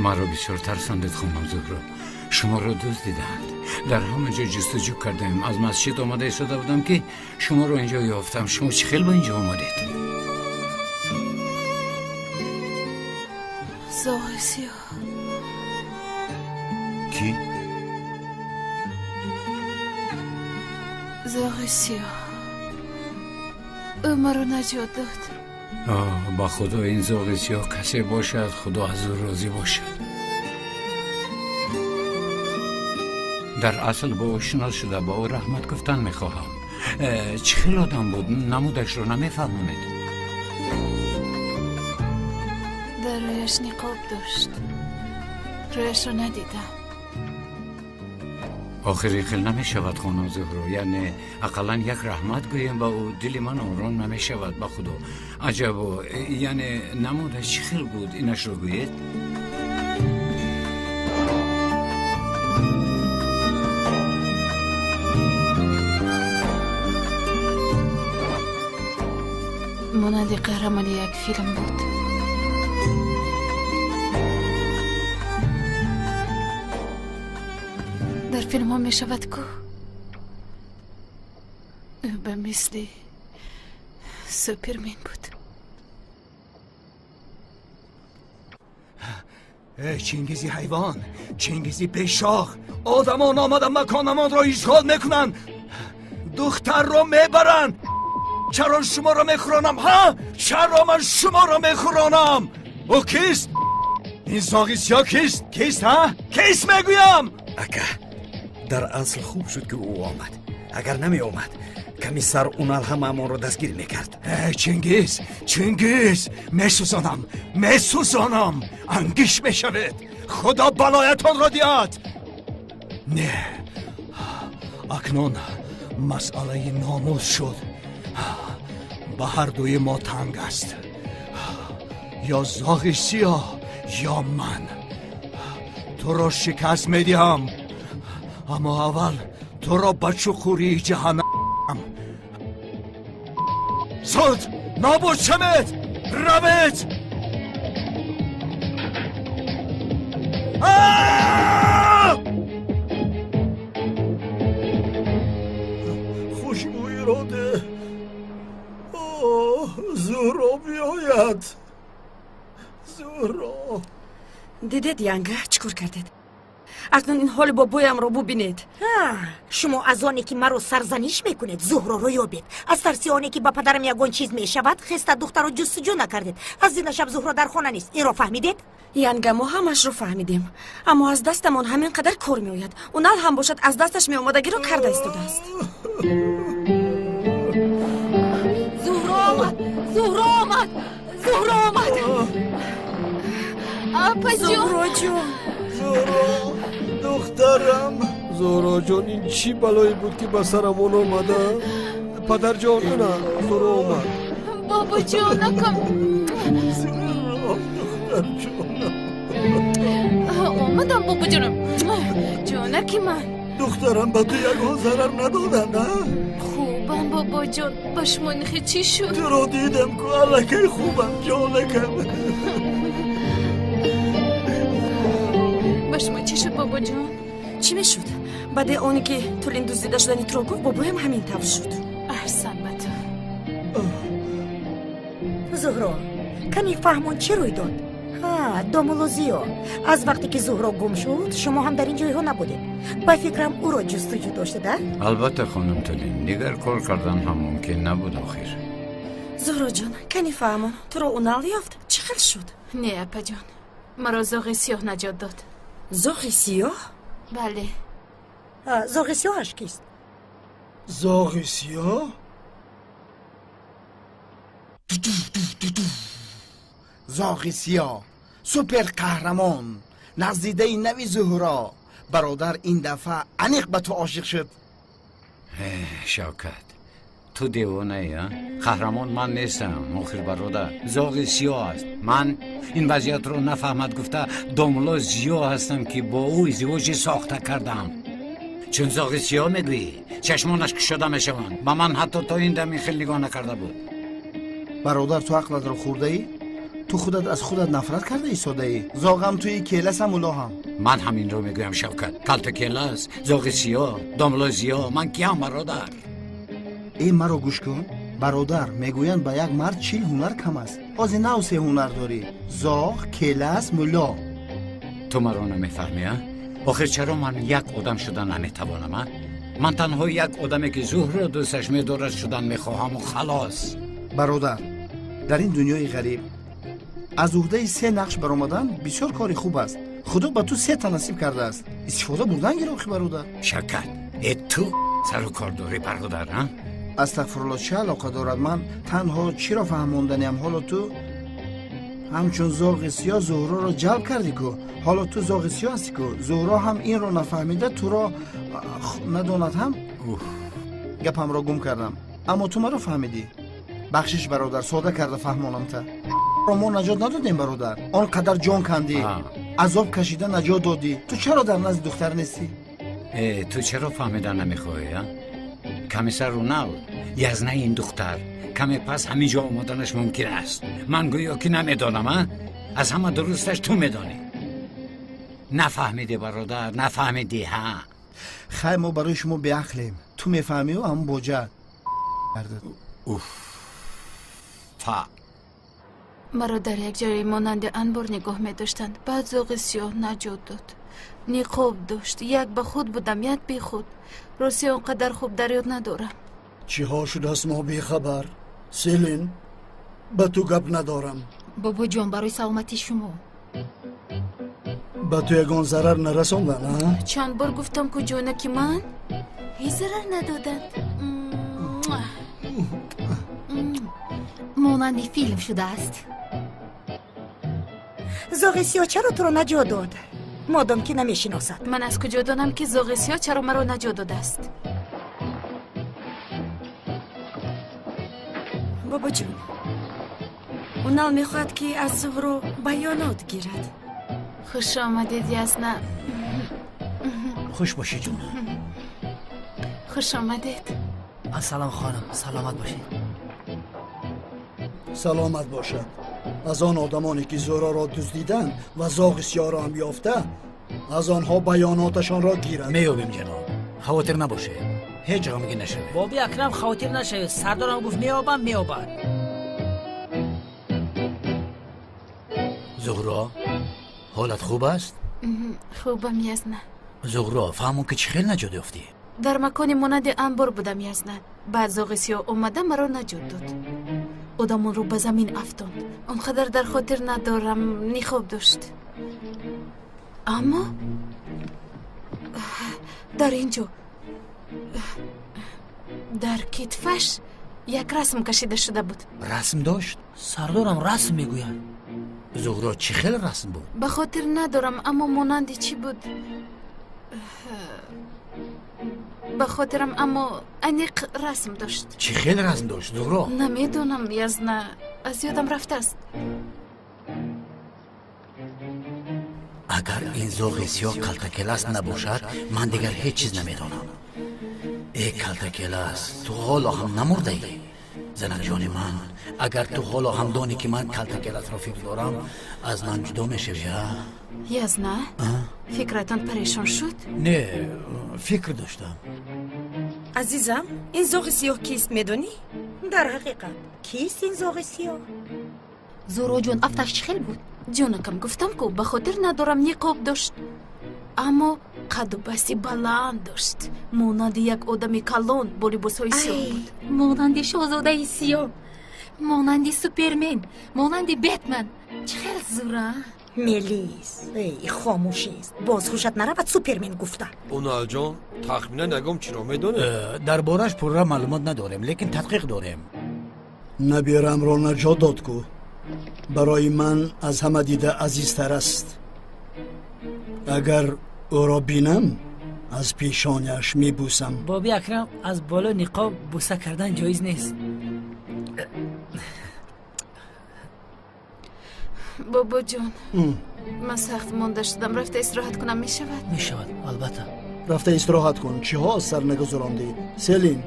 Маро бисёр тарсондед, хонам Зуҳро. Шуморо дуздиданд. Дар ҳама ҷо ҷустуҷӯ кардаем. Аз масҷид омада истода будам ки шуморо инҷо ёфтам. Шумо чӣ хел ба инҷо омадед? Зоғи сиёҳ. Кӣ? Зоғи сиёҳ. Ӯ маро наҷот дод. Ба Худо, ин зоғи сиёҳ касе бошад, Худо аз ӯ розӣ бошад. Дар асл бо ӯ шинос шуда, ба ӯ раҳмат гуфтан мехоҳам. Чӣ хел одам буд? Намудашро намефаҳмонед? Дар рӯяш ниқоб дошт. Рӯяшро надидам. Охир ин хел намешавад, хонум Зуҳро. Яъне ақаллан як раҳмат гӯем ба ӯ, дили ман ором намешавад, ба Худо. Аҷабо, яъне намудаш чӣ хел буд, инашро гӯед? Монанди қаҳрамони як филм буд. Дар филмҳо мешавад ку, ӯ ба мисли Супермен буд. Э, Чингизи ҳайвон, Чингизи бешох, одамон омада маконамонро ишғол мекунанд, духтарро мебаранд. Чаро шуморо мехӯронам, ҳа? Чаро ман шуморо мехӯронам? Ӯ кист? Ин зоғи сиёҳ кист? Кист, ҳа? Кист мегӯям? Ака, дар асл хуб шуд ки ӯ омад. Агар намеомад, комиссар Унал ҳамаамонро дастгир мекард. Э, Чингиз, Чингиз, месӯзонам, месӯзонам, ангиш мешавед. Худо балоятонро диҳад. Не, акнун масъалаи номус шуд. Ба ҳар дуи мо танг аст. Ё зоғи сиёҳ, ё ман. Туро шикаст медиҳам, аммо аввал туро ба чуқурии ҷаҳаннам. Зуд нобуд шавед, равед. Хушбӯиро деҳ. Зуҳро биёяд. Зуҳро. Дидед, янга, чӣ кор кардед? Акнун ин ҳоли бобоямро бубинед. Шумо аз оне ки маро сарзаниш мекунед, Зуҳроро ёбед. Аз тарси оне ки ба падарам ягон чиз мешавад, хеста духтаро ҷустуҷӯ накардед. Аз дина шаб Зуҳро дар хона нест. Инро фаҳмидед? Янга, мо ҳамашро фаҳмидем, аммо аз дастамон ҳамин қадар кор меояд. Унал ҳам бошад, аз дасташ меомадагиро карда истодааст. Зуҳро омад, Зуҳро омад, Зуҳро омад. Апаҷон, Зуҳроҷон, Зуҳро, духтарам. Зуҳроҷон, ин чӣ балое буд, ки ба сарамон омада? Падарҷон, ина Зуҳро омад. Бобоҷонакам. Зуҳро, духтарҷонам. Омадам, бобоҷонам, ҷонаки ман. Духтарам, ба ту ягон зарар надоданд, а? Хубам, бобоҷон. Ба шумо нихе чӣ шуд? Туро дидам ку, аллакай хубам, ҷонакам. Ба шумо чӣ шуд, бобоҷон? Чӣ мешуд? Баъде оне ки Тулин дуздида шудани туро гуфт, бобоям ҳамин тавр шуд. Аҳсан ба ту. Зуҳро, кани фаҳмон, чӣ рӯй дод? Ҳа, домулло Зиё, аз вақте ки Зуҳро гум шуд, шумо ҳам дар ин ҷойҳо набудед. Ба фикрам, ӯро ҷустуҷӯ доштед, а? Албатта, хонум Тулин, дигар кор кардан ҳам мумкин набуд охир. Зуҳроҷон, кани фаҳмон, туро Унал ёфт? Чӣ хел шуд? Не, апаҷон, маро зоғи сиёҳ наҷот дод. Зоғи сиёҳ? Бале. Зоғи сиёҳаш кист? Зоғи сиёҳ? Зоғи сиёҳ, супер қаҳрамон, наздидаи нави Зуҳро. Бародар, ин дафъа аниқ ба ту ошиқ шуд. Шавкат, ту девонаи, а? Қаҳрамон ман нестам охир, бародар. Зоғи сиёҳ аст. Ман ин вазъиятро нафаҳмад гуфта, домулло Зиё ҳастам, ки бо ӯ издивоҷи сохта кардам. Чун зоғи сиёҳ мегӯӣ, чашмонаш кушода мешаванд. Ба ман ҳатто то ин дам ин хел нигоҳ накарда буд. Бародар, ту ақлатро хӯрдаӣ? Ту худат аз худат нафрат карда истодаӣ. Зоғам туи, келасам, улоҳам. Ман ҳаминро мегӯям, Шавкат. Калта келас, зоғи сиёҳ, домулло Зиё, ман киям, бародар? Э, маро гӯш кун, бародар. Мегӯянд, ба як мард 40 ҳунар кам аст. Ҳозир нав се ҳунар дорӣ: зоғ, келас, мулло. Ту маро намефаҳмӣ, а? Охир чаро ман як одам шуда наметавонам, а? Ман танҳо як одаме, ки Зуҳро дӯсташ медорад, шудан мехоҳаму халос. Бародар, дар ин дунёи ғариб аз уҳдаи се нақш баромадан бисёр кори хуб аст. Худо ба ту сета насиб кардааст, истифода бурдан гир охи, бародар. Шавкат, э, ту сару кор дорӣ, бародар, а? Астағфирулло, чӣ алоқа дорад? Ман танҳо чиро фаҳмонданиам? Ҳоло ту ҳамчун зоғи сиёҳ Зуҳроро ҷалб кардӣ ку. Ҳоло ту зоғи сиёҳ ҳастӣ ку. Зуҳро ҳам инро нафаҳмида, туро надонад ҳам. Гапамро гум кардам, аммо ту маро фаҳмидӣ. Бахшиш, бародар, сода карда фаҳмонам. Та мо наҷот надодем, бародар. Он қадар ҷон кандӣ, азоб кашида наҷот додӣ. Ту чаро дар назди духтар нестӣ? Э, ту чаро фаҳмида намехоҳӣ, а? Комиссар Рунал язнаи ин духтар каме пас ҳамин ҷо омаданаш мумкин аст. Ман гӯё ки намедонам, а? Аз ҳама дурусташ ту медонӣ. Нафаҳмидӣ, бародар, нафаҳмидӣ, ҳа. Хай, мо барои шумо беақлем. Ту мефаҳмиу ҳамн боҷа. Уф, фа. Маро дар як ҷое монанди анбор нигоҳ медоштанд. Баъд зоғи сиёҳ наҷот дод. Ниқоб дошт. Як ба худ будам, як бехуд. Рости, он қадар хуб дар ёд надорам. Чиҳо шудааст, мо бехабар. Селин, ба ту гап надорам. Бобоҷон, барои саломатии шумо. Ба ту ягон зарар нарасондан, а? Чанд бор гуфтам ку, ҷонаки ман, ҳеҷ зарар надоданд. Монанди филм шудааст. Зоғи сиёҳ чаро туро наҷот дод, модом ки намешиносад? Ман аз куҷо донам, ки зоғи сиёҳ чаро маро наҷот додааст? Бобоҷон, Унал мехоҳад, ки аз Зуҳро баёнот гирад. Хуш омадед, Ясна. Хуш бошӣ, ҷонам. Хуш омадед. Ассалом, хонум, саломат бошед. Саломат бошад. Аз он одамоне ки Зуҳроро дуздиданд ва зоғи сиёҳро ҳам ёфта, аз онҳо баёноташонро гиранд. Меёбем, ҷаноб, хавотир набошед, ҳеҷ ғамгин нашавед. Боби Акрам, хавотир нашавед, сардорам гуфт меёбам, меёбад. Зуҳро, ҳолат хуб аст? Хубам, Язна. Зуҳро, фаҳмон, ки чӣ хел наҷот ёфтӣ? Дар макони монанди анбор будам, Язна. Баъд зоғи сиёҳ омада маро наҷот дод. Одамонро ба замин афтонд. Он қадар дар хотир надорам, ниқоб дошт. Аммо дар ин ҷо дар китфаш як расм кашида шуда буд. Расм дошт? Сардорам расм мегӯяд. Зуҳро, чӣ хел расм буд? Ба хотир надорам, аммо монанди чӣ буд, ба хотирам, аммо аниқ расм дошт. Чӣ хел расм дошт, Зуҳро? Намедонам, Язна, аз ёдам рафтааст. Агар ин зоғи сиёҳ калтакелас набошад, ман дигар ҳеҷ чиз намедонам. Э, калтакелас, ту ҳоло ҳам намурдаӣ. Занакҷони ман, агар ту ҳоло ҳам донӣ, ки ман калтакеласро фикр дорам, аз ман ҷудо мешавӣ, а? Язна, фикратон парешон шуд? Не, фикр доштам. Азизам, ин зоғи сиёҳ кист, медонӣ? Дар ҳақиқат, кист ин зоғи сиёҳ? Зуҳроҷон, афташ чӣ хел буд? Ҷонакам, гуфтам ку, ба хотир надорам, ниқоб дошт, аммо қадду басти баланд дошт, монанди як одами калон бо либосҳои сиёҳ буд. Монанди шоҳзодаи сиёҳ, монанди Супермен, монанди Бетман. Чӣ хел зура! Мелис, эй, хомӯшист, боз ҳушат наравад Супермен гуфта. Уналҷон, тахминан ягон чиро медонед? Дар борааш пурра маълумот надорем, лекин тадқиқ дорем. Наберамро наҷот дод ку, барои ман аз ҳама дида азизтар аст. Агар ӯро бинам, аз пешоняш мебӯсам. Боби Акрам, аз болои ниқоб бӯса кардан ҷоиз нест. Бобоҷон, ман сахт монда шудам, рафта истироҳат кунам, мешавад? Мешавад, албатта. Рафта истироҳат кун. Чиҳо аз сар нагузарондӣ? Селин,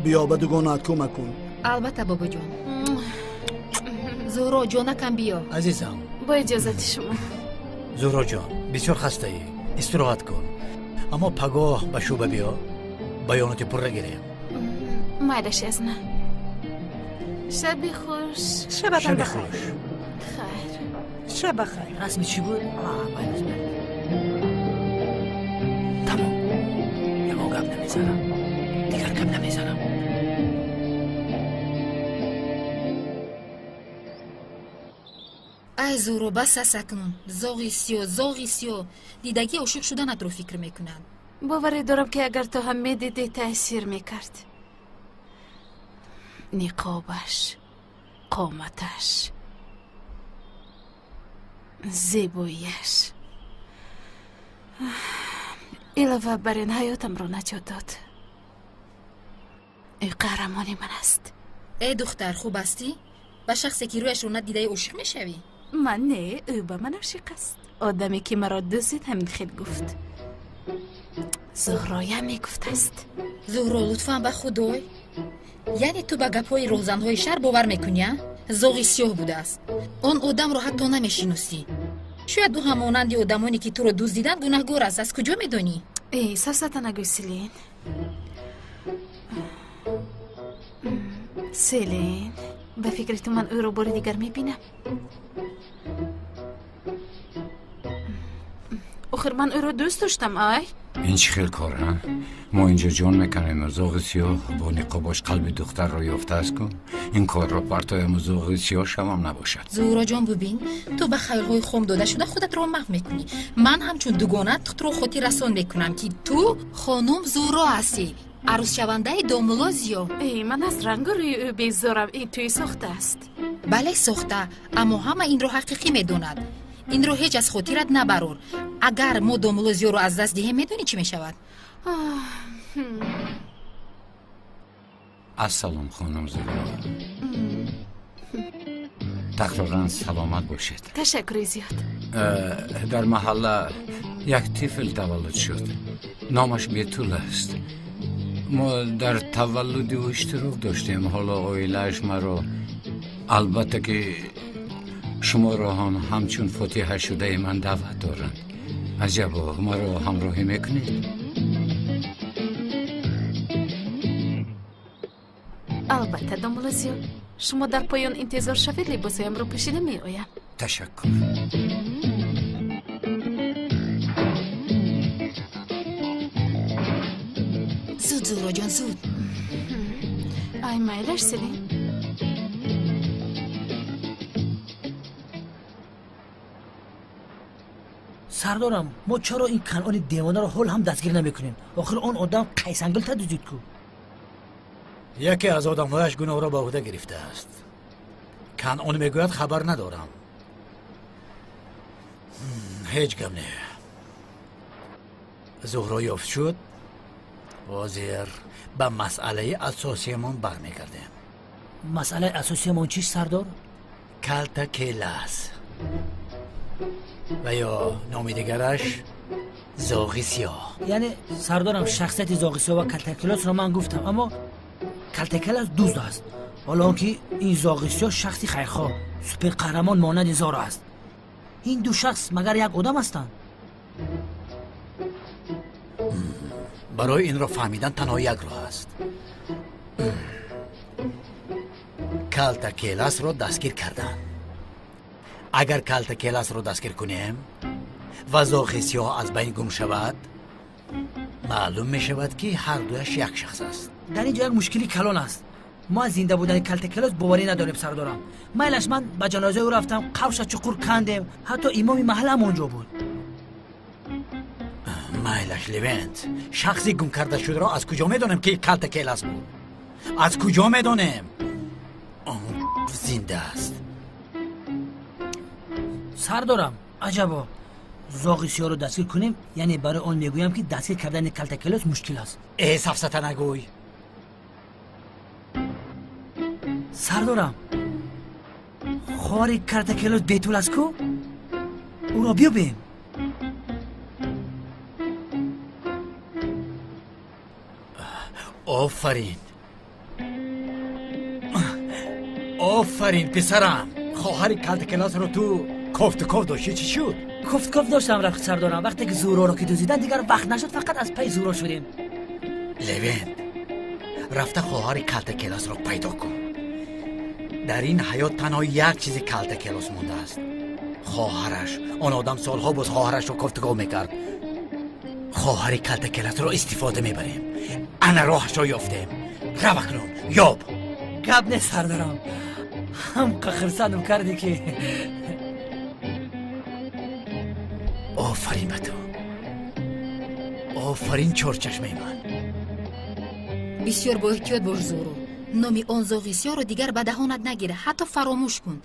биё, ба дугонаат кӯмак кун. Албатта, бобоҷон. Зуҳро ҷонакам, биё. Азизам. Бо иҷозати шумо. Зуҳроҷон, бисёр хастаӣ, истироҳат кун, аммо пагоҳ ба шӯъба биё, баёноти пурра гирем. Майлаш, Язна, шаби хуш. Шабатон Шаби бахайр. хуш. Хайр. Шаб бахайр. Расми чӣ буд? Тамом, ягон гап намезанам, дигар гап намезанам. Ай, Зуҳро, бас аст акнун. Зоғи сиёҳ, зоғи сиёҳ, дидагӣ ошиқ шуданатро фикр мекунад. Боварӣ дорам, ки агар ту ҳам медидӣ, таъсир мекард. Ниқобаш, қоматаш, зебоияш. Илова бар ин, ҳаётамро наҷот дод. Ӯ қаҳрамони ман аст. Э, духтар, хуб ҳастӣ? Ба шахсе, ки рӯяшро надидаи, ошиқ мешавӣ? Ман не, ӯ ба ман ошиқ аст. Одаме, ки маро дуздид, ҳамин хел гуфт. Зуҳроя мегуфтааст. Зуҳро, лутфан, ба худой, яъне ту ба гапҳои роҳзанҳои шаҳр бовар мекунӣ, а? Зоғи сиёҳ будааст. Он одамро ҳатто намешиносӣ. Шояд ӯ ҳам монанди одамоне, ки туро дуздиданд, гунаҳгор аст. Аз куҷо медонӣ? Э, сафсата нагӯй, Селин. Селин, ба фикри ту ман ӯро бори дигар мебинам? Охир ман ӯро дӯст доштам, ай. Ин чӣ хел кор, а? Мо инҷо ҷон мекунем, зоғи сиёҳ бо ниқобаш қалби духтарро ёфтааст ку. Ин корро партояму зоғи сиёҳ шавам набошад. Зуҳроҷон, бубин, ту ба хаёлҳои хом дода шуда худатро маҳв мекунӣ. Ман ҳамчун дугона туро хотиррасон мекунам, ки ту хонум Зуҳро ҳастӣ, арӯсшавандаи домулло Зиё. Э, ман аз рангу рӯи ӯ безорам. Ин тӯи сохта аст. Бале, сохта, аммо ҳама инро ҳақиқӣ медонад. Инро ҳеҷ аз хотират набарор. Агар мо домулло Зиёро аз даст диҳем, медонӣ чӣ мешавад? Ассалом, хонум Зуҳро, такроран саломат бошед. Ташаккури зиёд. Дар маҳалла як тифл таваллуд шуд, номаш Бетул аст. Мо дар таваллуди ӯ иштирок доштем. Ҳоло оилааш маро, албатта ки шуморо ҳам ҳамчун фотиҳашудаи ман даъват доранд. Аҷабо, маро ҳамроҳӣ мекунед? Албатта, домулло Зиё, шумо дар поён интизор шавед, либосҳоямро пӯшида меоям. Ташаккур. Зуд, Зуҳроҷон, зуд. Ай, майлаш, Селин. Сардорам, мо чаро ин Канъони девонаро ҳол ҳам дастгир намекунем? Охир он одам қайсангилта дуздид ку. Яке аз одамҳояш гуноҳро ба ӯҳда гирифтааст. Канъон мегӯяд, хабар надорам. Ҳеҷ гап не. Зуҳро ёфт шуд. Ҳозир ба масъалаи асосиямон бармегардем. Масъалаи асосиямон чист, сардор? Калта Келас ва ё номи дигараш Зоғи Сиёҳ. Яъне, сардорам, шахсияти Зоғи Сиёҳ ва Калтакелосро ман гуфтам, аммо Калтакелос дузд аст, ҳоло он ки ин Зоғи Сиёҳ шахси хайрхоҳ, суперқаҳрамон монанди Зоро аст. Ин ду шахс магар як одам ҳастанд? Барои инро фаҳмидан танҳо як роҳ аст: Калтакеласро дастгир кардан. Агар Калтакеласро дастгир кунем ва Зоғи Сиёҳ аз байн гум шавад, маълум мешавад, ки ҳар дуяш як шахс аст. Дар ин ҷо як мушкили калон аст. Мо аз зинда будани Калтакелос боварӣ надорем, сардорам. Майлаш, ман ба ҷанозаи ӯ рафтам, қавша чуқур кандем, ҳатто имоми маҳаллаам он ҷо буд. Майлаш, Левент, шахси гум карда шударо аз куҷо медонем, ки Калтакелас буд? Аз куҷо медонем он зинда аст? Сардорам, аҷабо, Зоғи Сиёҳро дастгир кунем, яъне барои он мегӯям, ки дастгир кардани Калтакелос мушкил аст. Э, сафсата нагӯй. Сардорам, хоҳари Калтакелос Бетул аст ку, ӯро биёбем. Офарин, офарин, писарам. Хоҳари Калтакелосро ту кофтуков доштӣ, чӣ шуд? Кофтков доштам, рафт, сардорам. Вақте ки Зуҳроро ки дуздидан, дигар вақт нашуд, фақат аз пайи Зуҳро шудем. Левент, рафта хоҳари Калтакелосро пайдо кун. Дар ин ҳаёт танҳо як чизи Калтакелос мондааст: хоҳараш. Он одам солҳо боз хоҳарашро кофтуков мекард. Хоҳари Калтакелосро истифода мебарем. Ана роҳашро ёфтем. Рав, акнун ёб. Гап нест, сардорам, ҳамқа хирсандам кардӣ, ки Офарин ба ту, офарин, чорчашмаи ман. Бисёр боэҳтиёт бош, Зуҳро. Номи он Зоғи Сиёҳро дигар ба даҳонат нагира, ҳатто фаромӯш кун.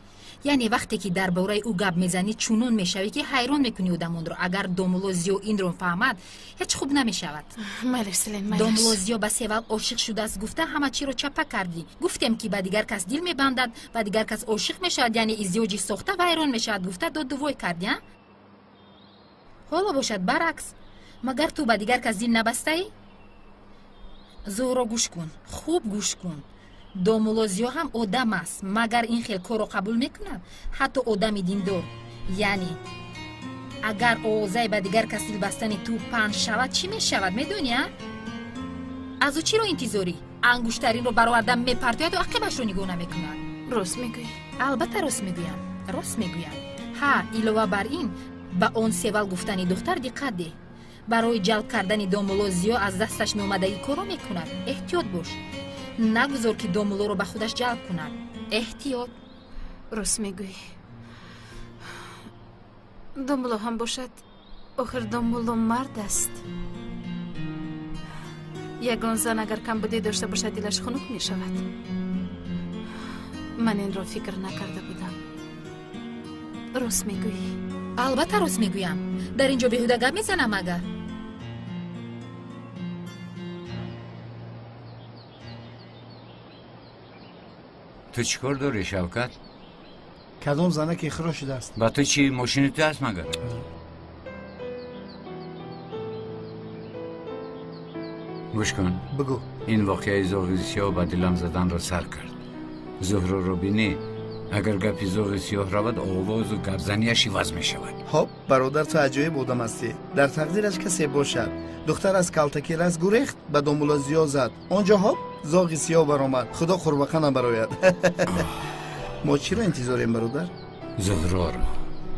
Яъне вақте ки дар бораи ӯ гап мезанӣ, чунон мешавӣ, ки ҳайрон мекунӣ одамонро. Агар домулло Зиё инро фаҳмад, ҳеҷ хуб намешавад. Майлаш, Селин, майлаш. Домулло Зиё ба Севал ошиқ шудааст гуфта, ҳама чиро чаппа кардӣ. Гуфтем, ки ба дигар кас дил мебандад, ба дигар кас ошиқ мешавад, яъне издивоҷи сохта вайрон мешавад гуфта, додувой кардӣ, а? Ҳоло бошад баръакс. Магар ту ба дигар кас дил набастаӣ? Зуҳро, гӯш кун, хуб гӯш кун. Домулло Зиё ҳам одам аст. Магар ин хел корро қабул мекунад, ҳатто одами диндор? Яъне агар овозаи ба дигар кас дилбастани ту паҳн шавад, чӣ мешавад, медонӣ, а? Аз ӯ чиро интизорӣ? Ангуштаринро бароварда мепартояду ақибашро нигоҳ намекунад. Рост мегӯӣ. Албатта рост мегӯям, рост мегӯям. Ҳа, илова бар ин, ба он Севал гуфтани духтар диққат деҳ. Барои ҷалб кардани домулло Зиё аз дасташ меомадагӣ корро мекунад. Эҳтиёт бош, нагузор, ки домуллоро ба худаш ҷалб кунад. Эҳтиёт. Рост мегӯӣ. Домулло ҳам бошад, охир домулло мард аст. Ягон зан агар камбудӣ дошта бошад, дилаш хунук мешавад. Ман инро фикр накарда будам. Рост мегӯӣ. Албатта рост мегӯям. Дар ин ҷо беҳуда гап мезанам агар? Ту чӣ кор дорӣ, Шавкат? Кадом занаке ихроҷ шудааст? Ба ту чӣ, мошини ту аст магар? Гӯш кун. Бигӯ. Ин воқеаи Зоғи Сиёҳ ба дилам заданро сар кард. Зуҳроро бинӣ, агар гапи Зоғи Сиёҳ равад, овозу гапзанияш иваз мешавад. Ҳоп, бародар, ту аҷоиб одам ҳастӣ. Дар тақдираш касе бошад. Духтар аз Калтакелас гурехт, ба домулло Зиё зад. Он ҷо ҳоп, Зоғи Сиёҳ баромад. Худо қурбақа набарояд. Мо чиро интизорем, бародар? Зуҳроро.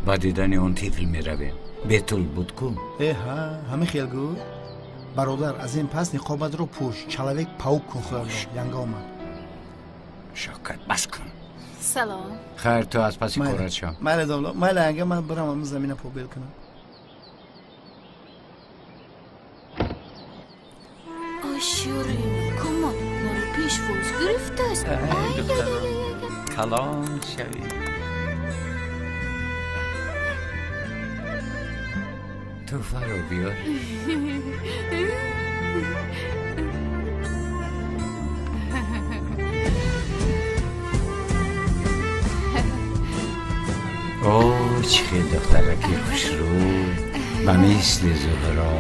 Ба дидани он тифл меравем. Бетул буд ку. Э, ҳа, ҳамин хел гӯ. Бародар, аз ин пас ниқобатро пӯш, человек паук кун худатро. Янга омад. Шавкат, бас кун. Салом. Хайр, ту аз паси корат шав. Майли, домла, майли, янга, ман бирам ҳамин замина побел кунам. Оширин, кумон, маро пешвоз гирифтааст. Калон шавӣ. Туҳфаро биёр. О, чӣ хел духтараки хушрӯй, ба мисли Зуҳро.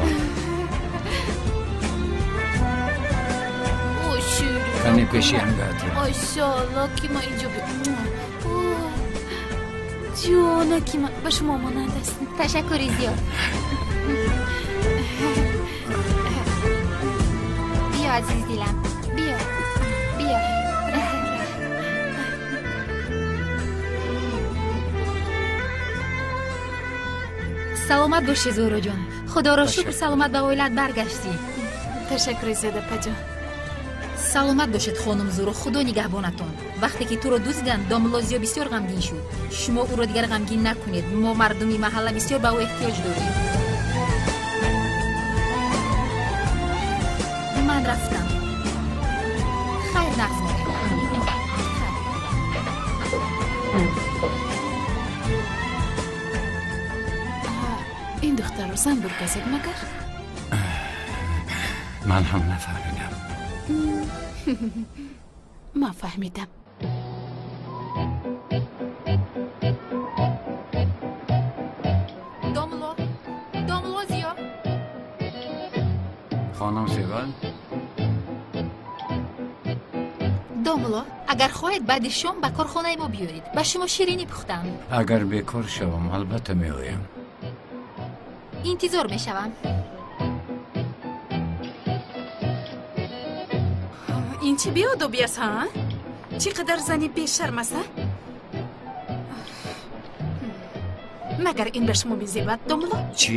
Кане пеши ҳангоатро. Ошоалло, ки ман инҷо ҷонаки ман ба шумо монанд аст. Ташаккури зиёд. Биё, азиздилам, биё, биё. Саломат бошӣ, Зуҳроҷон. Худоро шукр, саломат ба оилат баргаштӣ. Ташаккури зиёд, апаҷон. Саломат бошед, хонум Зуҳро, худо нигаҳбонатон. Вақте ки туро дуздиданд, домулло Зиё бисёр ғамгин шуд. Шумо ӯро дигар ғамгин накунед. Мо мардуми маҳалла бисёр ба ӯ эҳтиёҷ дорем. Ман рафтам. Хайр, нағз монед. Ин духтарро занбур газед магар? Ман ҳам нафаҳмидам. Ман фаҳмидам. Домулло, домулло Зиё. Хонум Севал. Домулло, агар хоҳед, баъди шом ба корхонаи мо биёед. Ба шумо ширинӣ пухтам. Агар бекор шавам, албатта меоям. Интизор мешавам. Ин чӣ беодобӣ аст, ҳа? Чӣ қадар зани бешарм аст, ҳа? Магар ин ба шумо мезебад, домулло? Чӣ?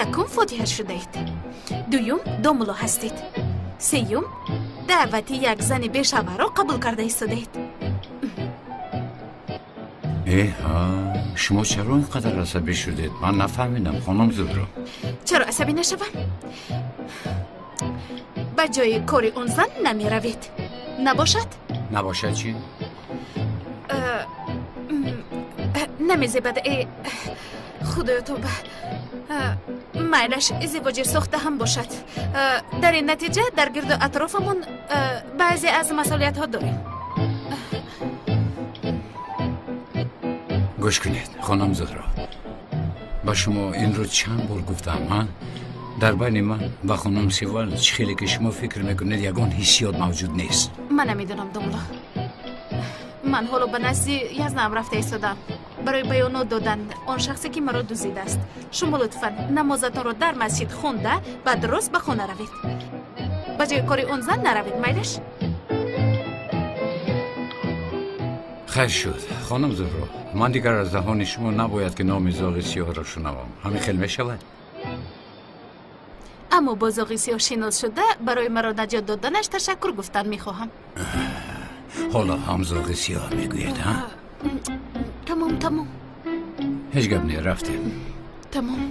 Якум, фотиҳа шудаед, дуюм, домулло ҳастед, сеюм, даъвати як зани бешавҳарро қабул карда истодаед. Эҳа, шумо чаро ин қадар асабӣ шудед? Ман нафаҳмидам, хонум Зуҳро. Чаро асабӣ нашавам? Ба ҷои кори он зан намеравед. Набошад? Набошад чӣ? Намезебад. Худоё, тоба. Майлаш издивоҷи сохта ҳам бошад. Дар ин натиҷа дар гирду атрофамон баъзе аз масъулиятҳо дорем. Гӯш кунед, хонум Зуҳро, ба шумо инро чанд бор гуфтам, ҳа? Дар байни ман ва хонум Севал чӣ хеле ки шумо фикр мекунед, ягон ҳиссиёт мавҷуд нест. Ман намедонам, домулло. Ман ҳоло ба назди язнаам рафта истодам барои баёнот додан он шахсе ки маро дуздидааст. Шумо лутфан намозатонро дар масҷид хонда, баъд рост ба хона равед. Ба ҷои кори он зан наравед, майлаш? Хайр шуд, хонум Зуҳро. Ман дигар аз даҳони шумо набояд ки номи зоғи сиёҳро шунавам. Ҳамин хел мешавад? Аммо бо зоғи сиёҳ шинос шуда, барои маро наҷот доданаш ташаккур гуфтан мехоҳам. Ҳоло ҳам зоғи сиёҳ мегӯед, ҳа? Тамом, тамом. Ҳеҷ гап не, рафтем. Тамом.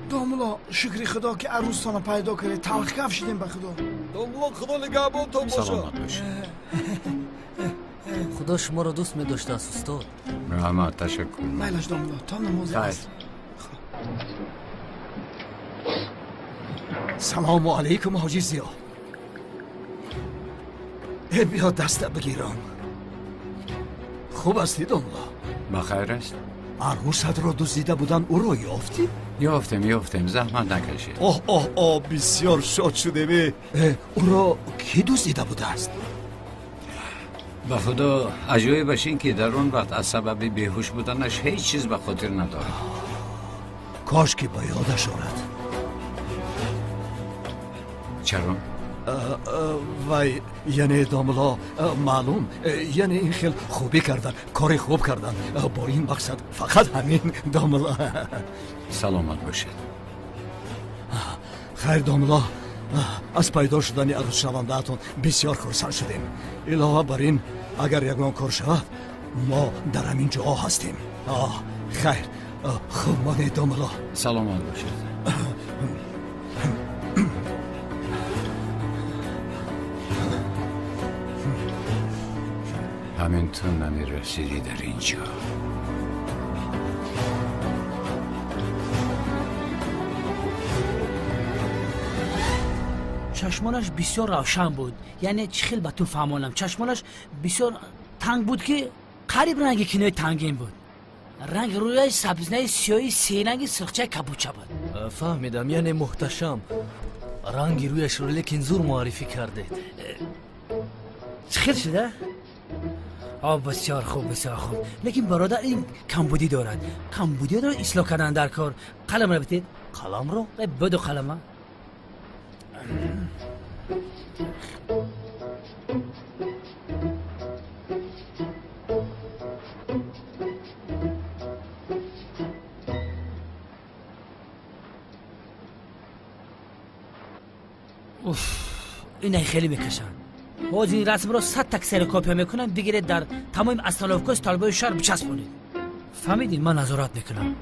Домулло, шукри худо ки арӯстона пайдо кардед. Талхкаф шидем ба худо. Домулло, худо нигаҳбонтон бошад. Саломат бошед. Худо шуморо дӯст медоштааст, устод. Раҳмат, ташаккур. Майлаш, домулло, то намози аср. Салому алайкум, ҳоҷи Зиё. Э, биё даста бигирам. Хуб ҳастӣ, домулло? Ба хайр аст. Арӯсатро дуздида будан, ӯро ёфтӣ? Ёфтем, ёфтем, заҳмат накашед. Оҳ, оҳ, оҳ, бисёр шод шудем. Ӯро кӣ дуздида будааст? Ба худо, аҷоибаш ин ки дар он вақт аз сабаби беҳуш буданаш ҳеҷ чиз ба хотир надорад. Кош ки ба ёдаш орад. Чаро? Вай, яъне домулло, маълум, яъне ин хел хубӣ кардан, кори хуб кардан, бо ин мақсад фақат ҳамин, домулло. Саломат бошед. Хайр, домулло, аз пайдо шудани арӯзшавандаатон бисёр хурсанд шудем. Илова бар ин, агар ягон кор шавад, мо дар ҳамин ҷо ҳастем. Хайр, хуб монед, домулло. Саломат бошед. Ҳамин ту намерасидӣ дар ин ҷо. Чашмонаш бисёр равшан буд, яъне чӣ хел ба ту фаҳмонам, чашмонаш бисёр танг буд, ки қариб ранги кинои тангин буд. Ранги рӯяш сабзинаи сиёҳи серанги сирхчаи кабуча буд. Фаҳмидам, яъне муҳташам. Ранги рӯяшро лекин зур муаррифӣ кардед. Чӣ хел шуда? Бисёр хуб, бисёр хуб. Лекин бародар, ин камбудӣ дорад. Камбудиро ислоҳ кардан дар кор. Қаламро битед. Қаламро? Буду қалама. Уф, инай хеле мекашанд. Боз ин расмро 100 так ксерокопия мекунам, бигиред дар тамоми остановкаи толибои шаҳр бичаспонед. Фаҳмидед, ман назорат мекунам.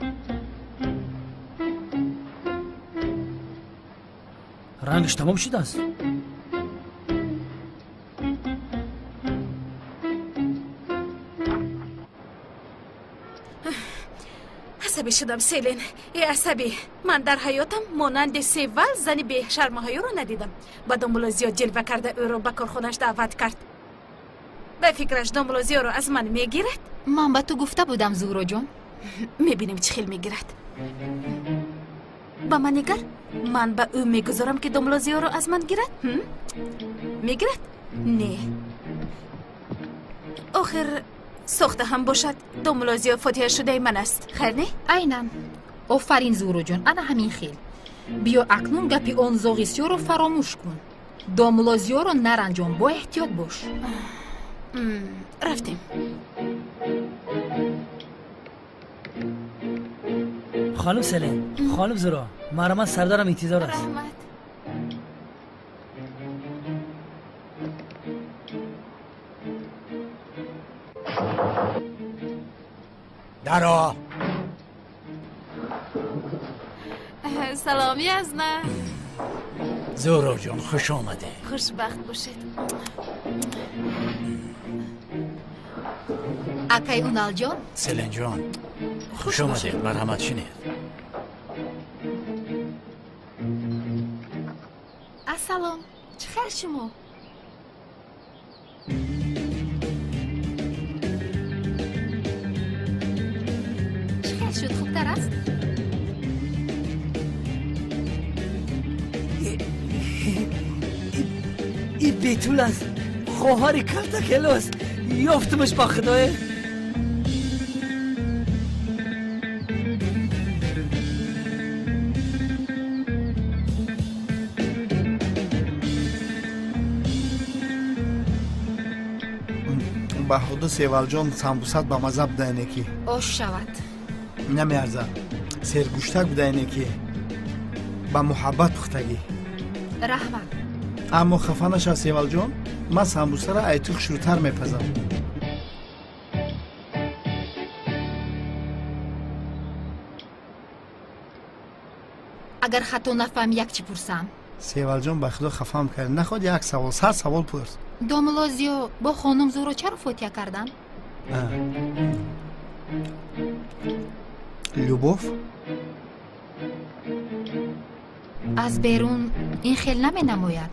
Рангаш тамом шудааст. Асабӣ шудам, Селин. Э, асабӣ. Ман дар ҳаётам монанди Севал зани бешармаҳаёро надидам. Ба домулло зиёд ҷилва карда ӯро ба корхонааш даъват кард. Ба фикраш домулло зиёро аз ман мегирад? Ман ба ту гуфта будам, Зуҳроҷон. Мебинем чӣ хел мегирад. Ба ман нигар, ман ба ӯ мегузорам, ки домулло зиёро аз ман гирад? Мегирад? Не. Охир сохта ҳам бошад, домулло зиё фотиҳа шудаи ман аст. Хайр, не? Айнан. Офарин, Зуҳроҷон, ана ҳамин хел. Биё акнун гапи он зоғи сиёро фаромӯш кун. Домулло зиёро наранҷон, бо эҳтиёт бош. Рафтем. Хонум Селин, хонум Зуро, маро ман сардарам интизор аст. Раҳмат. Даро. Салом, Язна. Зуҳроҷон, хуш омадед. Хушбахт бошед. Акай Уналҷон. Селинҷон, хуш омадед, марҳамат шинед. Ассалом, чӣ хел шумо? Чӣ хел шуд, хубтар аст? И бетул аст, хоҳари калтакело аст. Ёфтумаш ба худое. Ба худо, Севалҷон, самбусат ба маза будаине ки. Ош шавад. Намеарзад. Сергӯштак будаине ки. Ба муҳаббат пухтагӣ. Раҳмат. Аммо хафа нашав, Севалҷон, ман самбусаро ай ту хушрӯтар мепазам. Агар хато нафаҳм, як чӣ пурсам. Севалҷон, ба худо хафаам кард. Наход як савол, 100 савол пурс. Домулло зиё бо хонум Зуҳро чаро фотиҳа карданд? Любовь? Аз берун ин хел наменамояд.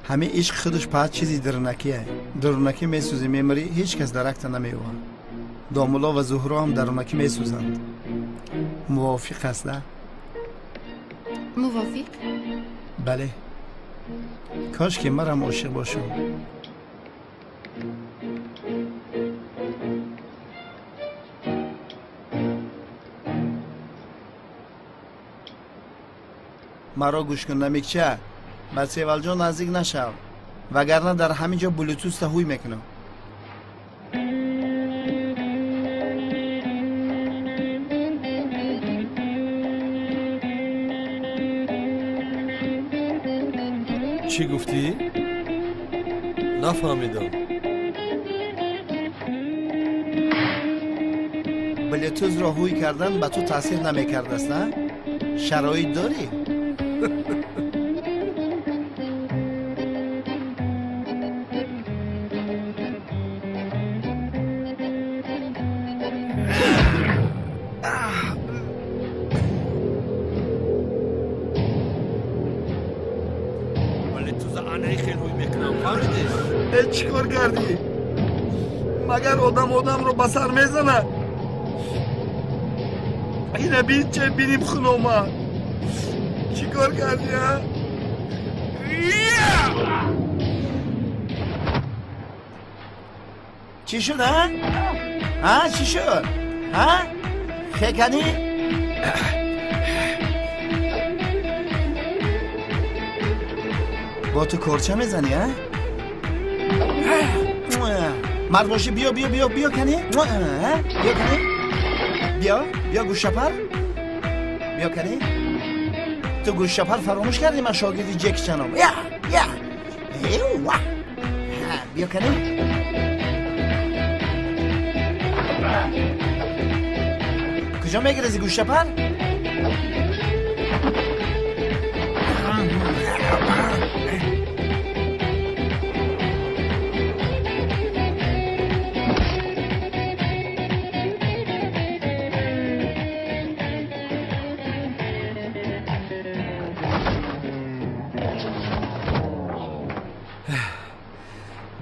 Ҳамин ишқ худаш паҳат чизи дарунакие. Дарунакӣ месӯзӣ, мемирӣ, ҳеҷ кас даракта намеёвад. Домулло ва Зуҳро ҳам дарунакӣ месӯзанд. Мувофиқ аст, а? Мувофиқ? Бале. Кош ки марам ошиқ бошам. Маро гӯш кун, намикча. Ба Севалҷон наздик нашав, вагарна дар ҳамин ҷо блютузта ҳуй мекунам. Чӣ гуфтӣ? Нафаҳмидам. Блютузро ҳуй кардан ба ту таъсир намекардааст, на? Шароит дорӣ? Чӣ кор кардӣ? Магар одам одамро ба сар мезанад? Ина бин, че биним хун омад. Чӣ кор кардӣ, а? Чӣ шуд, а? А, чӣ шуд? А? Хеканӣ? Бо ту корча мезанӣ, а? Мард бошӣ, биё, биё, биё, биё кани, биё кани, биё, биё гӯшапар, биё кани. Ту гӯшапар фаромӯш кардӣ, ман шогирди Ҷеки Чаном. Я, я, ва, биё кани. Куҷо мегирези, гӯшапар?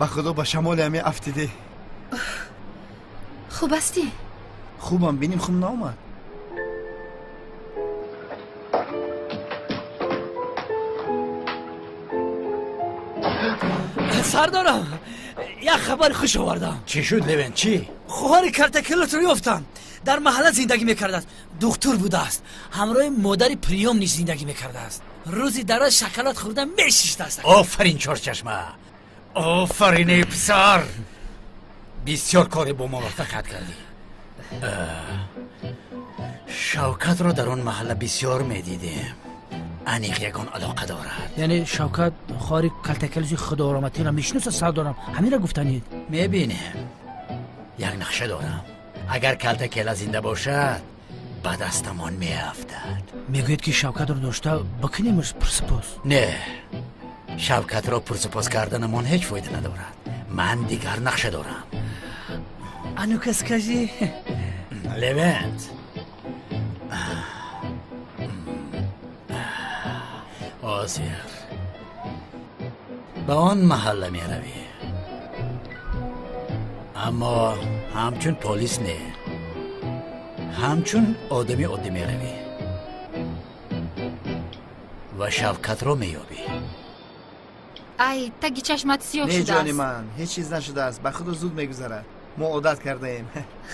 Ба худо, ба шамоли ҳаме афтидӣ. Хуб ҳастӣ? Хубам, биним хун наомад. Сардорам, як хабари хуш овардам. Чӣ шуд, Левен, чӣ? Хоҳари картакелотро ёфтам. Дар маҳалла зиндагӣ мекардааст, духтур будааст, ҳамроҳи модари приём низ зиндагӣ мекардааст. Рӯзи дароз шоколад хӯрда мешиштааст. Офарин, Чорчашма, офарин, эй писар, бисёр коре бо муваффақият кардӣ. Шавкатро дар он маҳалла бисёр медидем, аниқ ягон алоқа дорад. Яъне Шавкат хоҳари калтакелоси худороматиро мешиносад, сардорам, ҳаминро гуфтанед? Мебинем, як нақша дорам. Агар калтакела зинда бошад, ба дастамон меафтад. Мегӯед, ки Шавкатро дошта бикунемш пурсупос? Не, Шавкатро пурсупос карданамон ҳеҷ фоида надорад. Ман дигар нақша дорам. А ну-ка скажи. Левент, ҳозир ба он маҳалла меравӣ, аммо ҳамчун полис не, ҳамчун одами оддӣ меравӣ ва Шавкатро меёбӣ. Ай, таги чашмат сиёҳ Не, ҷони шудааст. ман, ҳеҷ чиз нашудааст. Ба худо, зуд мегузарад. Мо одат кардаем.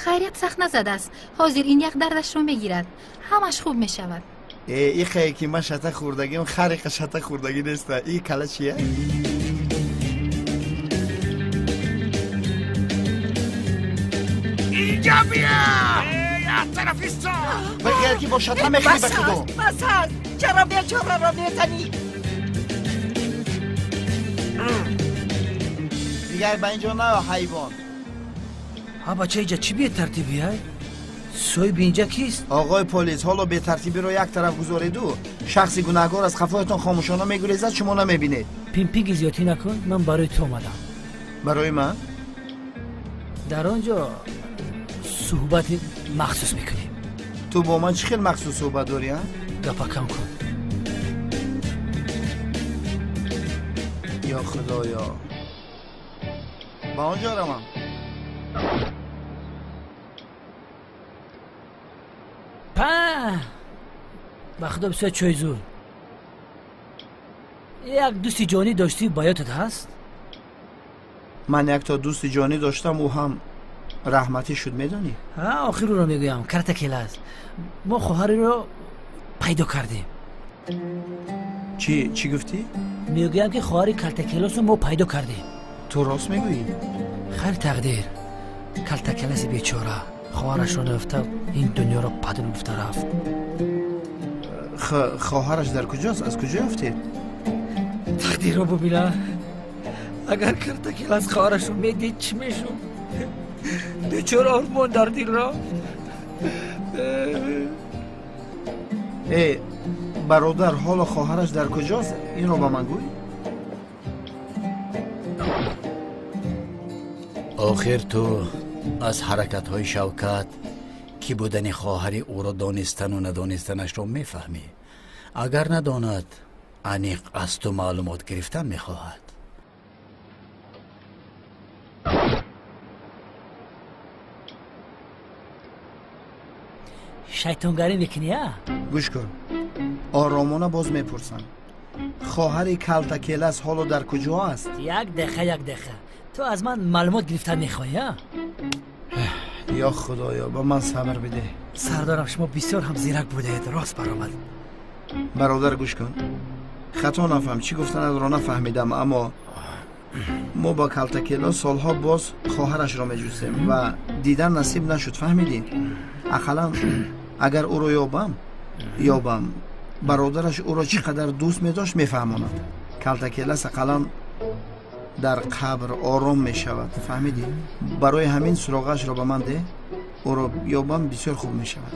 Хайрият, сахт назадааст. Ҳозир ин як дардашро мегирад, ҳамаш хуб мешавад. Э, ихае ки ман шата хӯрдагиам, хариқа шата хӯрдагӣ неста. И кала чия? Инҷа бия! Аз тарафи Бигар ки бо шата мехӯрӣ, ба Бас худо. аст, бас аст! Чаро бечораро мезанӣ? Дигар ба инҷо наё, ҳайвон. Ҳа, бача, инҷа чӣ бетартибӣ, ай? Соҳиби инҷа кист? Оғои полис, ҳоло бетартибиро як тараф гузореду шахси гунаҳгор аз қафоятон хомӯшона мегурезад, шумо намебинед. Пимпинги зиёдтӣ накун, ман барои ту омадам. Барои ман? Дар он ҷо суҳбати махсус мекунем. Ту бо ман чӣ хел махсус суҳбат дорӣ, а? Гапа кам кун. Ё худоё, ба он ҷо равам? Па, ба худо, бисёр чой зур. Як дӯсти ҷонӣ доштӣ, ба ёдат ҳаст? Ман якто дӯсти ҷонӣ доштам, ӯ ҳам раҳматӣ шуд, медонӣ. Ҳа, охир ӯро мегӯям, картакела аст. Мо хоҳареро пайдо кардем. Чӣ чӣ гуфтӣ? Мегӯям ки хоҳари Калтакелосро мо пайдо кардем. Ту рост мегӯӣ? Хайр тақдир. Калтакелоси бечора хоҳарашро наёфта ин дунёро падар гуфта рафт. Хоҳараш дар куҷост? Аз куҷо ёфтед? Тақдирро бубина. Агар Калтакелос хоҳарашро медид чӣ мешуд? Бечора ормон дар дил рафт. Э, бародар, ҳоло хоҳараш дар куҷост? Инро ба ман гӯй. Охир ту аз ҳаракатҳои Шавкат кӣ будани хоҳари ӯро донистану надонистанашро мефаҳмӣ. Агар надонад, аниқ аз ту маълумот гирифтан мехоҳад. Шайтонгарӣ мекунӣ, а? Гӯш кун, оромона боз мепурсам. Хоҳари Калтакелас ҳоло дар куҷо аст? Як дақиқа, як дақиқа. Ту аз ман маълумот гирифтан мехоҳӣ, а? Ё худоё, ба ман сабр бидеҳ. Сардорам, шумо бисёр ҳам зирак будаед, рост баромад. Бародар, гӯш кун, хато нафаҳм, чӣ гуфтанатро нафаҳмидам, аммо мо ба Калтакелос солҳо боз хоҳарашро меҷустем ва дидан насиб нашуд, фаҳмидӣ? Ақаллан агар ӯро ёбам, бародараш ӯро чӣ қадар дӯст медошт мефаҳмонад. Калтакелас ақаллан дар қабр ором мешавад, фаҳмидӣ? Барои ҳамин суроғаашро ба ман деҳ, ӯро ёбам бисёр хуб мешавад.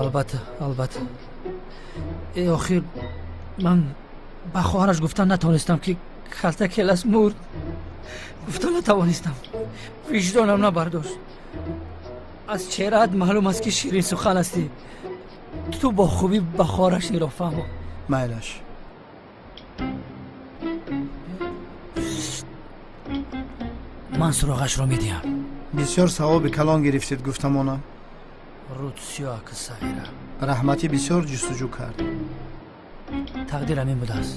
Албатта, албатта. Э, охир ман ба хоҳараш гуфтан натавонистам ки Калтакелас мурд. Гуфта натавонистам, виҷдонам набардошт. Аз чеҳраат маълум аст ки ширинсухан ҳастӣ. Ту бо хубӣ ба хоҳараш инро фаҳмо. Майлаш. Ман суроғашро медиҳам. Бисёр савоби калон гирифтед, гуфтамонам. Рудсиё ака Сағира. Раҳматӣ бисёр ҷустуҷӯ кард. Тақдир ҳамин будааст.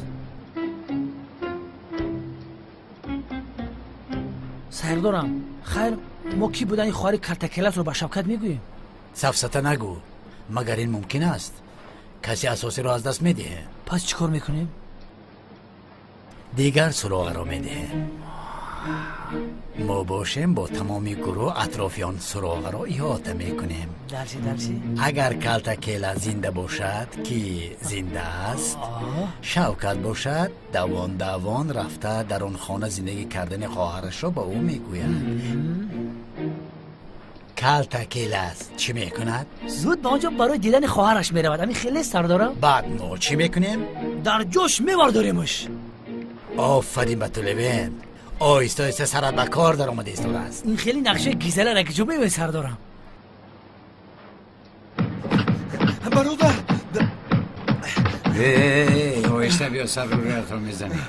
Сайрдорам, хайр, мо кӣ будани хоҳари Калтакеласро ба Шавкат мегӯем? Сафсата нагӯ. Магар ин мумкин аст? Касе асосиро аз даст медиҳе. Пас чӣ кор мекунем? Дигар суроғаро медиҳем. Мо бошем бо тамоми гурӯҳ атрофи он суроғаро иҳота мекунем. Дарси, дарси. Агар Калтакела зинда бошад, ки зинда аст, Шавкат бошад, давон давон рафта дар он хона зиндагӣ кардани хоҳарашро ба ӯ мегӯяд. Калтакелас чӣ мекунад? Зуд ба он ҷо барои дидани хоҳараш меравад. Ҳамин хеле, сардорам? Баъд мо чӣ мекунем? Дар ҷош мевардоремаш. Офарин ба ту, Левент. Оҳиста оҳиста сарат ба кор даромада истодааст. Ин хеле нақшаи гизалара куҷо меояд, сардорам? Бародар, оҳиста биё, сару рӯятро мезанӣ.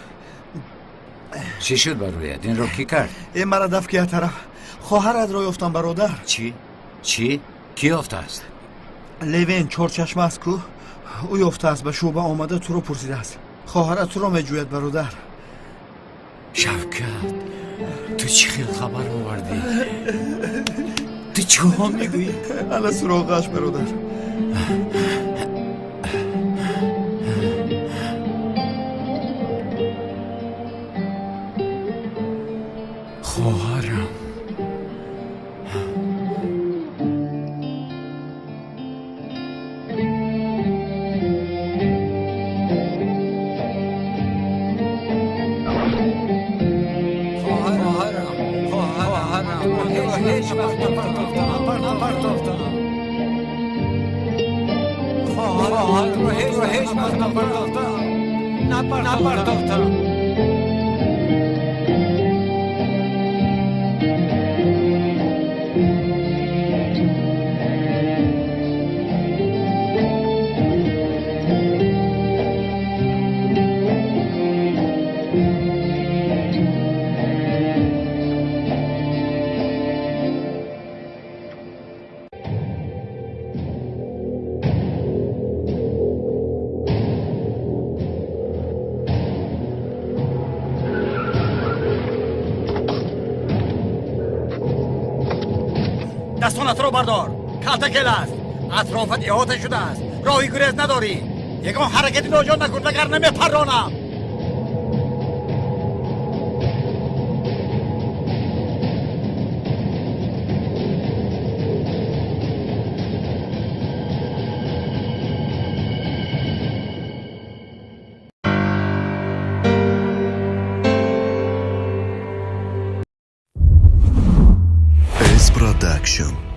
Чӣ шуд ба рӯят? Инро кӣ кард? Э, мара даф ки як тараф. Хоҳаратро ёфтам, бародар. Чӣ? Чӣ? Кӣ ёфтааст? Левен чорчашма аст ку, ӯ ёфтааст, ба шӯъба омада туро пурсидааст. Хоҳарат туро меҷӯяд, бародар. Шавкат, ту чӣ хел хабар овардӣ? Ту чиҳо мегӯӣ? Ана суроғааш, бародар. Хоҳарам. Дастонатро бардор. Калтакелас, атрофат иҳота шудааст, роҳи гурез надорӣ. Ягон ҳаракати ноҷо накун, вагарна мепаронам. S Production.